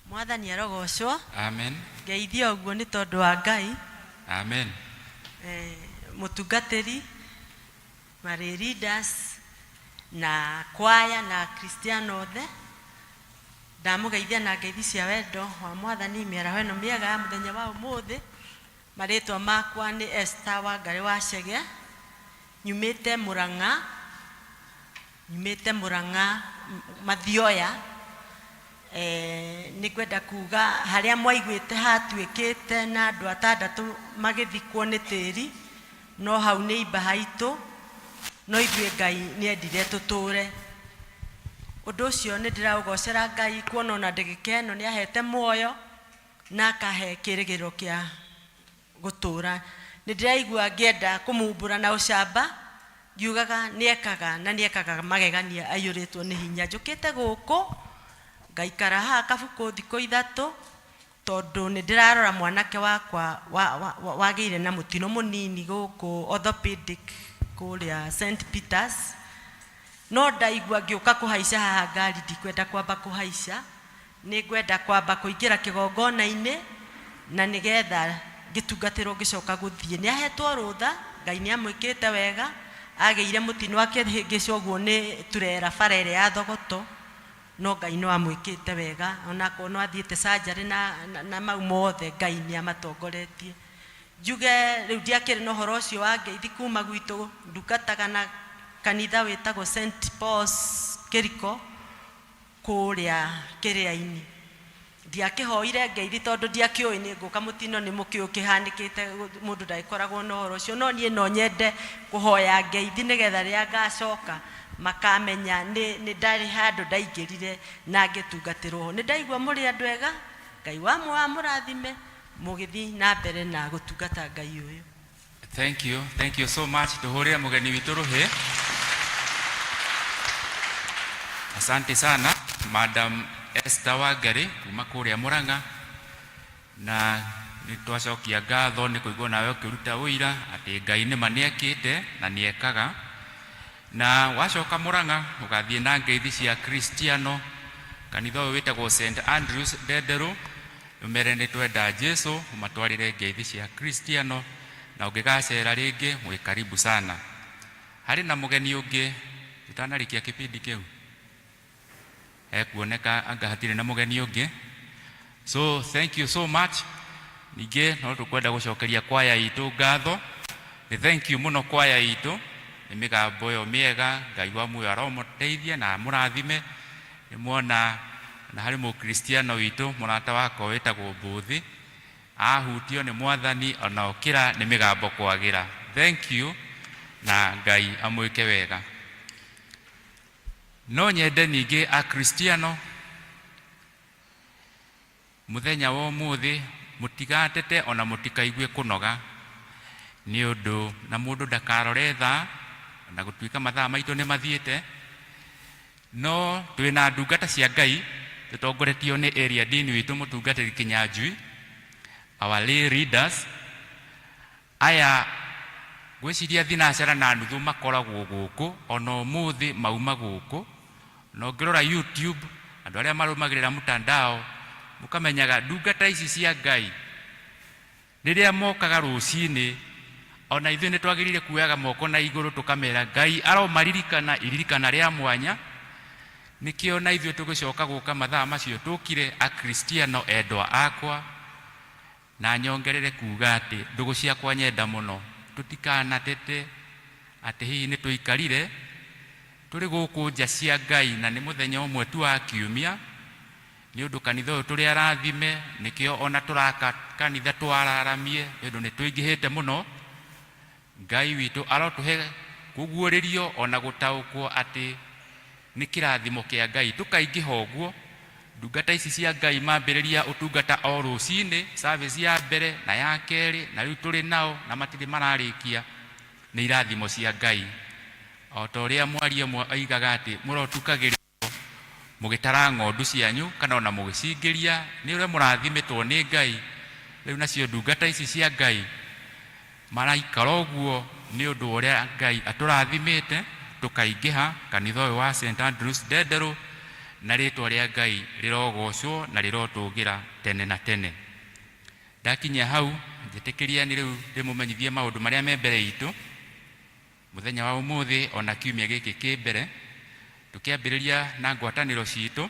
Mwathani arogocwo. Amen. Ngeithia ũguo nĩ tondũ wa Ngai. Amen. Mũtungatĩri, marĩ leaders na kwaya na Akristiano othe, ndamũgeithia na ngeithi cia wendo wa Mwathani mĩaraho ĩno mĩega ya mũthenya wa ũmũthĩ. Marĩtwa makwa nĩ Esther Wangarĩ wa Chege, nyumĩte Mũrang'a, nyumĩte Mũrang'a Mathioya. Nĩ ngwenda kuga harĩa mwaiguĩte hatuĩkĩte na andũ atandatũ magĩthikwo nĩ tĩri, no hau nĩ imba haitũ, no ithuĩ Ngai nĩ endire tũtũre. Ũndũ ũcio nĩ ndĩraũgocera Ngai kuona ona ndagĩka ĩno nĩ ahete muoyo na akahe kĩrĩgĩrĩro kĩa gũtũra. Nĩ ndĩraigua ngĩenda kũmumbũra na ũcamba ngiugaga nĩ ekaga na nĩ ekaga magegania aiyũrĩtwo nĩ hinya. Njũkĩte gũkũ ngaikara haha Kabukũ thikũ ithatũ tondũ nĩ ndĩrarora mwanake wakwa wagĩire na mũtino mũnini gũkũ orthopedic kũrĩa St Peters. No ndaigua ngĩũka kũhaica haha ngari ndikwenda kwamba kũhaica. Nĩ ngwenda kwamba kũingĩra kĩgongona-inĩ na nĩgetha ngĩtungatĩrwo ngĩcoka gũthiĩ. Nĩ ahetwo rũtha, Ngai nĩ amwĩkĩte wega, agĩire mũtino akĩhĩngĩcwo ũguo nĩ turera bara ĩrĩa ya Thogoto, no Ngai no amwĩkĩte wega, onakorwo no athiĩte surgery na mau mothe Ngai nĩ amatongoretie. Njuge rĩu ndiakĩrĩ na ũhoro ũcio wa ngeithi kuma gwitũ, ndungataga na kanitha wĩtagwo St Paul's Kĩriko, kũrĩa kĩrĩa-inĩ. Ndiakĩhoire ngeithi tondũ ndiakĩũĩ nĩ ngũka mũtino nĩ mũkĩũĩ kĩhanĩkĩte mũndũ ndagĩkoragwo na ũhoro ũcio, no niĩ no nyende kũhoya ngeithi nĩgetha rĩrĩa ngacoka makamenya nĩ ndarĩ handũ ndaingĩrire na ngĩtungatĩrwo ho. Nĩ ndaigua mũrĩ andũ ega, Ngai wa muoyo amũrathime mũgĩthiĩ na mbere na gũtungata Ngai ũyũ. Thank you, thank you so much. Tuhũrĩre mũgeni witũ rũhĩ. Asante sana Madam Esther Wangari kuma kũrĩa Murang'a, na nĩ twacokia ngatho nĩ kũigua nawe ũkĩruta ũira atĩ Ngai nĩma nĩekĩte na nĩekaga. Na wacoka Murang'a ũgathiĩ na ngeithi cia Kristiano. Kanitha ũyũ wĩtagwo St Andrews Ndenderũ. Ũmere nĩ twenda Jesu, ũmatwarĩre ngeithi cia Kristiano, na ũngĩgacera rĩngĩ mwĩ karibu sana. Harĩ na mũgeni ũngĩ tũtanarĩkia kĩbindi kĩu? Hekuoneka anga hatirĩ na mũgeni ũngĩ. So thank you so much. Ningĩ no tũkwenda gũcokeria kwaya itũ ngatho. Nĩ thank you mũno kwaya itũ nĩ mĩgambo ĩyo mĩega. Ngai wa muoyo aromũteithia na amũrathime. Nĩ muona na harĩ mũkristiano witũ mũrata wakwa wĩtagwo Mbũthĩ, ahutio nĩ Mwathani ona okĩra nĩ mĩgambo kwagĩra. Thank you na Ngai amwĩke wega. No nyende ningĩ akristiano mũthenya wa ũmũthĩ mũtigatete ona mũtikaigue kũnoga, nĩ ũndũ na mũndũ ndakarore thaa, na gũtuĩka mathaa maitũ nĩ mathiĩte, no twĩna ndungata cia Ngai tũtongoretio nĩ area dean witũ mũtungatĩri Kinyanjui, our lay leaders aya ngwĩciria thinacara na nuthu makoragwo gũkũ ona ũmũthĩ mauma gũkũ. Na ũngĩrora YouTube, andũ arĩa marũmagĩrĩra mtandao mũkamenyaga ndungata ici cia Ngai rĩrĩa mokaga rũcinĩ, ona ithuĩ nĩ twagĩrĩire kuoyaga moko na igũrũ tũkamera Ngai aromaririkana iririkana rĩa mwanya. Nĩkĩo na ithuĩ tũgĩcoka gũka mathaa macio tũkire akristiano endwa akwa. Na nyongerere kuga atĩ ndũgũ ciakwa nyenda mũno, tũtikanatete atĩ hihi nĩ tũikarire tũrĩ gũkũ nja cia Ngai na nĩ mũthenya ũmwe tu wa kiumia, nĩ ũndũ kanitha ũyũ tũrĩ arathime. Nĩkĩo ona tũraka kanitha twararamie, nĩ ũndũ nĩ tũingĩhĩte mũno. Ngai witũ arotũhe kũguũrĩrio ona gũtaũkwo atĩ nĩ kĩrathimo kĩa Ngai tũkaingĩha ũguo. Ndungata ici cia Ngai mambĩrĩria ũtungata o rũcinĩ, service ya mbere na ya kerĩ, na rĩu tũrĩ nao na matirĩ mararĩkia, nĩ irathimo cia Ngai. O ta ũrĩa mwaria ũmwe oigaga atĩ mũrotukagĩrĩrio mũgĩtara ng'ondu cianyu kana ona mũgĩcingĩria, nĩ ũrĩa mũrathimĩtwo nĩ Ngai. Rĩu nacio ndungata ici cia Ngai maraikara ũguo nĩ ũndũ wa ũrĩa Ngai atũrathimĩte tũkaingĩha kanitha ũyũ wa St Andrews Ndenderũ, na rĩtwa rĩa Ngai rĩrogocwo na rĩrotũgĩra tene na tene. Ndakinyia hau, njĩtĩkĩria nĩ rĩu ndĩmũmenyithie maũndũ marĩa me mbere itũ mũthenya wa ũmũthĩ ona kiumia gĩkĩ kĩ mbere. Tũkĩambĩrĩria na ngwatanĩro citũ,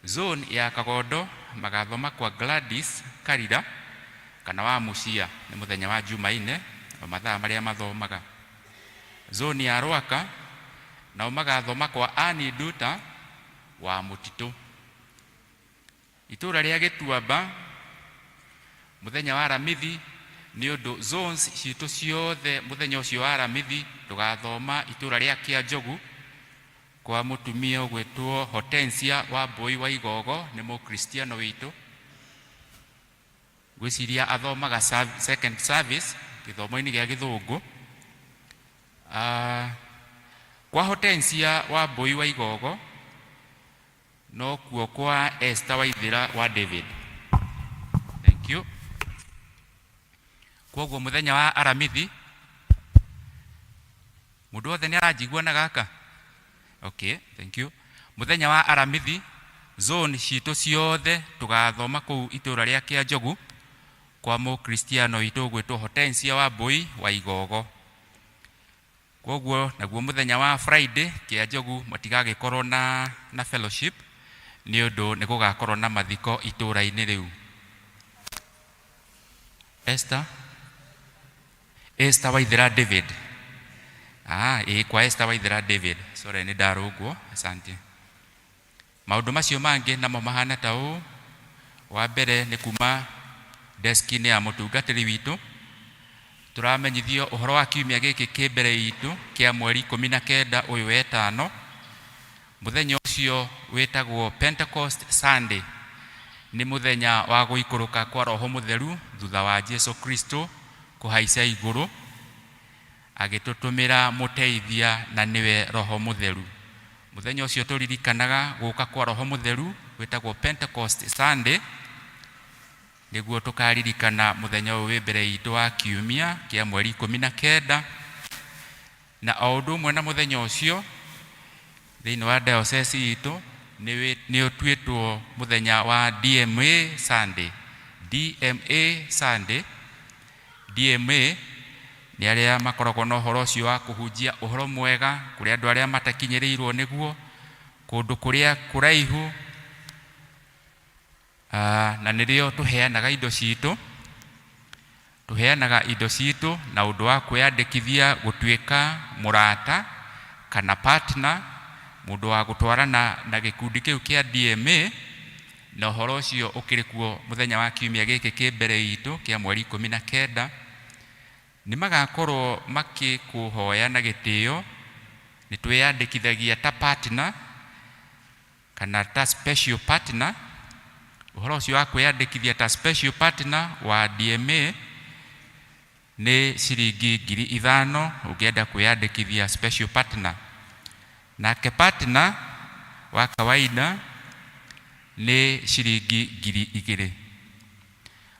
zone ya Kagondo magathoma kwa Gladys Karira kana wa Mucia, nĩ mũthenya wa Jumaine o mathaa marĩa mathomaga. Zone ya Rwaka nao magathoma kwa Annie Nduta wa Mũtitũ. Itũra rĩa Gĩtuamba mũthenya wa Aramithi, nĩ ũndũ zones citũ ciothe mũthenya ũcio wa Aramithi tũgathoma itũra rĩa Kĩanjogu kwa mũtumia ũgwĩtwo Hortensia wa Mbũi wa Igogo, nĩ mũkristiano witũ. Ngwĩciria athomaga second service gĩthomo-inĩ gĩa gĩthũngũ. Kwa Hortensia wa Mbũi wa Igogo no kuo kwa Esther Waithĩra wa David. Thank you. Kwoguo mũthenya wa Aramithi, mũndũ wothe nĩ aranjigua na gaka? Okay, thank you. Mũthenya wa Aramithi, zone citũ ciothe tũgathoma kũu itũra rĩa Kĩanjogu kwa mũkristiano witũ ũgwĩtwo Hortensia wa Mbũi wa Igogo. Kwoguo naguo mũthenya wa Friday Kĩanjogu matigagĩkorwo na fellowship, nĩ ũndũ nĩ gũgakorwo na mathiko itũra-inĩ rĩu. Esther Esther Waithera David. Ĩĩ kwa Esther Waithera David. Sorry, nĩ ndarũngwo. Asante. Maũndũ macio mangĩ namo mahana ta ũũ. Wa mbere nĩ kuma deski-inĩ ya mũtungatĩri witũ. Tũramenyithio ũhoro wa kiumia gĩkĩ kĩ mbere itũ kĩa mweri 19 ũyũ wetano. Mũthenya ũcio wĩtagwo Pentecost Sunday. Nĩ mũthenya wa gũikũrũka kwa Roho Mũtheru thutha wa Jesu Kristo kũhaica igũrũ agĩtũtũmĩra mũteithia na nĩwe Roho Mũtheru. Mũthenya ũcio tũririkanaga gũka kwa Roho Mũtheru wĩtagwo Pentecost Sunday, nĩguo tũkaririkana mũthenya ũyũ wĩ mbere itũ wa kiumia kĩa mweri 19. Na o ũndũ ũmwe na mũthenya ũcio thĩinĩ wa diocese itũ Nĩ ũtuĩtwo mũthenya wa DMA Sunday. DMA Sunday. DMA nĩ arĩa makoragwo na ũhoro ũcio wa kũhunjia ũhoro mwega kũrĩ andũ arĩa matakinyĩrĩirwo nĩguo kũndũ kũrĩa kũraihu. Na nĩrĩo tũheanaga indo citũ. Tũheanaga indo citũ na ũndũ wa kwĩyandĩkithia gũtuĩka mũrata kana partner, mũndũ wa gũtwarana na gĩkundi kĩu kĩa DMA, na ũhoro ũcio ũkĩrĩ kuo mũthenya wa kiumia gĩkĩ kĩ mbere itũ kĩa mweri 19. Nĩ magakorwo makĩkũhoya na gĩtĩo. Nĩ twĩyandĩkithagia ta partner kana ta special partner. Ũhoro ũcio wa kwĩyandĩkithia ta special partner wa DMA nĩ ciringi 5,000 ũngĩenda kwĩyandĩkithia special partner. Nake partner wa kawaida nĩ ciringi 2,000.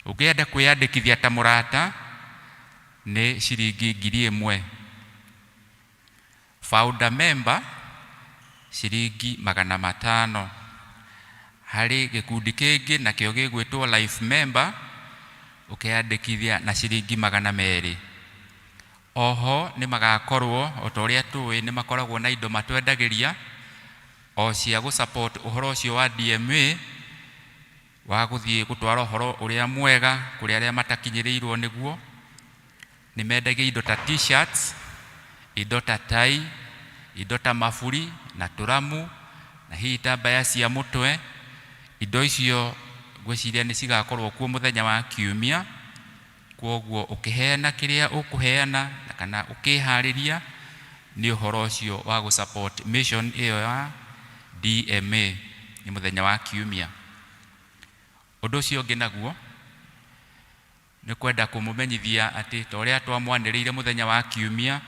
Ũngĩenda kwĩyandĩkithia ta mũrata nĩ ciringi 1,000. Founder member ciringi 500. Harĩ gĩkundi kĩngĩ nakĩo gĩgwĩtwo life member, ũkeyandĩkithia na ciringi 200. Oho nĩ magakorwo, o ta ũrĩa tũĩ, nĩ makoragwo na indo matwendagĩria o cia gũ support ũhoro ũcio wa DMA wa gũthiĩ gũtwara ũhoro ũrĩa mwega kũrĩ arĩa matakinyĩrĩirwo nĩguo. Nĩ mendagia indo ta t-shirts, indo ta tai, indo ta maburi na tũramu na hihi itambaya cia mũtwe. Indo icio ngwĩciria nĩ cigakorwo kuo mũthenya wa kiumia. Kwoguo ũkĩheana kĩrĩa ũkũheana na kana ũkĩharĩria nĩ ũhoro ũcio wa gũ support mission ĩyo ya DMA nĩ mũthenya wa kiumia. Ũndũ ũcio ũngĩ naguo nĩ kwenda kũmũmenyithia atĩ ta ũrĩa twamwanĩrĩire mũthenya wa kiumia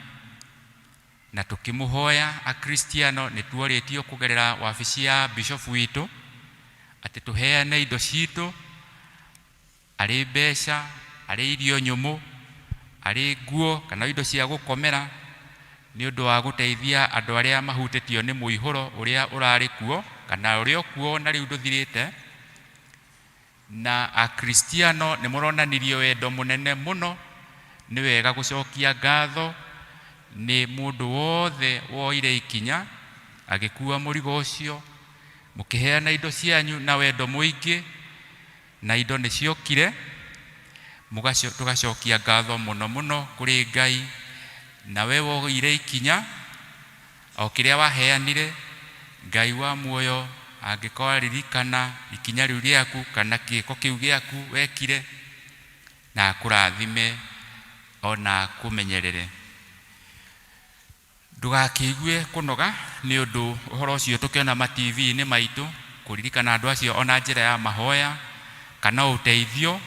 na tũkĩmũhoya Akristiano, nĩ tuorĩtio kũgerera wabici ya bishofu witũ atĩ tũheane indo citũ, arĩ mbeca, arĩ irio nyũmũ, arĩ nguo kana indo cia gũkomera, nĩ ũndũ wa gũteithia andũ arĩa mahutĩtio nĩ mũihũro ũrĩa ũrarĩ kuo kana ũrĩa ũkuo na rĩu ndũthirĩte. Na Akristiano nĩ mũronanirie wendo mũnene mũno. Nĩ wega gũcokia ngatho nĩ mũndũ wothe woire ikinya agĩkua mũrigo ũcio, mũkĩheana indo cianyu na wendo mũingĩ, na indo nĩ ciokire. Tũgacokia ngatho mũno mũno kũrĩ Ngai. Na we woire ikinya o kĩrĩa waheanire, Ngai wa muoyo angĩkorwo aririkana ikinya rĩu rĩaku kana gĩko kĩu gĩaku wekire, na akũrathime ona akũmenyerere. Ndũgakĩigue kũnoga nĩ ũndũ ũhoro ũcio tũkĩona ma TV-inĩ maitũ, kũririkana andũ acio ona njĩra ya mahoya kana ũteithio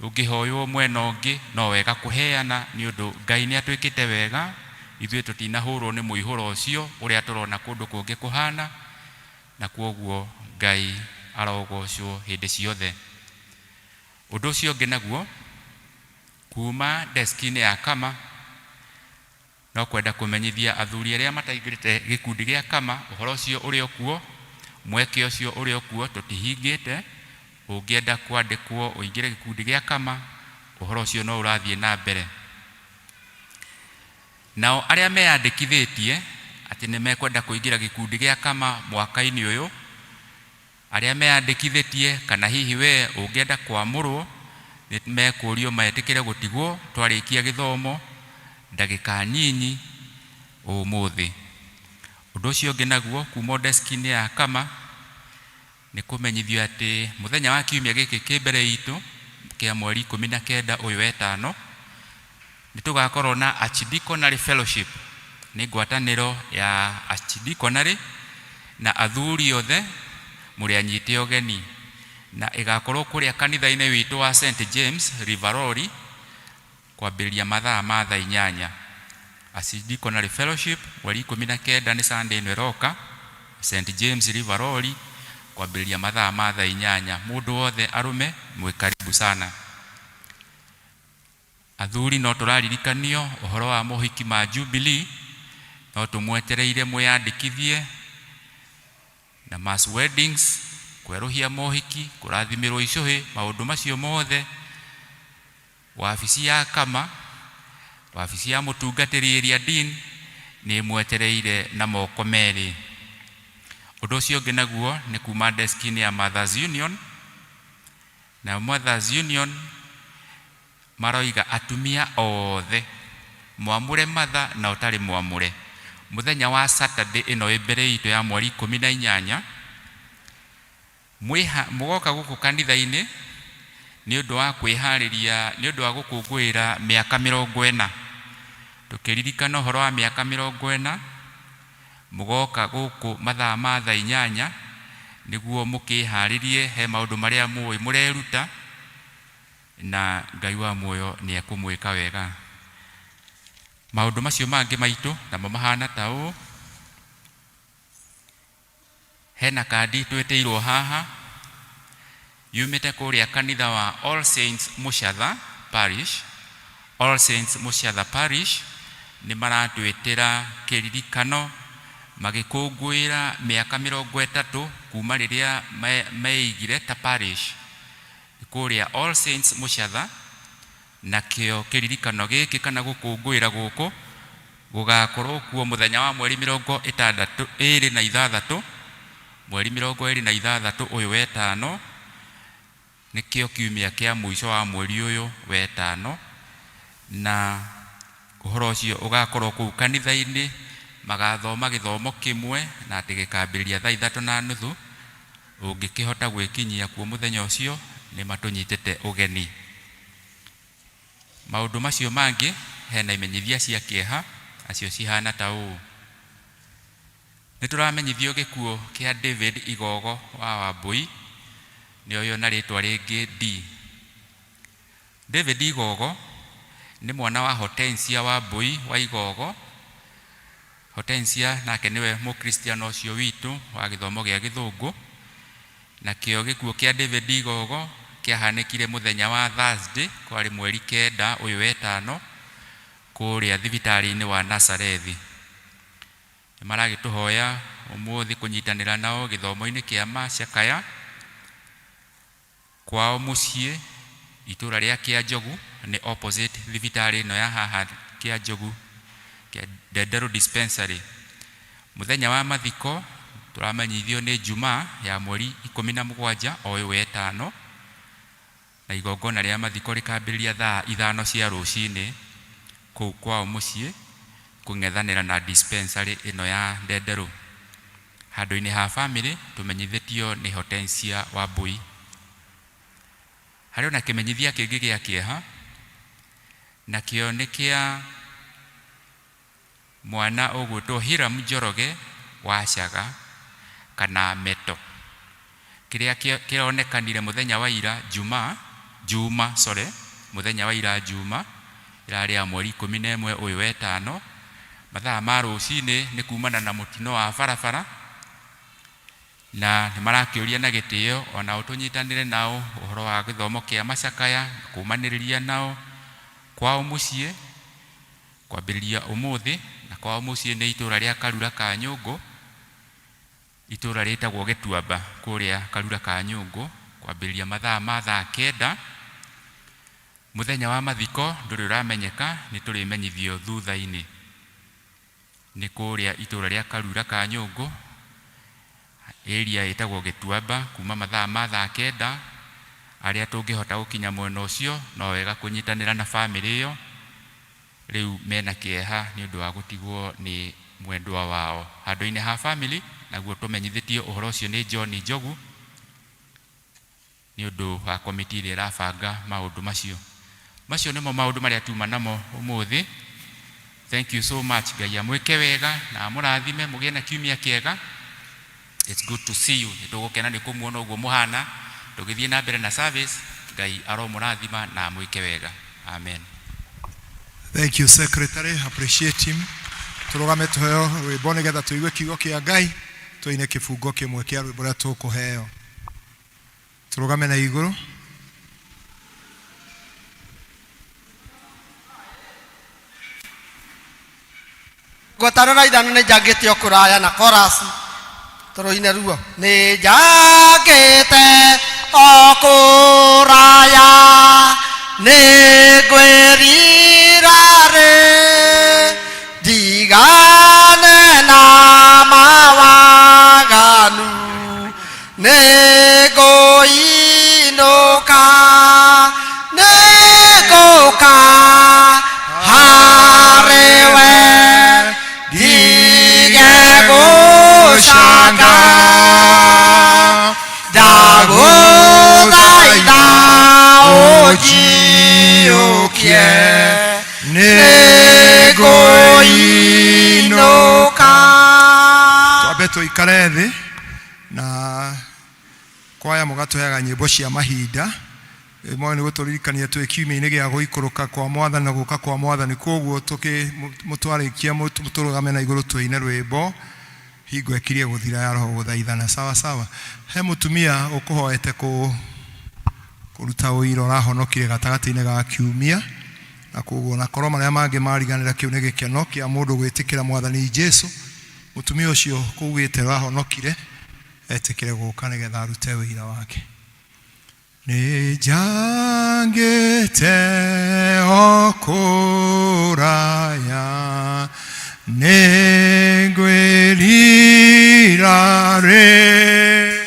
ũngĩhoywo mwena ũngĩ, no wega kũheana nĩ ũndũ Ngai nĩ atwĩkĩte wega. Ithuĩ tũtinahũrwo nĩ mũihũro ũcio ũrĩa tũrona kũndũ kũngĩ kũhana, na kwoguo Ngai arogocwo hĩndĩ ciothe. Ũndũ ũcio ũngĩ naguo, kuma deski-inĩ ya Kama, no kwenda kũmenyithia athuri arĩa mataingĩrĩte gĩkundi gĩa Kama ũhoro ũcio ũrĩ o kuo, mweke ũcio ũrĩ o kuo, tũtihingĩte. Ũngĩenda kwandĩkwo ũingĩre gĩkundi gĩa Kama, ũhoro ũcio no ũrathiĩ na mbere. Nao arĩa meyandĩkithĩtie atĩ nĩ mekwenda kũingĩra gĩkundi gĩa Kama mwaka-inĩ ũyũ, arĩa meyandĩkithĩtie kana hihi we ũngĩenda kwamũrwo, nĩ mekũrio metĩkĩre gũtigwo twarĩkia gĩthomo ndagĩka nyinyi ũmũthĩ. Ũndũ ũcio ũngĩ naguo, kuma deski-inĩ ya Kama, nĩ kũmenyithio atĩ mũthenya wa kiumia gĩkĩ kĩ mbere itũ kĩa mweri 19 ũyũ wetano, nĩ tũgakorwo na Archdeaconry Fellowship. Nĩ ngwatanĩro ya Archdeaconry na athuri othe mũrĩ anyite ũgeni, na ĩgakorwo kũrĩa kanitha-inĩ witũ wa St James Rivaroli kwambĩrĩria mathaa ma thaa 8. Archdeaconry Fellowship mweri 19 nĩ Sunday ĩno ĩroka, St James Rivaroli kwambĩrĩria mathaa ma thaa 8. Mũndũ wothe arũme mwĩ karibu sana. Athuri no tũraririkanio ũhoro wa mohiki ma Jubilee, no tũmwetereire mwĩyandĩkithie. na mass weddings, kwerũhia mohiki, kũrathimĩrwo icũhĩ, maũndũ macio mothe, wabici ya Kama, wabici ya mũtungatĩri area dean nĩ ĩmwetereire na moko merĩ. Ũndũ ũcio ũngĩ naguo nĩ kuma desk-inĩ ya Mothers Union, na Mothers Union maroiga atumia othe mwamũre matha na ũtarĩ mwamũre, mũthenya wa Saturday ĩno ĩ mbere itũ ya mweri 18 mũgoka gũkũ kanitha-inĩ nĩ ũndũ wa kwĩharĩria, nĩ ũndũ wa gũkũngũĩra mĩaka 40. Tũkĩririkana ũhoro wa mĩaka 40, mũgoka gũkũ mathaa ma thaa 8 nĩguo mũkĩharĩrie he maũndũ marĩa mũĩ mũreruta, na Ngai wa muoyo nĩ ekũmwĩka wega. Maũndũ macio mangĩ maitũ namo mahana ta ũũ. Hena kandi twĩtĩirwo haha yumĩte kũrĩa kanitha wa All Saints Mũcatha Parish. All Saints Mũcatha Parish nĩ maratwĩtĩra kĩririkano magĩkũngũĩra mĩaka 30 kuma rĩrĩa meigire ta parish kũrĩa All Saints Mũcatha, nakĩo kĩririkano gĩkĩ kana gũkũngũĩra gũkũ gũgakorwo kuo mũthenya wa mweri 26, mweri 26 ũyũ wetano, nĩkĩo kiumia kĩa mũico wa mweri ũyũ wetano, na ũhoro ũcio ũgakorwo kũu kanitha-inĩ, magathoma gĩthomo kĩmwe na atĩ gĩkambĩrĩria thaa 3:30. Ũngĩkĩhota gwĩkinyia kuo mũthenya ũcio, nĩ matũnyitĩte ũgeni. Maũndũ macio mangĩ, hena imenyithia cia kĩeha, nacio cihana ta ũũ. Nĩ tũramenyithio gĩkuũ kĩa David Igogo wa Wambui, nĩoywo na rĩtwa rĩngĩ D. David Igogo nĩ mwana wa Hortensia Wambui wa Igogo. Hortensia nake nĩwe mũkristiano ũcio witũ wa gĩthomo gĩa gĩthũngũ. Nakĩo gĩkuũ kĩa David Igogo kĩahanĩkire mũthenya wa Thursday, kwarĩ mweri 9 ũyũ wetano, kũrĩa thibitarĩ-inĩ wa Nazarethi. Nĩ maragĩtũhoya ũmũthĩ kũnyitanĩra nao gĩthomo-inĩ kĩa macakaya kwao mũciĩ itũra rĩa Kĩanjogu, nĩ opposite thibitarĩ ĩno ya haha Kĩanjogu, Ndenderũ Dispensary. Mũthenya wa mathiko tũramenyithio nĩ Jumaa ya mweri 17 o ũyũ wetano, na igongona rĩa mathiko rĩkambĩrĩria thaa 5 cia rũcinĩ kũu kwao mũciĩ kũng'ethanĩra na dispensary ĩno ya Ndenderũ. Handũ-inĩ ha family tũmenyithĩtio nĩ Hortensia Wambui. Harĩ ona kĩmenyithia kĩngĩ gĩa kĩeha, nakĩo nĩ kĩa mwana ũgwĩtwo Hiram Njoroge wa Caga kana Meto, kĩrĩa kĩronekanire mũthenya wa ira Juma, Juma, sorry, mũthenya wa ira Juma, ĩrarĩ ya mweri 11 ũyũ wetano, mathaa ma rũcinĩ, nĩ kumana na mũtino wa barabara, na nĩ marakĩũria na gĩtĩo ona ũtũnyitanĩre nao ũhoro wa gĩthomo kĩa macakaya, kũmanĩrĩria nao kwao mũciĩ kwambĩrĩria ũmũthĩ, na kwao mũciĩ nĩ itũra rĩa Karura ka Nyũngũ, itũra rĩtagwo Gĩtuamba kũrĩa Karura ka Nyũngũ, kwambĩrĩria mathaa ma thaa 9. Mũthenya wa mathiko ndũrĩ ũramenyeka, nĩ tũrĩmenyithio thutha-inĩ. Nĩ kũrĩa itũra rĩa Karura ka Nyũngũ, area ĩtagwo Gĩtuamba, kuma mathaa ma thaa 9. Arĩa tũngĩhota gũkinya mwena ũcio no wega kũnyitanĩra na famĩlĩ ĩyo rĩu mena kĩeha nĩ ũndũ wa gũtigwo nĩ mwendwa wao. Handũ-inĩ ha famĩlĩ naguo tũmenyithĩtio ũhoro ũcio nĩ John Njogu nĩ ũndũ wa komiti ĩrĩa ĩrabanga maũndũ macio. Macio nĩmo maũndũ marĩa tuma namo ũmũthĩ. Thank you so much. Ngai amwĩke wega na amũrathime, mũgĩe na kiumia kĩega. It's good to see you. Nĩ tũgũkena nĩ kũmuona ũguo mũhana tũgĩthiĩ na mbere na service. Ngai aromũrathima na amwĩke wega. Amen. Thank you, Secretary. Appreciate him. Tũrũgame tũheo rwĩmbo nĩgetha tũigue kiugo kĩa Ngai, tũine kĩbungo kĩmwe kĩa rwĩmbo rũrĩa tũkũheo. Tũrũgame na igũrũ. 55 nĩ njangĩte o kũraya na chorus. Tũrũine ruo. Nĩ njangĩte o kũraya, nĩ ngwĩrira rĩ, ndigane na mawaganu, nĩ ngũinũka, nĩ ngũka harĩ we, ndige gũcanga, ndagũthaitha ũnjiyũkie, nĩ ngũinũka. Twambe tũikare thĩ na kwaya mũgatũheaga nyĩmbo cia mahinda ĩmwe nĩ gũtũririkania twĩ kiumia-inĩ gĩa gũikũrũka kwa mwathani na gũka kwa mwathani. Koguo twarĩkia tũrũgame na igũrũ tũine rwĩmbo hingo ĩkirie gũthira ya roho gũthaithana. Sawa sawa. He mũtumia ũkũhoete kũruta ũira ũrahonokire gatagatĩ-inĩ ga kiumia, na koguo na korwo marĩa mangĩ mariganĩra, kĩu nĩ gĩkeno kĩa mũndũ gwĩtĩkĩra mwathani Jesu. Mũtumia ũcio kũugĩte ũrahonokire etĩkĩre gũka nĩgetha arute ũira wake. Nĩ njangĩte o kũraya, nĩ ngwĩrira rĩ,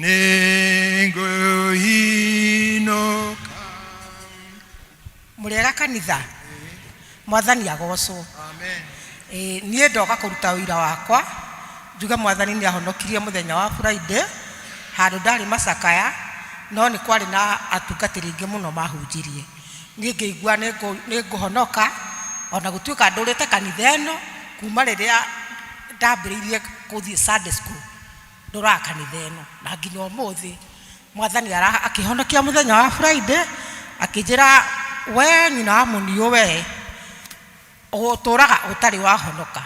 nĩ ngũinũka. Mũrĩega kanitha, mwathani agocwo. Niĩ ndoka kũruta ũira wakwa, njuge mwathani nĩ ahonokirie mũthenya wa Friday, handũ ndarĩ macakaya, no nĩ kwarĩ na atungatĩri aingĩ mũno mahunjirie. Niĩ ngĩigua nĩ ngũhonoka, ona gũtuĩka ndũrĩte kanitha ĩno kuma rĩrĩa ndambĩrĩirie gũthiĩ Sunday school, ndũraga kanitha ĩno na nginya ũmũthĩ. Mwathani akĩhonokia mũthenya wa Friday, akĩnjĩra we nyina wa mũniũ, we ũtũraga ũtarĩ wahonoka,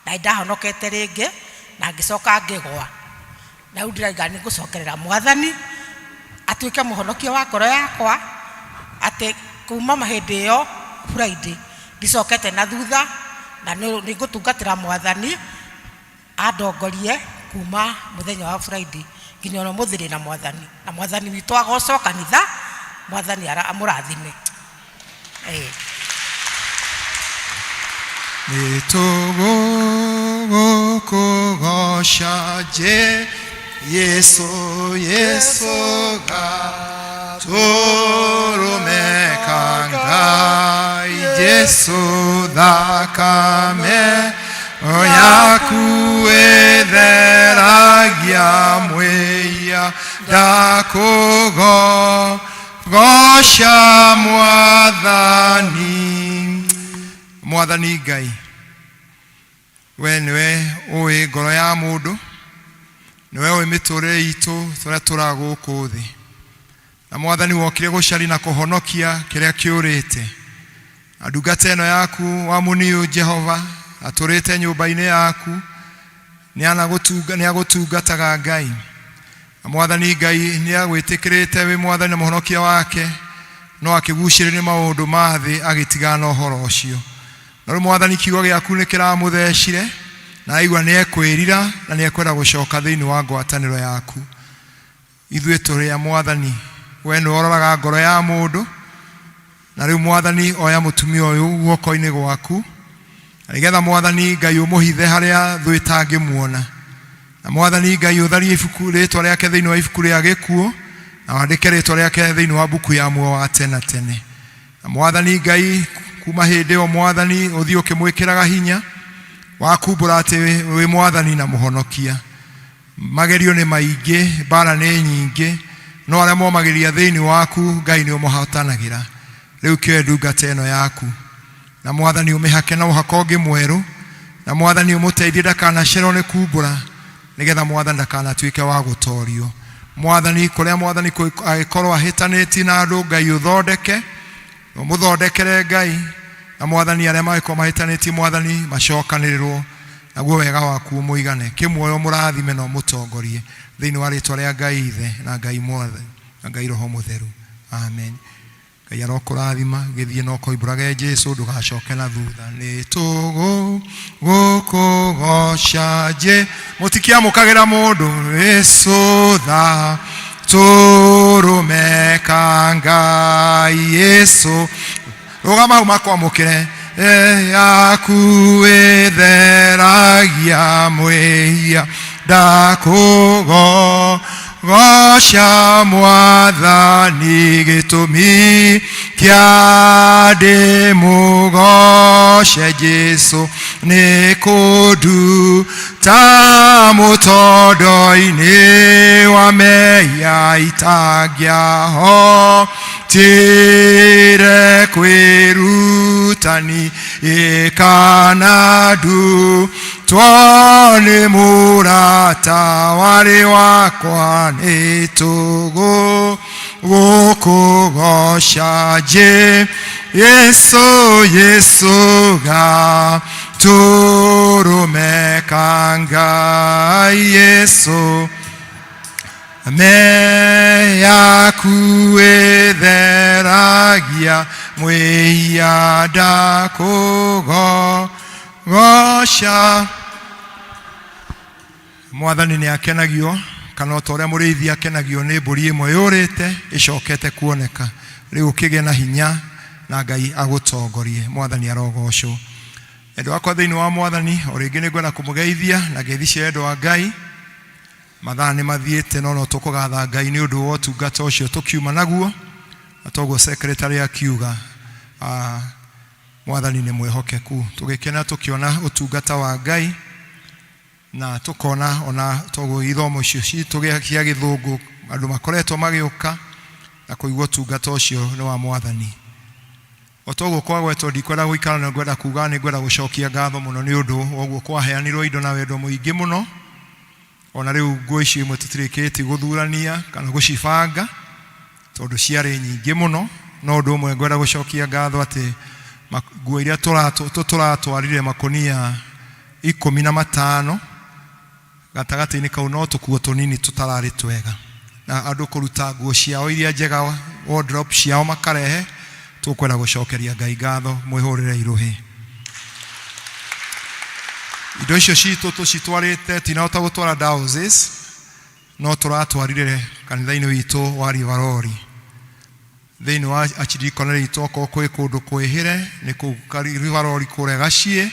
na nĩ ndahonokete rĩngĩ na ngĩcoka ngĩgwa, na rĩu ndĩrauga nĩ ngũcokerera mwathani atuĩke mũhonokia wa ngoro yakwa, atĩ kuma hĩndĩ ĩyo Friday ndicokete na thutha, na nĩ ngũtungatĩra mwathani andongorie kuma mũthenya wa Friday nginya ona ũmũthĩ ndĩ na mwathani, na mwathani witũ agocwo kanitha, mwathani amũrathime. Nĩ tũgũkũgoca Jesu, Yesu gatũrũme ka Ngai, Jesu thakame yaku ĩtheragia mwĩhia, ndakũgoca mwathani. Mwathani Ngai, we nĩwe ũĩ ngoro ya mũndũ, nĩwe ũĩ mĩtũrĩre itũ tũrĩa tũraga gũkũ thĩ, na mwathani wokire gũcaria na kũhonokia kĩrĩa kĩũrĩte, na ndungata ĩno yaku wa mũniũ Jehova atũrĩte nyũmba-inĩ yaku, nĩ agũtungataga Ngai, na mwathani Ngai nĩ agwĩtĩkĩrĩte wĩ mwathani na mũhonokia wake, no akĩgucĩrĩrio nĩ maũndũ ma thĩ agĩtigana na ũhoro ũcio. Na rĩu mwathani kiugo gĩaku nĩ kĩramũthecire, na aigua nĩ ekwĩrira na nĩ ekwenda gũcoka thĩinĩ wa ngwatanĩro yaku. Ithuĩ tũrĩ a mwathani, we nĩwe ũroraga ngoro ya mũndũ, na rĩu mwathani oya mũtumia ũyũ guoko-inĩ gwaku, na nĩgetha mwathani Ngai ũmũhithe harĩa thũ ĩtangĩmuona, na mwathani Ngai ũtharie ibuku rĩtwa rĩake thĩinĩ wa ibuku rĩa gĩkuũ, na wandĩke rĩtwa rĩake thĩinĩ wa mbuku ya muoyo wa tene na tene. Na mwathani Ngai kuma hĩndĩ ĩyo mwathani ũthiĩ ũkĩmwĩkĩraga hinya wa kumbũra atĩ wĩ mwathani na mũhonokia. Magerio nĩ maingĩ, mbara nĩ nyingĩ, no arĩa momagĩrĩria thĩinĩ waku Ngai nĩ ũmahotanagĩra. Rĩu kĩoe ndungata ĩno yaku, na mwathani ũmĩhake na ũhako ũngĩ mwerũ, na mwathani ũmũteithie ndakanacererwo nĩ kumbũra, nĩgetha mwathani ndakanatuĩke wa gũtorio. Mwathani kũrĩa mwathani agĩkorwo ahĩtanĩtie na andũ, Ngai ũthondeke, ũmũthondekere Ngai, na mwathani arĩa mangĩkorwo mahĩtanĩtie mwathani macokanĩrĩrwo, naguo wega waku ũmũigane. Kĩmuoyo ũmũrathime na ũmũtongorie thĩinĩ wa rĩtwa rĩa Ngai Ithe na Ngai Mwathani na Ngai Roho Mũtheru. Amen. Ngai arokũrathima, gĩthiĩ na ũkoimbũrage Jesu, ndũgacoke na thutha. Nĩ tũgũkũgoca Je, mũtikiamũkagĩra mũndũ. Yesu tha tũrũme ka Ngai Yesu, rũgama hau makwamũkĩre. Yaku ĩtheragia mwĩhia, ndakũgoca Mwathani, gĩtũmi kĩa ndĩmũgoce Jesu nĩ kũnduta mũtondo-inĩ wa mehia itangĩahotire kwĩrutani ĩkana ndutwo nĩ mũrata warĩ wakwa. Nĩ tũgũkũgoca Je Yesu, Yesu ga tũrũme ka Ngai Yesu, me yaku ĩtheragia mwĩhia, ndakũgoca. Mwathani nĩ akenagio, kana o ta ũrĩa mũrĩithi akenagio nĩ mbũri ĩmwe yũrĩte ĩcokete kuoneka. Rĩu ũkĩgĩe na hinya na Ngai agũtongorie. Mwathani arogocwo. Endwa akwa thĩinĩ wa Mwathani, o rĩngĩ nĩ ngwenda kũmũgeithia na ngeithi cia endwa a Ngai. Mathaa nĩ mathiĩte, no no tũkũgatha Ngai nĩ ũndũ wa ũtungata ũcio tũkiuma naguo, na toguo secretary akiuga, Mwathani nĩ mwĩhokeku. Tũgĩkena tũkĩona ũtungata wa Ngai, na tũkona ona toguo ithomo icio citũ cia gĩthũngũ andũ makoretwo magĩũka na kũigua ũtungata ũcio nĩ wa Mwathani. O toguo kwagwetwo, ndikwenda gũikara, na ngwenda kuga nĩ ngwenda gũcokia ngatho mũno nĩ ũndũ wa ũguo kwaheanirwo indo na wendo mũingĩ mũno. Ona rĩu nguo icio imwe tũtirĩkĩtie gũthurania kana gũcibanga tondũ ciarĩ nyingĩ mũno. No ũndũ ũmwe ngwenda gũcokia ngatho atĩ nguo iria tũratwarire makũnia 15, gatagatĩ-inĩ kau no tũkuo tũnini tũtararĩ twega, na andũ kũruta nguo ciao iria njega, wardrobe ciao makarehe. Tũkwenda gũcokeria Ngai ngatho, mwĩhũrĩre irũhĩ. Indo icio citũ tũcitwarĩte, tinahota gũtwara diocese, no tũratwarire kanitha-inĩ witũ wa Rivarori thĩinĩ wa archdeaconry itũ. Okorwo kwĩ kũndũ kwĩhĩre nĩ kũu Rivarori kũrĩa Gaciĩ,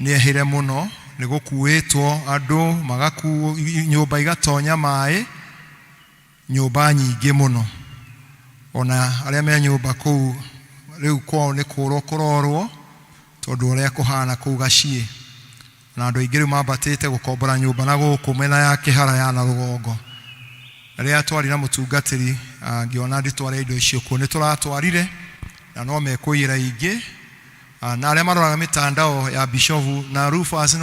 nĩ ehĩre mũno, nĩ gũkuĩtwo andũ magakuo, nyũmba igatonya maĩ, nyũmba nyingĩ mũno. Ona arĩa me nyũmba kũu rĩu kwao nĩ kũrwo kũrorwo tondũ ũrĩa kũhana kũu Gaciĩ, na andũ aingĩ rĩu mambatĩte gũkombora nyũmba na gũkũ mĩena ya Kĩhara ya na rũgongo. Na rĩrĩa twarĩ na mũtungatĩri, ngĩona ndĩtware indo icio kuo, nĩ tũratwarire na no mekũiyĩra ingĩ. Na arĩa maroraga mĩtandao ya Bishofu na Rufus nĩ